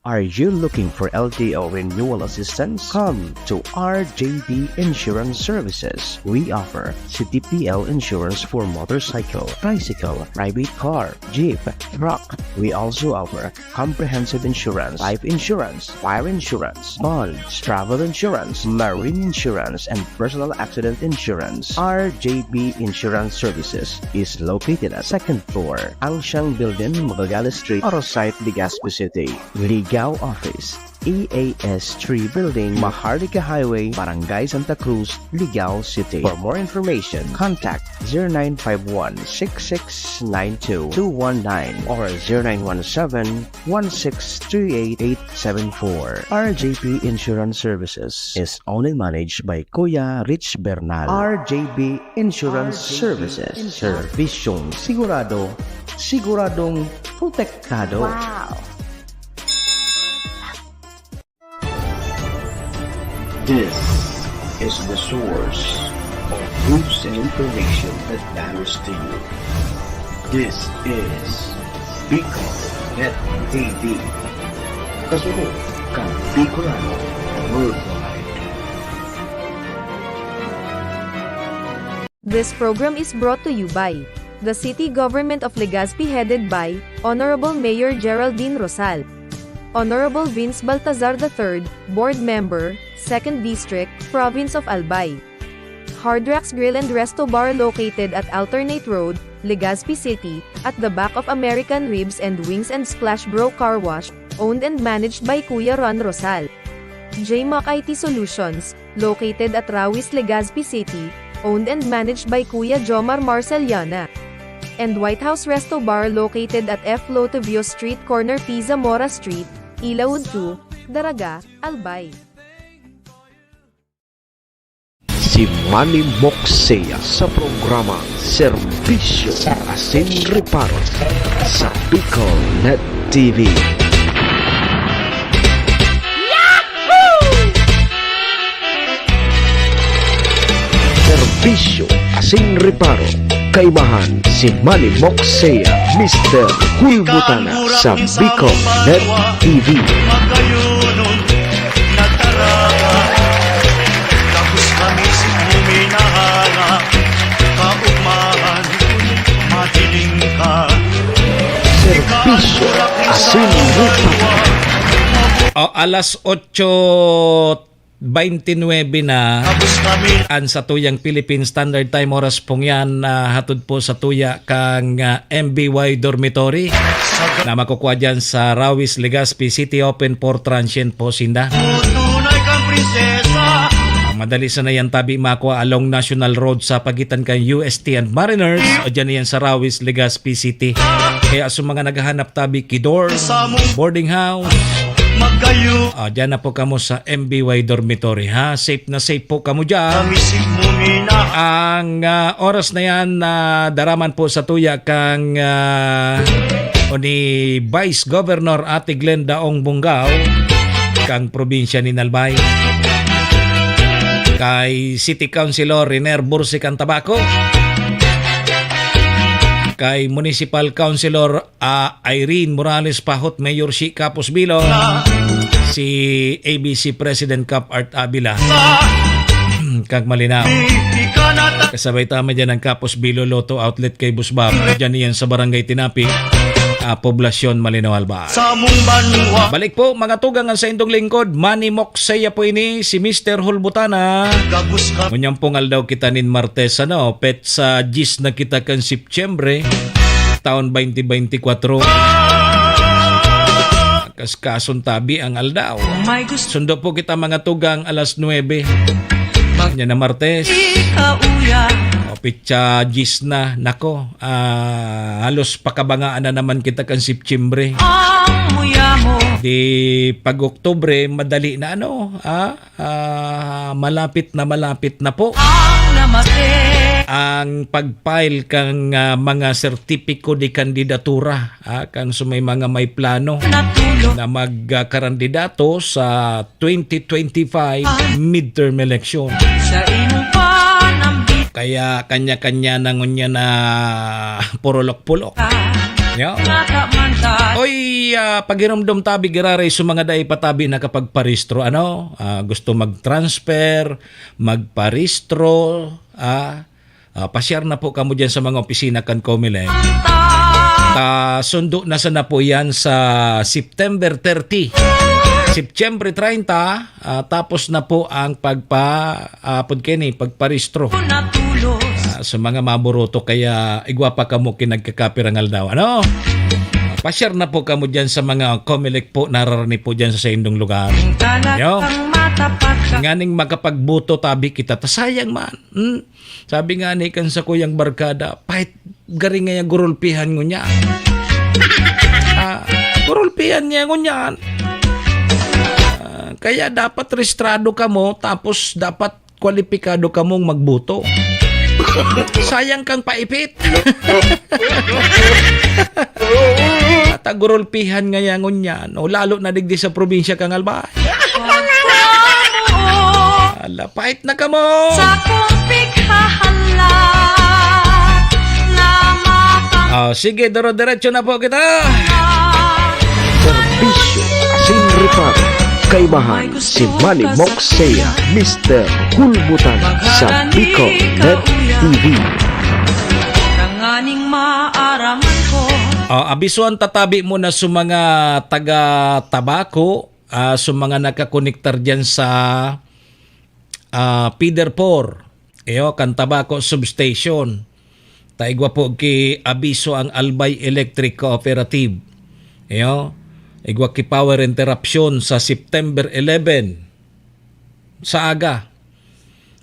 Are you looking for L T O renewal assistance? Come to R J B Insurance Services. We offer C T P L insurance for motorcycle, tricycle, private car, jeep, truck. We also offer comprehensive insurance, life insurance, fire insurance, bonds, travel insurance, marine insurance, and personal accident insurance. R J B Insurance Services is located at second floor, Angsiang Building, Magallanes Street, Arosite, Legazpi City. Ligao Office, E A S three Building, Maharlika Highway, Barangay Santa Cruz, Ligao City. For more information, contact zero nine five one, six six nine two, two one nine or zero nine one seven, one six three eight, eight seven four. R J P Insurance Services is owned and managed by Kuya Rich Bernal. R J B Insurance Services. Serbisyong sigurado, siguradong protektado. Wow! This is the source of news and information that matters to you. This is Bicol Net T V. Kasunod kan Bicolano Worldwide. This program is brought to you by the City Government of Legazpi, headed by Honorable Mayor Geraldine Rosal. Honorable Vince Baltazar the third, Board Member, Second District, Province of Albay. Hard Rocks Grill and Resto Bar, located at Alternate Road, Legazpi City, at the back of American Ribs and Wings and Splash Bro Car Wash, owned and managed by Kuya Ron Rosal. J Mac I T Solutions, located at Rawis, Legazpi City, owned and managed by Kuya Jomar Marceliana. And White House Resto Bar, located at F Lotivio Street, corner P Zamora Street, Ilaud two, Daraga, Albay. Si Manny Moksea sa programang Serbisyo Asin Reparo sa Bicol Net T V. Serbisyo Asin Reparo, kaimahan si Manny Moksea, Mister Hulbutana sa Bicol Net T V. Magkayunon, nagtaraka, tapos kami si Kumi nahala, kaugmahan, madiling ka. Serbisyo Asin Reparo. O, alas otso twenty-nine na an satuyang Philippine Standard Time. Oras pong yan, ah, hatod po satuya kang, ah, M B Y Dormitory na makukua dyan sa Rawis, Legazpi City. Open for transient po sinda. Ang madali sana yan tabi makua along National Road sa pagitan kan U S T and Mariners. O dyan yan sa Rawis, Legazpi City. Kaya sa mga naghahanap tabi ki dorm, boarding house, ah, dyan na po kamo sa M B Y Dormitory, ha? Safe na safe po kamo dyan. Ang, ah, oras na yan, ah, daraman po satuya kang, ah, o ni Vice Governor Ate Glenda Ong Bongao, kang probinsya ni Albay. Kay City Councilor Riner Bursi kan Tabaco. Kay Municipal Councilor ah, Irene Morales Pahot, Mayor si Campos Bilo, si A B C President Cap Art Avila. Kag Malinao. Kasabay tama dyan ang Campos Bilo Lotto Outlet kay Boss Bob. Dyan iyan sa Barangay Tinapi. ah, Poblacion Malinaw, Albay. Sa mong banwa. Balik po, mga tugang, ang saindong lingkod, Manny Moksaya po ini, si Mister Hulbutana. Gagos ka. Ngunyan pong aldaw kita nin Martes, ano, petsa diyes na kita kan Setyembre, taon twenty twenty-four. Kaskason tabi ang aldaw. May gusto. Sundo po kita, mga tugang, alas nuebe. Mag- Yan na Martes. Ikaw, uya. O, petsa diyes na. Nako, ah, halos pakabangaan na naman kita kan Setyembre. Ang muya mo. Di pag Oktubre, madali na ano, ah, ah, malapit na, malapit na po. Ang namate. Ang pag-file kang, ah, mga sertipiko de kandidatura, ah, kang sumay mga may plano Natulog. Na magkarandidato sa twenty twenty-five midterm election. Sa imo pa nang Kaya kanya-kanya na ngunyan na purulok-pulok. Yo. Mata man ta. Oy, ah, paghiromdom tabi giraray sa mga dai pa tabi nakapagparehistro, ano? Ah, gusto mag-transfer, magparehistro, ah, ah, pasyar na po kamo dyan sa mga opisina kan Comelec. Ta sundo na sana po yan sa September thirty. September treinta, ah, tapos na po ang pagpa-, ah, pud kini, pagparehistro. Natulos. Ah, sa mga maburuto, kaya igwa pa kamo kinagkakapirangal daw, ano? Pasyar na po kamo dyan sa mga Comelec po, nararani po dyan sa saindong lugar. Talagang Yo. Matapat ka. Nganing makapagboto tabi kita, ta sayang man. Hmm? Sabi nga ni kan sakuyang barkada, "Pahit gari nga yung gurulpihan ngunyan." Ah, gurulpihan niya ngunyan. Ah, kaya dapat rehistrado kamo, tapos dapat kwalipikado kamong magboto. Sayang kang paipit. At ang gurulpihan nga yan ngunyan, o lalo na digdi sa probinsya kang Albay. Ala, pait na kamo. Sa kong pighahalat na matang- Ah, sige, dire-diretso na po kita. Serbisyo asin reparo. Kaibahan si Manny Moksea, Mister Hulbutan sa Bicol Net T V. Tanganing maaraman ko. Ah, abisuan tatabi mo na sa mga taga Tabaco, ah, sa mga nakakonektar dyan sa, ah, feeder four, iyo, kan Tabaco Substation. Ta igwa po ki abiso ang Albay Electric Cooperative. Iyo, igwa ki power interruption sa September eleven sa aga.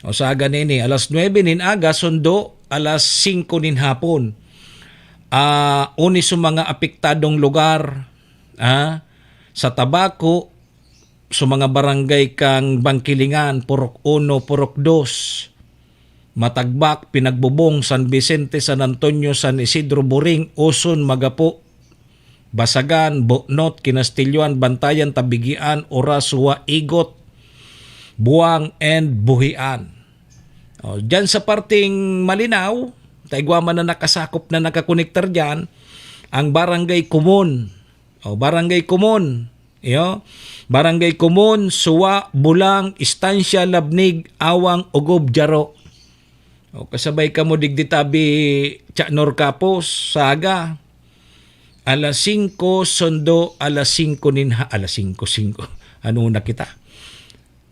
O sa aga nini, alas nuebe nin aga, sundo alas singko nin hapon. Ah, uni sa mga apektadong lugar, ah, sa Tabaco, sa mga barangay kan Bangkilingan, Purok Uno, Purok Dos, Matagbak, Pinagbubong, San Vicente, San Antonio, San Isidro, Buring, Uson, Magapo, Basagan, Bonot, Kinastilyoan, Bantayan, Tabigian, Oras, Suwa, Igot, Buang, and Buhian. O, dyan sa parteng Malinao, ta igwa man na nakasakop na nakakonektar dyan, ang Barangay Kumon. O, Barangay Kumon. Iyo. Barangay Kumon, Suwa, Bulang, Estancia, Labnig, Awang, Ogob, Jaro. O, kasabay kamo digdi tabi, Cha Norcapos, sa aga. Alas singko, sundo, alas singko nin ha-, alas singko, singko. Ano na kita?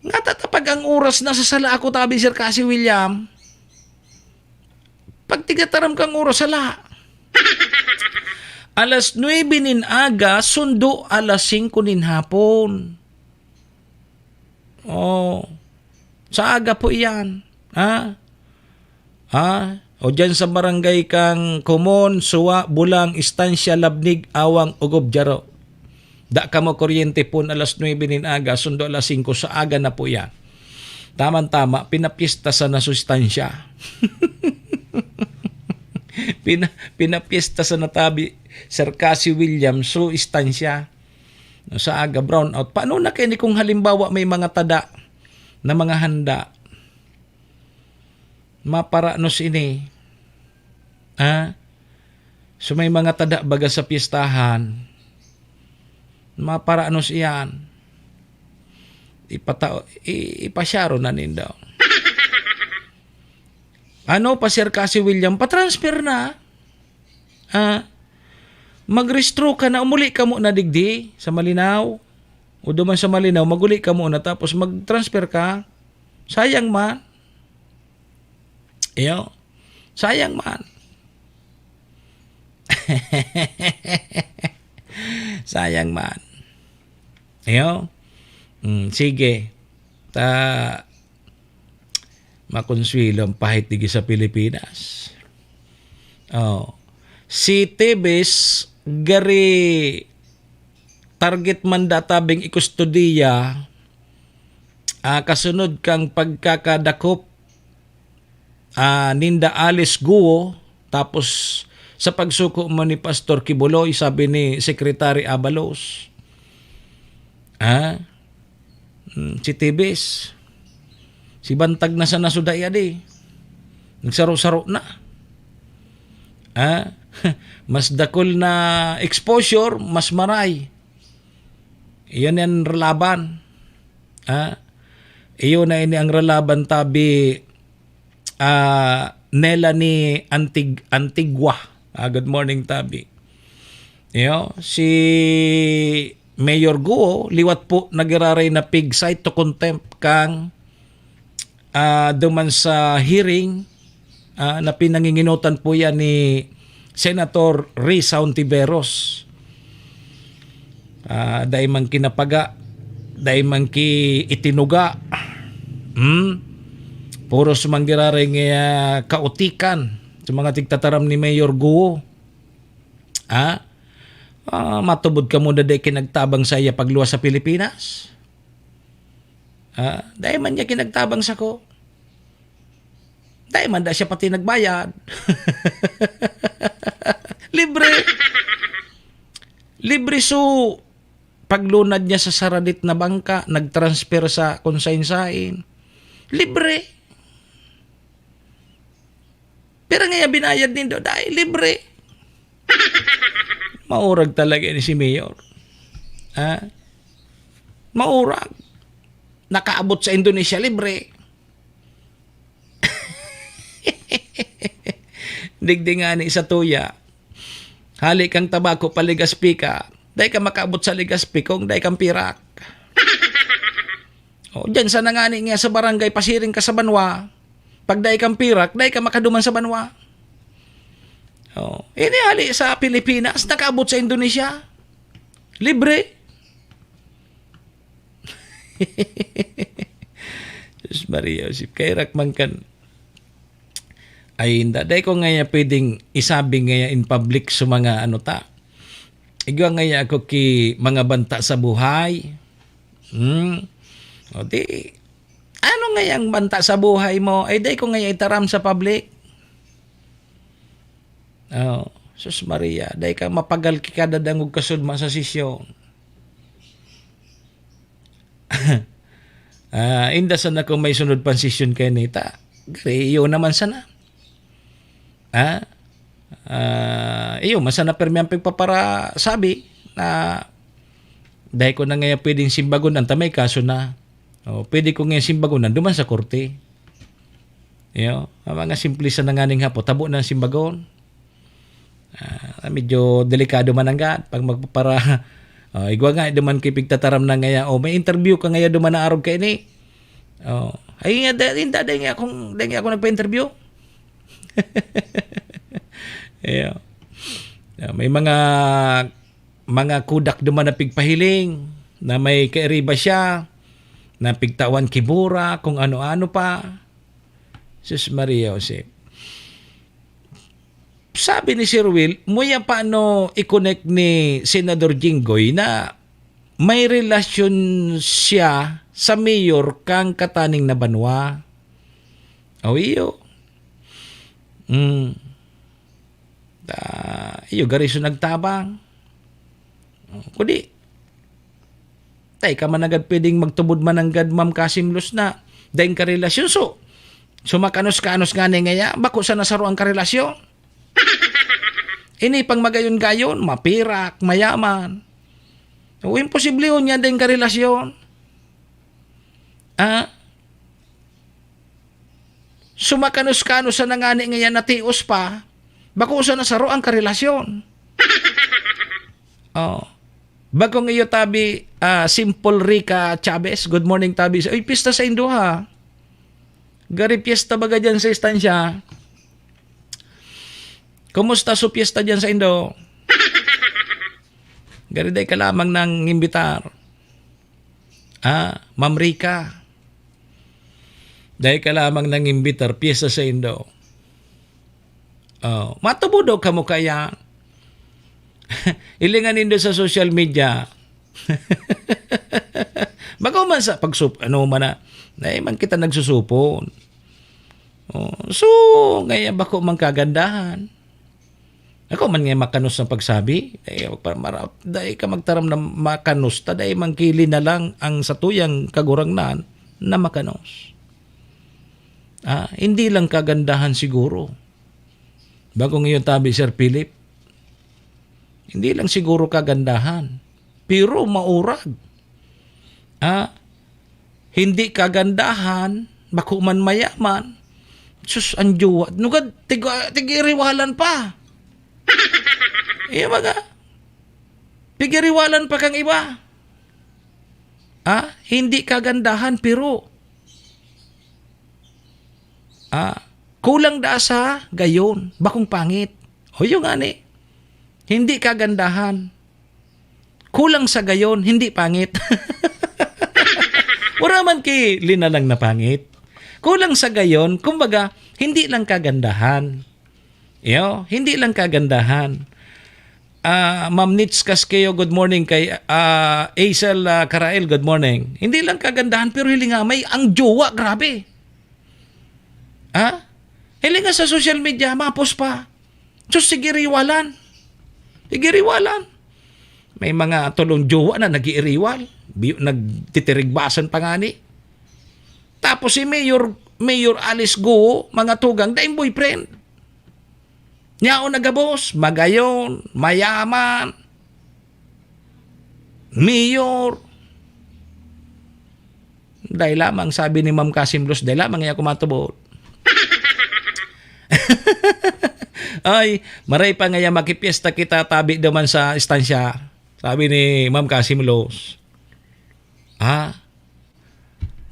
Natatapag ang oras, nasa sala ako tabi, Sir Cassie William. Pag tigataram kang oras, sala. Alas nuebe nin aga, sundo alas singko nin hapon. Oh. Sa aga po iyan. Ha? Ha? O dyan sa barangay kang Kumon, Suwa, Bulang, Estancia, Labnig, Awang, Ogob, Jaro. Da kamo kuryente pon alas nuebe nin aga, sundo alas singko sa aga na po yan. Taman-tama, pinapyesta sa nasustansya. Pina-, pinapyesta sa natabi, Sir Cassie William, so istansya. Sa aga, brown out. Paano na kayo ni kung halimbawa may mga tada na mga handa? Maparanos ini. Ha? So, may mga tada baga sa piyestahan. Maparanos iyan. Ipata-, i-, ipasyaro na nindo. Ano pa, Sir Cassie William? Patransfer na. Ah, Magrehistro ka na, umuli ka muna digdi sa Malinao. O duman sa Malinao, maguli ka muna tapos mag-transfer ka. Sayang man. Iyo. Sayang man. Sayang man. Iyo. Mm, sige. Ta, makonsuelo ang pahit digi sa Pilipinas. Oh. Si Tebes, gari target man da tabing ikustodiya, ah, kasunod kan pagkakadakop, ah, ninda Alice Guo, tapos sa pagsuko man ni Pastor Quiboloy, sabi ni Secretary Abalos. Ah? Hmm, si Tebes. Si Bantag na sana su dai adi. Nagsaro-saro na. Ah? Mas dakul na exposure, mas maray. Iyon yan laban. Ah? Iyo na ini ang laban tabi, ah, Nela ni Antig-, Antigua. Ah, good morning, tabi. Iyo, si Mayor Guo, liwat po nagiraray na pig cite to contempt kang, ah, duman sa hearing, ah, na pinanginginotan po yan ni Senator Risa Hontiveros. Ah, dai man kinapaga, dai man ki itinuga. Hmm? Puros man giraray nga kautikan sa mga tigtataram ni Mayor Guo. Ha? Ah, matubod ka muna, dai ki nagtabang sa iya pagluwas sa Pilipinas. Ah, dai man niya kinagtabang sako. Dai man da siya pati nagbayad. Libre. Libre su paglunad niya sa saradit na bangka, nag-transfer sa kung sain-sain. Libre. Pero ngaya binayad nindo, dai, libre. Maurag talaga ni si Mayor. Ha? Maurag. Nakaabot sa Indonesia, libre. Digdi ngani sa tuya. Hali kang Tabaco pa Legazpi ka. Dai ka makaabot sa Legazpi kung dai kang pirak. O, diyan sa nangani nga sa barangay, pasiring ka sa banwa. Pag dai kang pirak, dai ka makaduman sa banwa. O, ini hali sa Pilipinas, nakaabot sa Indonesia. Libre. Sus Maria, Joseph, kairak man kan. Ay, inda. Dai ko ngaya pwedeng isabi ngaya in public sa mga ano ta. Igwa ngaya ako ki mga banta sa buhay. Hmm. O di, ano ngayang banta sa buhay mo? Ay, dai ko ngaya itaram sa public. Oh, sus Maria, dai ka mapagal ki kada dangog kasulma sa sesyon. Ah, inda sana kung may sunod pang sesyon kay nita. Gari, iyo naman sana. Ha? Ah, iyo, man sana permi ang pagpaparasabi na dai ko na ngayon pwedeng simbagon, anta may kaso na. O, pwede ko ngayon simbagon, nanduman sa korte. Iyo, ang mga simple sa nanganing hapot, tabo na ang simbagon. Ah, medyo delikado man ang gaan pag magpapara-, oh, igwa nga, duman kay pigtataram na ngaya, oh, may interview ka ngaya duman na arog kaini. Oh, ay nga, da-, inda, dai nga akong, dai nga ako nagpa-interview. Iyo. Ah, may mga, mga kudak duman na pigpahiling, na may kairiba siya, na pigtawan kibura, kung ano-ano pa. Sus Maria Jose. Sabi ni Sir Will, muya pa no i-connect ni Senador Jinggoy na may relasyon siya sa mayor kang kataning na banwa. O iyo. Mm. Ta, iyo, gari so nagtabang. O, kudi, dai ka man nanggad pwedeng magtubod mananggad, Ma'am Kasim Luz, na daing karelasyon. So, so makanos-kanos ngani ngaya, bako sana saro ang karelasyon. Ini pang magayon-gayon, mapirak, mayaman. O, imposible yun yan, daing karelasyon. Ah? So makanos-kanos sana ngani ngaya natios pa, bako sana saro ang karelasyon. Oh. Bakong iyo, tabi, ah, Simple Rica Chavez. Good morning, tabi. Uy, piyesta saindo, ha? Gari piyesta baga dyan sa estansya. Kumusta su piyesta dyan saindo? Gari dai ka lamang nang imbitar. Ah, Ma'am Rica. Dai ka lamang nang imbitar, piyesta saindo. Oh, matubod daw kamo kaya. Hilingan nindo sa social media. Bako man sa pagsup-, ano man na, dai man kita nagsusupon. Oh, so, ngaya bako man kagandahan. Ako man ngaya makanos ang pagsabi, dai, pa-, mara-, dai ka magtaram na makanos ta, dai man ki linalang ang satuyang Kagurangnan na makanos. Ah, hindi lang kagandahan siguro. Bakong iyo, tabi, Sir Philip, hindi lang siguro kagandahan, pero maurag. Ah, hindi kagandahan, bako man mayaman. Sus, ang jowa. Nugad, tig-, tig-iriwalan pa. Iya baga. Tig-iriwalan pa kang iba. Ah, hindi kagandahan, pero, ah, kulang daa sa gayon, bakong pangit. O, yun nga ni. Hindi kagandahan. Kulang sa gayon, hindi pangit. Wala man ki linalang na pangit. Kulang sa gayon, kumbaga, hindi lang kagandahan. Yo, hindi lang kagandahan. Ah, Ma'am Nits Casqueo, good morning. Kay, ah, Aisel, ah, Carael, good morning. Hindi lang kagandahan, pero hilinga, may ang jowa, grabe. Ha? Hilinga sa social media, mapos pa. Diyos, sige, riwalan. Sige, riwalan. May mga tolong jowa na nag-iiriwal. Bi-, nagtitirigbasan pa ngani. Tapos si Mayor, Mayor Alice Guo, mga tugang, daing boyfriend. Yaon na gabos, magayon, mayaman, mayor. Dai lamang, sabi ni Ma'am Kasim Luz, dai lamang iya kumatubod. Ay, maray pa ngaya makipiesta kita tabi duman sa estansya, sabi ni Ma'am Kasim Luz. Ah,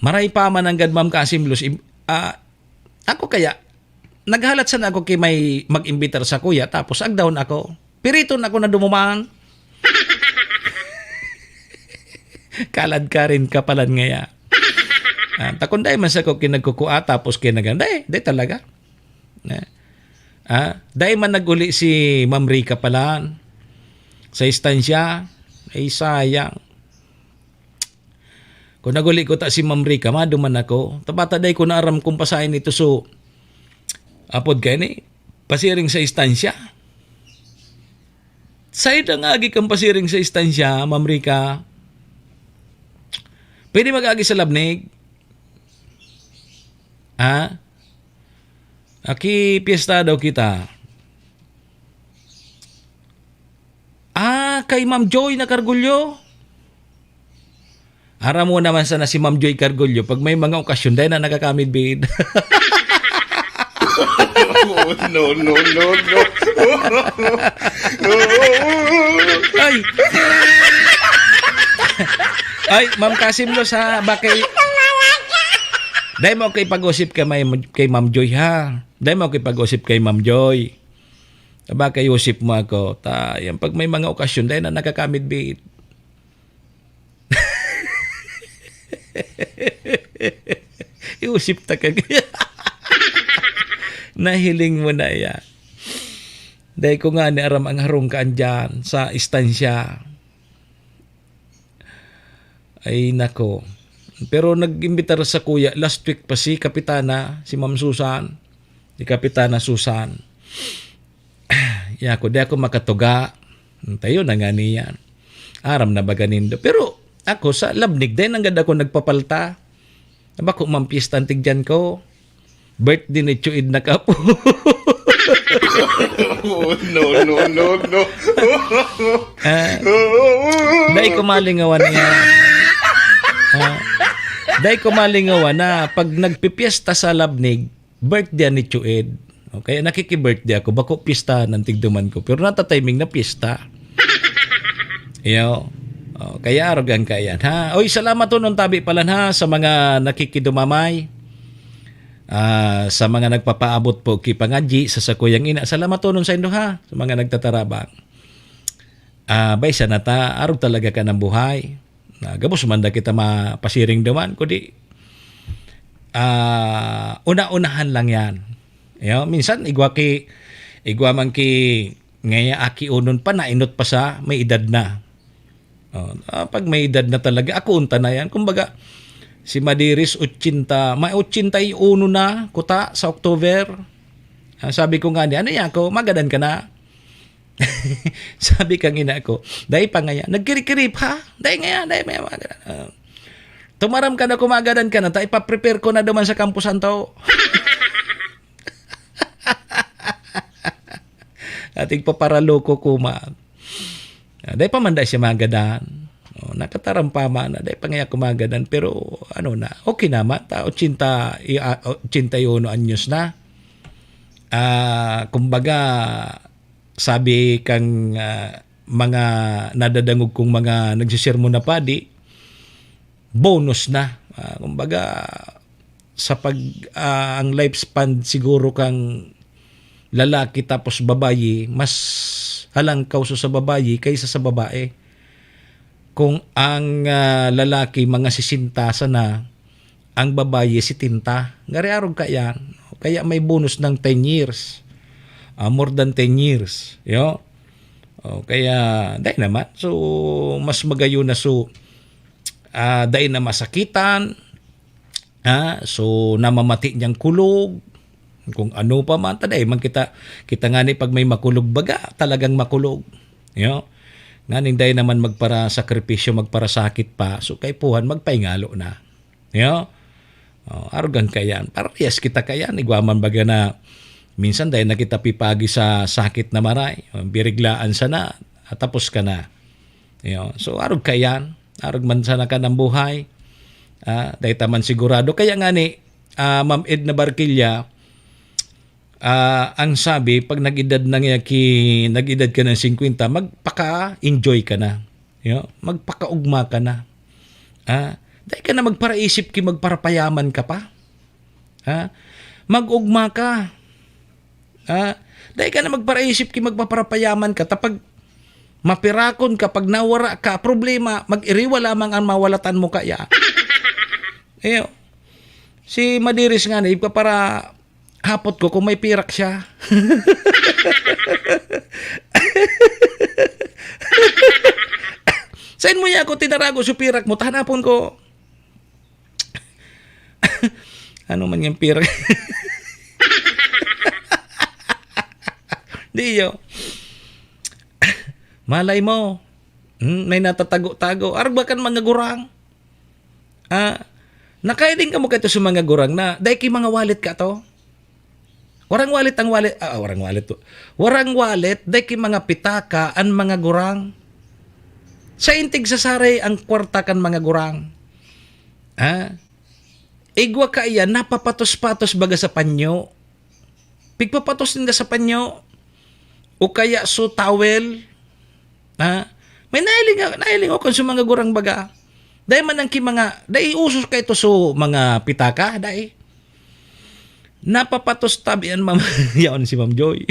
maray pa man nanggad, Ma'am Kasim Luz, im-, ah, ako kaya, naghalat sana ako ki may mag-imbitar sakuya, tapos agdahon ako. Piriton ako na dumuman. Kalad ka rin, kapalan ngaya. Ah, ta kun dai man sako ki nagkukua, tapos ki nagan-, dai, dai talaga. Na, ah, dai man nag-uli si Ma'am Rica pala sa estansya. Ay, sayang. Kung naguli ko ta si Ma'am Rica, maduman ako. Tabata dai ko na aram kung pasain ito. So, apod kaini, pasiring sa estansya. Sayo na nga agi kang pasiring sa estansya, Ma'am Rica. Pwede mag-agi sa Labnig? Ha? Aki, piyesta daw kita. Ah, kay Ma'am Joy na Cargullo? Aram mo naman sana si Ma'am Joy Cargullo, pag may mga okasyon, dai na nagkakamidbid. Oh, no, no, no, no. Ay! Ay, Ma'am Kasim Luz, ha, bakay, dai mo ako ipag-usip kay, may, kay Ma'am Joy, ha? Dai mo ako ipag-usip kay Ma'am Joy. Baka i-usip mo ako. Ta, yan, pag may mga okasyon, dai na nagkakamidbid. I-usip ta ka. Nahiling mo na yan. Dai ko ngani aram ang harong ka andyan sa estansya. Ay, nako. Pero nag-imbitar sakuya last week pa si Kapitana, si Ma'am Susan. Si Kapitana Susan. Ya ako, di ako makatuga. Tayo na nga niyan. Aram na ba ganindo? Pero ako, sa Labnig, dai nanggad ako nagpapalta. Bako man piyesta an tigyan ko. Birthday ni Chuid na kapo. Oh, no, no, no, no. Ah, dai ko malingawan niya. Ah, dai ko malingawan na pag nagpipiesta sa Labnig, birthday ni Chuid. O, kaya nakiki-birthday ako, bako piyesta ng tigduman ko. Pero nata-timing na piyesta. Yo. Oh, kaya arugan ka yan, ha? Oy, salamat tonon tabi palan, ha, sa mga nakikidumamay. Ah, sa mga nagpapaabot po ki pangadyi sa sakuyang ina. Salamat tonon sa indo, ha, sa mga nagtatarabang. Ah, bay, sana ta, arog talaga ka ng buhay. Na gabos man da kita mapasiring duman, kundi, ah, una-unahan lang yan. Yo, minsan, igwa ki, igwa man ki, ngaya aki unon pa, nainot pa sa may edad na. Oh, ah, pag may edad na talaga, ako unta na yan. Kumbaga, si Madiris, ochenta, may ochenta y uno na, kuta, sa October. Ah, sabi ko nga ni, "Ano yan ako? Magadan ka na?" Sabi kang ina ko, "Dai pa ngaya." Nagkirikirip, ha? "Dai ngaya, dai may magadan." Ah, "Tumaram ka na, kumagadan ka na, ta ipaprepare ko na duman sa Campo Santo." Ating paparaloko ko, ma. Ah, dai pa man dai siya magadan. Oh, nakataram pa man na, dai pa ngaya kumagadan, pero ano na, okay naman, ta ochenta, i-, ah, ochenta y uno anyos na. Ah, kumbaga, sabi kang, ah, mga nadadangog kong mga nagsisermon na padi, bonus na. Ah, kumbaga, sa pag, ah, ang lifespan siguro kang lalaki tapos babayi, mas halangkaw so sa babayi kaysa sa babae. Kung ang, ah, lalaki mga sesenta sana, ang babayi setenta. Gari arog ka yan. Kaya may bonus ng ten years. Ah, more than ten years. Yo? Oh, kaya, dai naman. So, mas magayon na so, ah, dai na masakitan. Ha? So, namamati niyang kulog. Kung ano pa man, ta dai man kita, kita nga ni pag may makulog baga, talagang makulog. Yo? Nganing dai naman magparasakripisyo, magparasakit pa. So, kaipuhan, magpaingalo na. Yo? Oh, arugan ka yan. Parehas kita ka yan. Igwa man baga na minsan dai na kita pipagi sa sakit na maray. Biriglaan sana, tapos ka na. Yo. So, arog ka yan. Arog man sana ka ng buhay. Ah, dai ta man sigurado. Kaya nga ni, ah, Ma'am Edna Barquilla, ah, ang sabi, pag nag-edad na nga ki-, nag-edad ka ng singkwenta, magpaka-enjoy ka na. Yo, magpakaugma ka na. Ah, dai ka na magparaisip ki magparapayaman ka pa. Ha? Mag-ugma ka. Ha? Dai ka na magparaisip ki magpaparapayaman ka. Ta pag mapirakon ka, pag nawara ka, problema, mag-iriwa lamang ang mawalatan mo kaya. Iyo. Si Madiris nga na, ipapara-, hapot ko kung may pirak siya. Sain mo niya ako tinarago sa pirak mo? Tahanapon ko. Ano man yung pirak? Di yo. Malay mo. Hmm, may natatago-tago. Arog ba kan mga gurang? Ah, nakaiding ka mo kaito sa mga gurang na, dai ki mga wallet ka to? Warang wallet ang wallet, ah, warang wallet to. Warang wallet, dai ki mga pitaka an mga gurang. Sa intig sa saray ang kwarta kan mga gurang. Ah, igwa ka iyan, napapatos-patos baga sa panyo. Pigpapatos ninda sa panyo. O kaya so towel. Ha? May nailing, nailing ako sa mga gurang baga. Dai man ang ki mga, dai usos ka ito so mga pitaka, dai. Napapatos tabi an Ma'am, yaon si Ma'am Joy.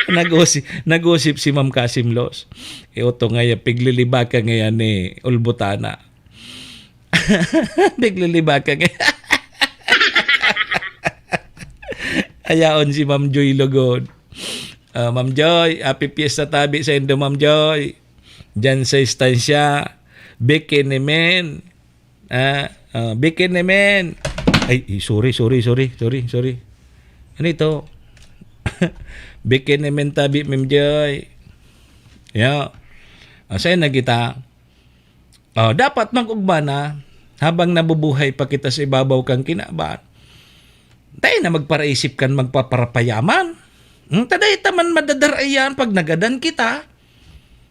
Nag-usi-, nag-usip si Ma'am Kasim Los. E, oto nga ya, piglilibaka nga yan ni Ulbutana. Piglilibaka nga. Ayaon si Ma'am Joy Lugod. Ah, Ma'am Joy, happy fiesta tabi sa indo, Ma'am Joy. Diyan sa istansya, Bikini Men. Ah, ah, Bikini Men. Ay, eh, sorry, sorry, sorry, sorry, sorry. Ano ito? Bikini Men tabi, Ma'am Joy. Ya. Ah, saan na kita? Oh, dapat mag-ugma na habang nabubuhay pa kita sa ibabaw kan kinaban. Dai na magparaisip kan magpaparapayaman. Hmm, ta dai ta man madadara iyan pag nagadan kita.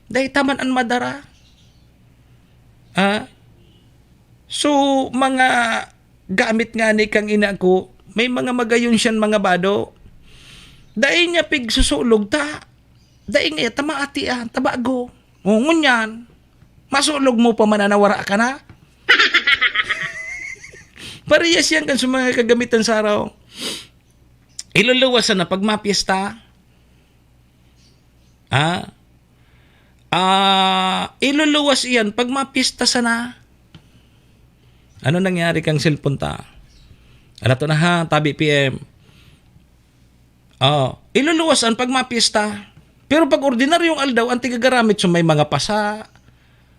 Dai ta man an madara. Ah? So, mga gamit ngani kang ina ko, may mga magayon siyan mga bado. Dai niya pigsusulog ta. Dai nga ta maati, ah, ta bago. O, ngunyan, masulog mo pa man na nawara ka na. Parehas yan kan sa mga kagamitan sa araw. Iluluwas na pag mapiyesta. Ah? Ah, iluluwas iyan pag mapiyesta sana. Ano nangyari kang cellphone ta? Alato na ha, tabi P M. Oo, iluluwas an pag mapiyesta. Pero pag ordinaryong aldaw, an tigagaramit so may mga pasa,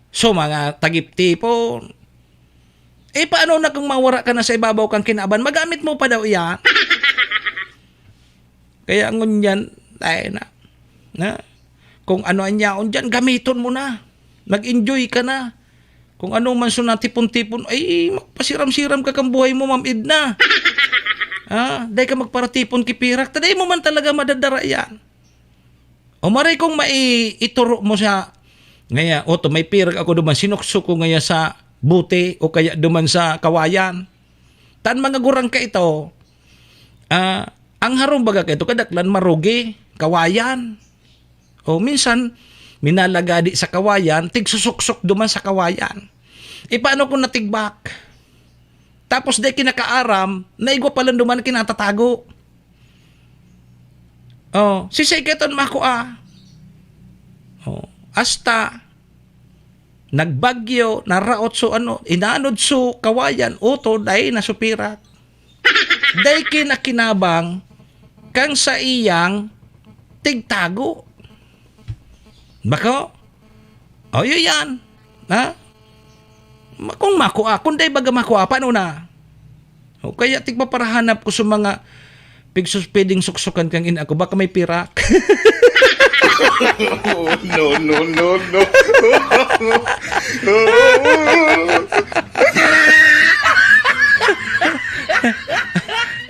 so mga tagip-tipon. Eh, paano na kung mawara ka na sa ibabaw kang kinaban? Magamit mo pa daw iyan? Kaya ngunyan, ay na, na, kung ano an yaon dyan, gamiton mo na. Mag-enjoy ka na. Kung ano man so natipon-tipon, ay, magpasiram-siram ka kan buhay mo, Ma'am Edna. Ha? Dai ka magparatipon ki pirak, ta dai mo man talaga madadara yan. O maray kung mai-, ituro mo siya, ngaya, "Oto, may pirak ako duman, sinuksok ko ngaya sa bote o kaya duman sa kawayan." Tan mga gurang ka ito, ah, ang harong baga ka ito, kadaklan marugi, kawayan. O minsan, minalagadi sa kawayan, tigsusuksok duman sa kawayan. E, paano kung natigbak? Tapos di kinakaaram, naigwa pa lang duman kinatatago. Oh, sisay ka ton makua. Oh, hasta nagbagyo, naraot so ano, inanod so kawayan, oto, dai na so pirak. Dai kinakinabang kang saiyang tigtago. Bako? O, yun yan. Ha? Ma-, kung makua, kung dai baga makua, paano na? O kaya tigpaparahanap ko sa mga pigsuspeding suksukan kang ina ko, baka may pirak. No, no, no, no.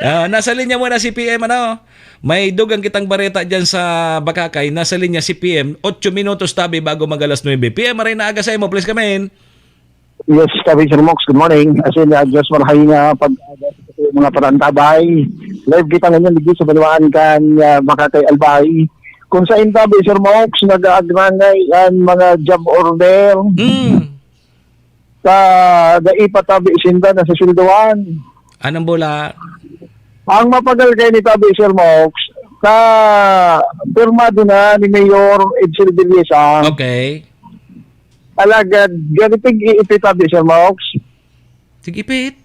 Ah, nasa linya muna si P M, ano? May dugang kitang bareta dyan sa Bakakay. Nasa linya si P M. Otso minutos tabi bago mag-alas nuebe. P M, maray na aga sa imo. Please come in. Yes, Tabi Sir Mox, good morning. As in, uh, Diyos marahay nga pag-aga sa mga parantabay. Live kita ngayon, digdi sa Banwaan kan, uh, Makatay Albay. Kung sa Intabi, Sir Mox, nag-aagrangay ang mga job order. Mm. Sa dai pa tabi sinda na sa sweldohan. Anong bula? Ang mapagal kay ni Tabi, Sir Mox, ka pirmado na ni Mayor Edsel Villesa. Okay. Alagad, gani tig-iipit tabi, Sir Mox. Tig-ipit?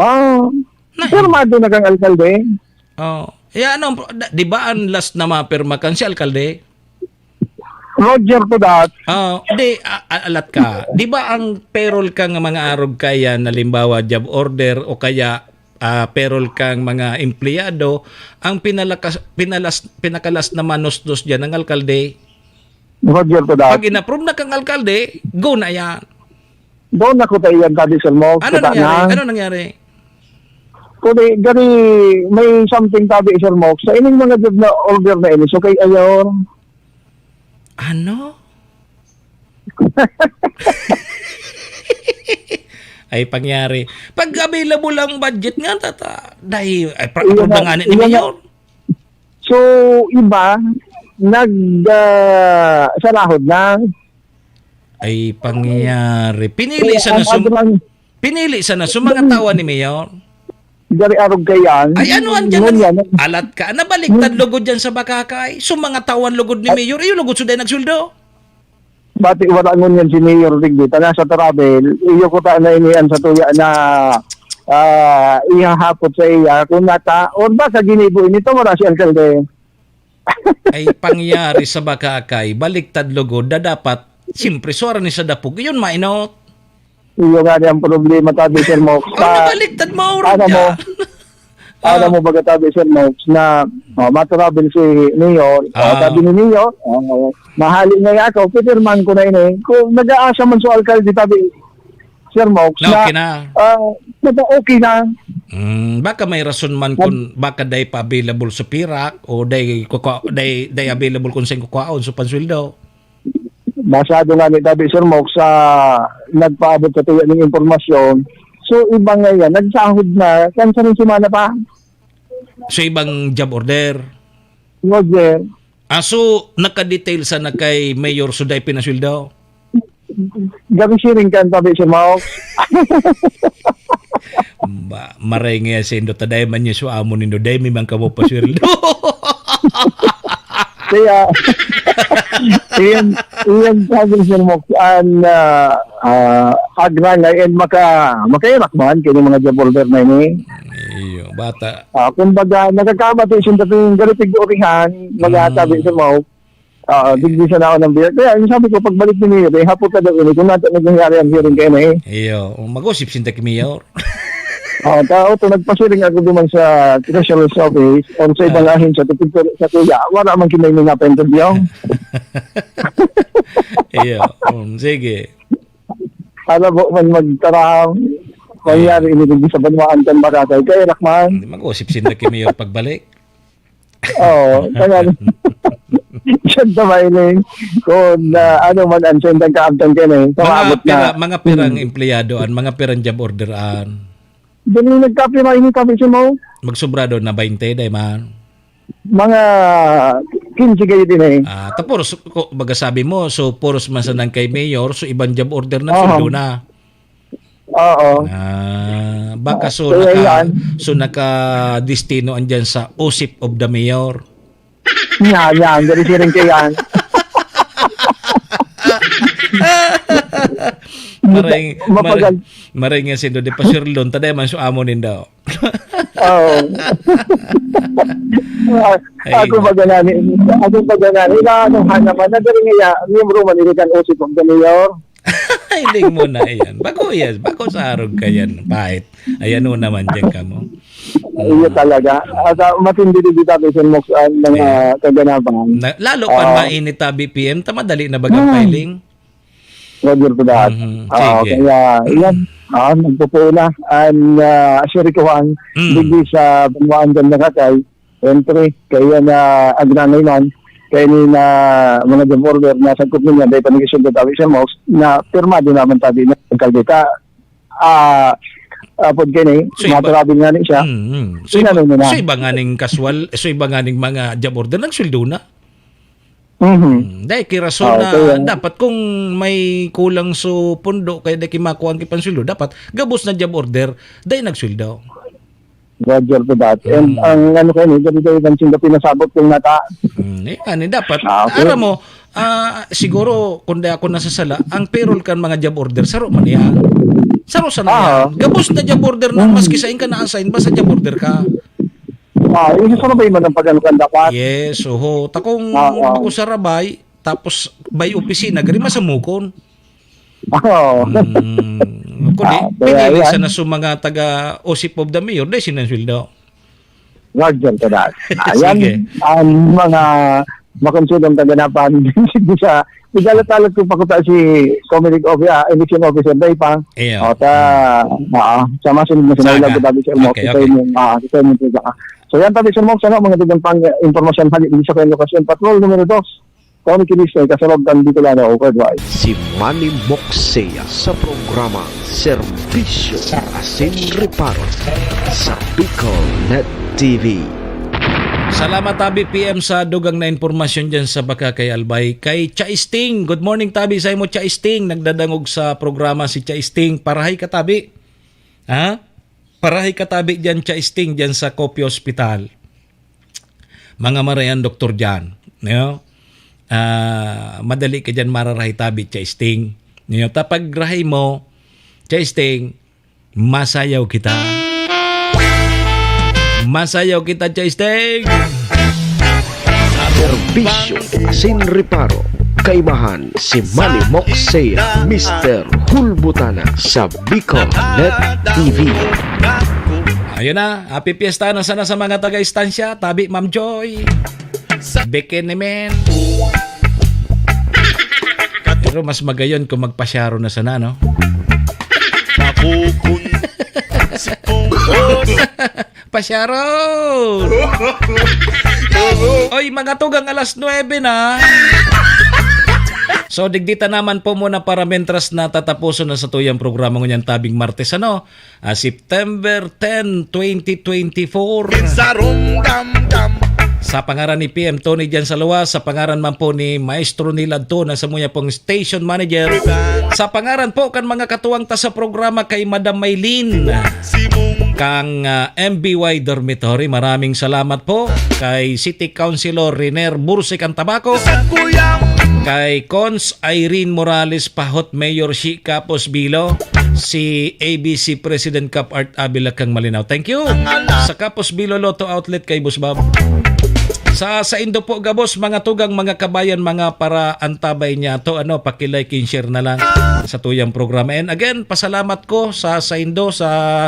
Oo. Nahi. Pirmado na kang alkalde. Oh. Eh, ano, da-, di ba ang last na mapirma kan si alkalde? Roger to that. Ah, di, a-, a-, alat ka. Di ba ang payroll ka nga mga arog kaya, halimbawa, job order o kaya, ah, payroll kang mga empleyado, ang pinalakas-, pinalas-, pinakalas na manusdos diyan ang alkalde? Roger to that. Pag in-approve na kang alkalde, go na yan. Doon na ko ta iyan, Tabi Sir Mox. Ano Kita nangyari? na. Ano nangyari? Kundi, gani, may something, Tabi Sir Mox. Sa ining mga job na order na ini, so kay Ayor. Ano? Ay, pangyari. Pag available ang budget nga, tata, dahil, ay, pra-, Iyon approve na na, nga ni iyon na. Mayor. So, iba, nag, ah, sarahod na. Ay, pangyari. Pinili Kaya sana ang sum-, adrang pinili sana sum mga tawa ni Mayor. Dari arog kayan. Ay, ano ang dyan? Ngunyan. Alat ka. Nabaliktad lugod dyan sa Bakakay. So, mga tawan lugod ni Mayor, iyo lugod suday nagsuldo. Bati wala ngunyan si Mayor digdi. Tana sa travel. Iyo ko ta na inian sa tuya na, ah, ihahapot sa iya. Kung nata, or baka ginibo ini, ta wala si alkalde. Ay, pangyari sa Bakakay, baliktad lugod na dapat, siyempre, suwara ni sa dapog. Yun, mainot. Iyo nga ni ang problema, Tabi Sir Mox. Oh, Sa nabaliktad, maurag Ano mo? niya. Ano Ah. mo baga, Tabi Sir Mox, na, oh, matravel si Mayor, oh, Ah. sabi ni Mayor, oh, mahali na ako, pipirman ko na ini. Kung nag-aasa man sa alkalde, Tabi Sir Mox, Na na, okay na. ah, na okay na. Mm, baka may rason man Nag- kung baka dai pa available sa pirak o dai kukua-, dai, dai available kung saan kukuhaon sa pansweldo. Basado nga ni Tabi Sir Mox sa nagpaabot sa tuya ning impormasyon. So, iba nga yan, nagsahod na, kan sa semana pa. Sa ibang job order? Roger. Ah, so, naka-detail sana kay Mayor Suday pinasweldo? Gabi siring kan tabi si Maoks. Ba, maray nga sindo, taday man niya so amo nindo, day mi man kamo pasweldo. Kaya, iyan, iyan sabi ni Sir Mox, an, ah, ah, agrangay and maka-, makairak man kini mga job order na ini. Iyo, bata. Ah, kumbaga, nagkakamati siya dati yung garitig orihan, mga Mm. tabi sa mao. Ah, digdi sa naon ng biyak. Kaya, yung sabi ko, pagbalik ni Mayor, eh, hapon ka daw ini, kung nato nangyayari ang hearing kayo na eh. Iyo, mag-usip sinta ki Mayor. Ah, tao to, nagpasiring ako duman sa Treasurer's Office, or sa ibang Ah. ahensya, tupig ko sa kuya, wala man kinay nga pa interview. Iyo, um, sige. Alam mo, man magtaram, mangyari ini digdi sa banwaan kan Barangay. Kaya, Rakman. Hindi, mag-usip sinta ki Mayor pagbalik. Oo, kaya, siya sa Mailing, kung, ah, ano man ang sendang kaabtan ka na eh, Mga maabot na. pira, mga pirang Hmm. empleyado an, mga pirang job order an. Dali nagkapira ini, sabi siya mo? Magsobrado na baynte, day man. Mga kinse kayo din eh. Ah, tapos, ko-, baga sabi mo, so, puros man sanang kay Mayor, so, ibang job order na, Oo. sweldo na. Oo. Ah, baka so Kaya naka-, yan. so naka-destino andyan sa Osip of the Mayor. Yan, yan. Dali siya rin kaya yan. Maray, Mapagal- maray, maray nga sindo di pa sure lon, taday man so amo nindo. Oo. Ay, Ako na. baga nani, ako baga nani, inaano ka naman, na dali nga, miyembro man, iri kan Osip of the Mayor. Hiling mo na yan. Bako yan. Bako sa arog ka yan. Pahit. Ayan o naman dyan ka mo. Iyo talaga. At, ah, matindi din dito sa Mox, ang mga Ayan. kaganapan. Na, lalo pa Ah. mainit tabi P M, ta madali na bagang Hmm. piling. Roger ko lahat. Mhm. Ah, Sige. kaya, yan. Ah, nagpupuna. Ang, ah, Sherry Kuhang, Mm. digdi sa Banwaan dyan nakakay. Entry, kaya na agranay man, kaya ni na mga job order na sangkot niya, dahil pa nag-isulod tabi siya, Mox, na pirmado naman tabi na alkalde ka, ah, apod kini, So, iba maturabil nga ni siya. Mm, mm. So, Inano iba, mo na? so, iba nga ning kaswal, so, iba nga ning mga job order, nagsweldo na. Mhm. Mm, dahil kirason Ah, na kaya dapat kung may kulang so pundo, kaya dahil kimakuha ang kipansweldo, dapat gabos na job order, dahil nagsweldo. Roger for that. And Mm. ang ano kayo, ni, gabi kayo ng singga pinasabot kung nata. Mm, eh, ano, dapat, Ah, okay. aram mo, ah, siguro, kung di ako nasasala, ang payroll kan mga job order, saro man yan. Saro sana Ah. yan. Gabos na job order na, Mm. maski sain ka na-assign, basta job order ka. Ah, yung sa sabay man ang pag-ano ka dapat. Yes, oho. Takong Ah, ah. ako sa Rabay, tapos by opisina, gari masamukon. Oo. Mm. Kundi, Ah, kaya pinili yan. sana sa mga taga Osip of the Mayor, dahil sinansweldo. Roger for that. Ayan, Sige. ang mga makonsulong kaganapan, sa, igalatalot ko pa ko ta si Comelec Office, ah, Election Officer, day pa. Iyo. O, ta, Mm. ah, sa masunod na Saga. sinaulog ko tabi sa Mox, Okay, sa okay. inyong, ah, sa inyong programa. So, yan tabi sa Mox, ano, mga dugang pang, eh, impormasyon, hali, sa Quezon Patrol, numero dos. Tony Kilis, may kasalog kan Bicolano Worldwide. Si Manny Moxea sa programa Serbisyo Asin Reparo sa Bicol Net T V. Salamat, Tabi P M, sa dugang na impormasyon dyan sa Bacacay, Albay. Kay Cha Sting, good morning, Tabi. Sa imo, Cha Sting, nagdadangog sa programa si Cha Sting. Parahay ka, Tabi. Ha? Parahay ka, Tabi, dyan, Cha Sting, dyan sa Copia Hospital. Mga marayan doktor diyan, no? Ah, madali ka diyan mararahay tabi, Cha Sting. No? Tapag rahay mo, Cha Sting, masayaw kita. Masayaw kita, Cha Sting. Serbisyo sin reparo. Kaimahan si Manny Moxea, Mister Hulbutana sa Bicol Net T V. Ayun na, happy fiesta na sana sa mga taga-istansya. Tabi, Ma'am Joy. Bikini Man. Pero mas magayon kung magpasyaro na sana, no? Nakukun-, si Pungkos. Pasyaro! Oy, mga tugang, alas nuebe na. So, digdi ta naman po muna para mentras na tatapuson na sa tuyang programa ngunyan tabing Martes, ano? Ah, September ten, twenty twenty-four. Kinsarong damdam, Sa pangaran ni P M Tony diyan sa luwas, sa pangaran man po ni Maestro Nilad to na samuya pong station manager, sa pangaran po kan mga katuwang ta sa programa kay Madam Maylin, kang, ah, M B Y Dormitory, maraming salamat po. Kay City Councilor Riner Bursi kan Tabaco, kay Cons Irene Morales Pahot, Mayor Shi Capos Bilo, si A B C President Cap Art Abila kang Malinao. Thank you. Sa Capos Bilo Lotto Outlet kay Boss Bob. Sa saindo po gabos, mga tugang, mga kabayan, mga para antabay niya to, ano, paki-like and share na lang sa tuyang programa. And again, pasalamat ko sa saindo sa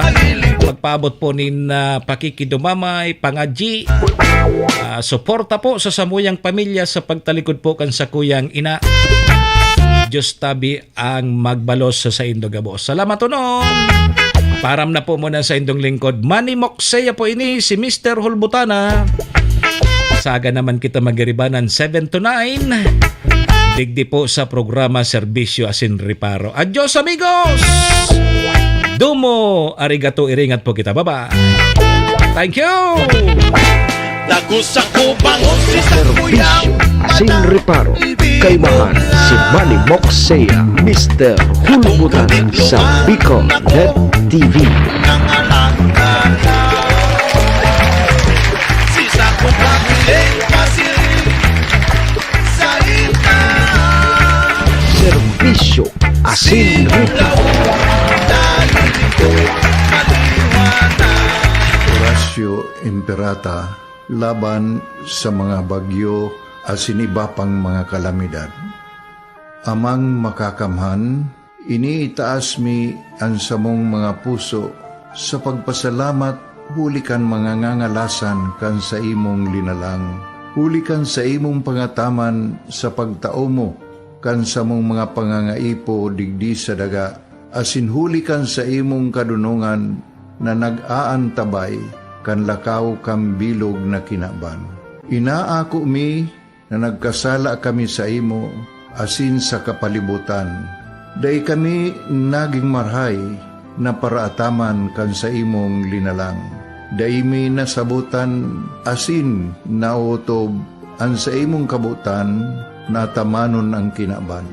pagpaabot po nin, ah, pakikidumamay, pangadji, ah, suporta po sa samuyang pamilya sa pagtalikod po kan sakuyang ina. Diyos tabi ang magbalos sa saindo gabos. Salamat unon. Param na po muna sa indong lingkod. Manny Moksea po ini, si Mister Hulbutana. Saga naman kita magiribanan seven to nine. Digdi po sa programa Serbisyo Asin Reparo. Adios, amigos! Dumo, arigato, iringat po kita. Bye-bye. Thank you! Dagos ako bangon si Serbisyo Asin Reparo. Kaimahan si Manny Moksea, Mister Hulmutan sa Bicol Net T V. Si Sakong Pagpiling Pasiring sa Ita. Serbisyo Asin Reparo. Horacio Imperata, laban sa mga bagyo asin iba pang mga kalamidad. Amang Makakamhan, iniitaas mi an samong mga puso sa pagpasalamat huli kan mga ngangalasan kan saimong linalang, huli kan saimong pangataman sa pagtao mo kan samong mga pangangaipo digdi sa daga, asin huli kan saimong kadonongan na nag-aantabay kan lakaw kan bilog na kinaban. Inaako mi na nagkasala kami saimo asin sa kapalibotan. Dai kami nagin marahay na paraataman kan saimong linalang. Dai mi nasabotan asin naotob an saimong kabotan na atamanon an kinaban.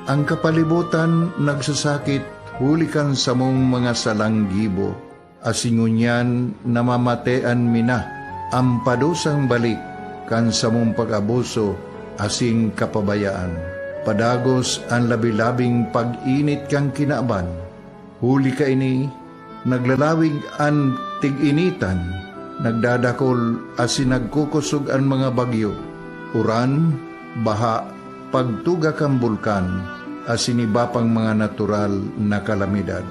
An kapalibotan nagsasakit huli kan samong mga salang gibo, asin ngunyan namamatean mi na an padusang balik kan samong pag-abuso asin kapabayaan. Padagos an labi-labing pag-init kan kinaban. Huli kaini, naglalawig an tig-initan, nagdadakol asin nagkukosog an mga bagyo, uran, baha, pagtuga kan bulkan, asin iba pang mga natural na kalamidad.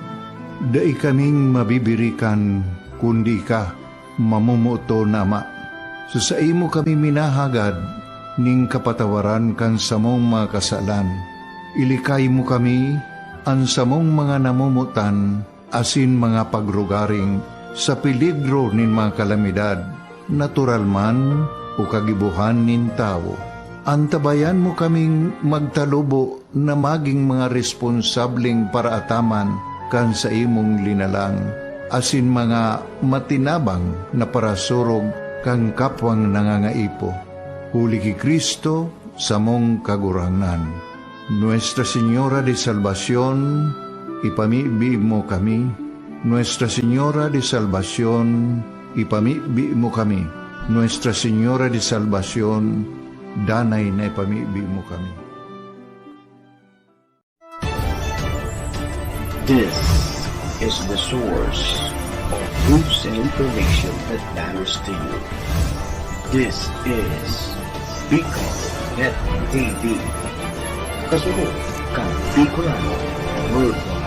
Dai kaming mabibirikan, kundi ika, mamomoton na Ama. Sa saimo kami minahagad nin kapatawaran kan samong mga kasalan. Ilikay mo kami, an samong mga namomotan, asin mga pagrugaring sa peligro nin mga kalamidad, natural man o kagibohan nin tawo. Antabayan mo kaming magtalubo na magin mga responsableng paraataman kan saimong linalang, asin mga matinabang na parasurog kan kapwang nangangaipo. Huli ki Cristo, samong Kagurangnan. Nuestra Señora de Salvacion, ipamibi mo kami. Nuestra Señora de Salvacion, ipamibi mo kami. Nuestra Señora de Salvacion, danay na ipamibi mo kami. This is the source of news and information that matters to you. This is Bicol Net T V. Kasunod kan Bicolano Worldwide.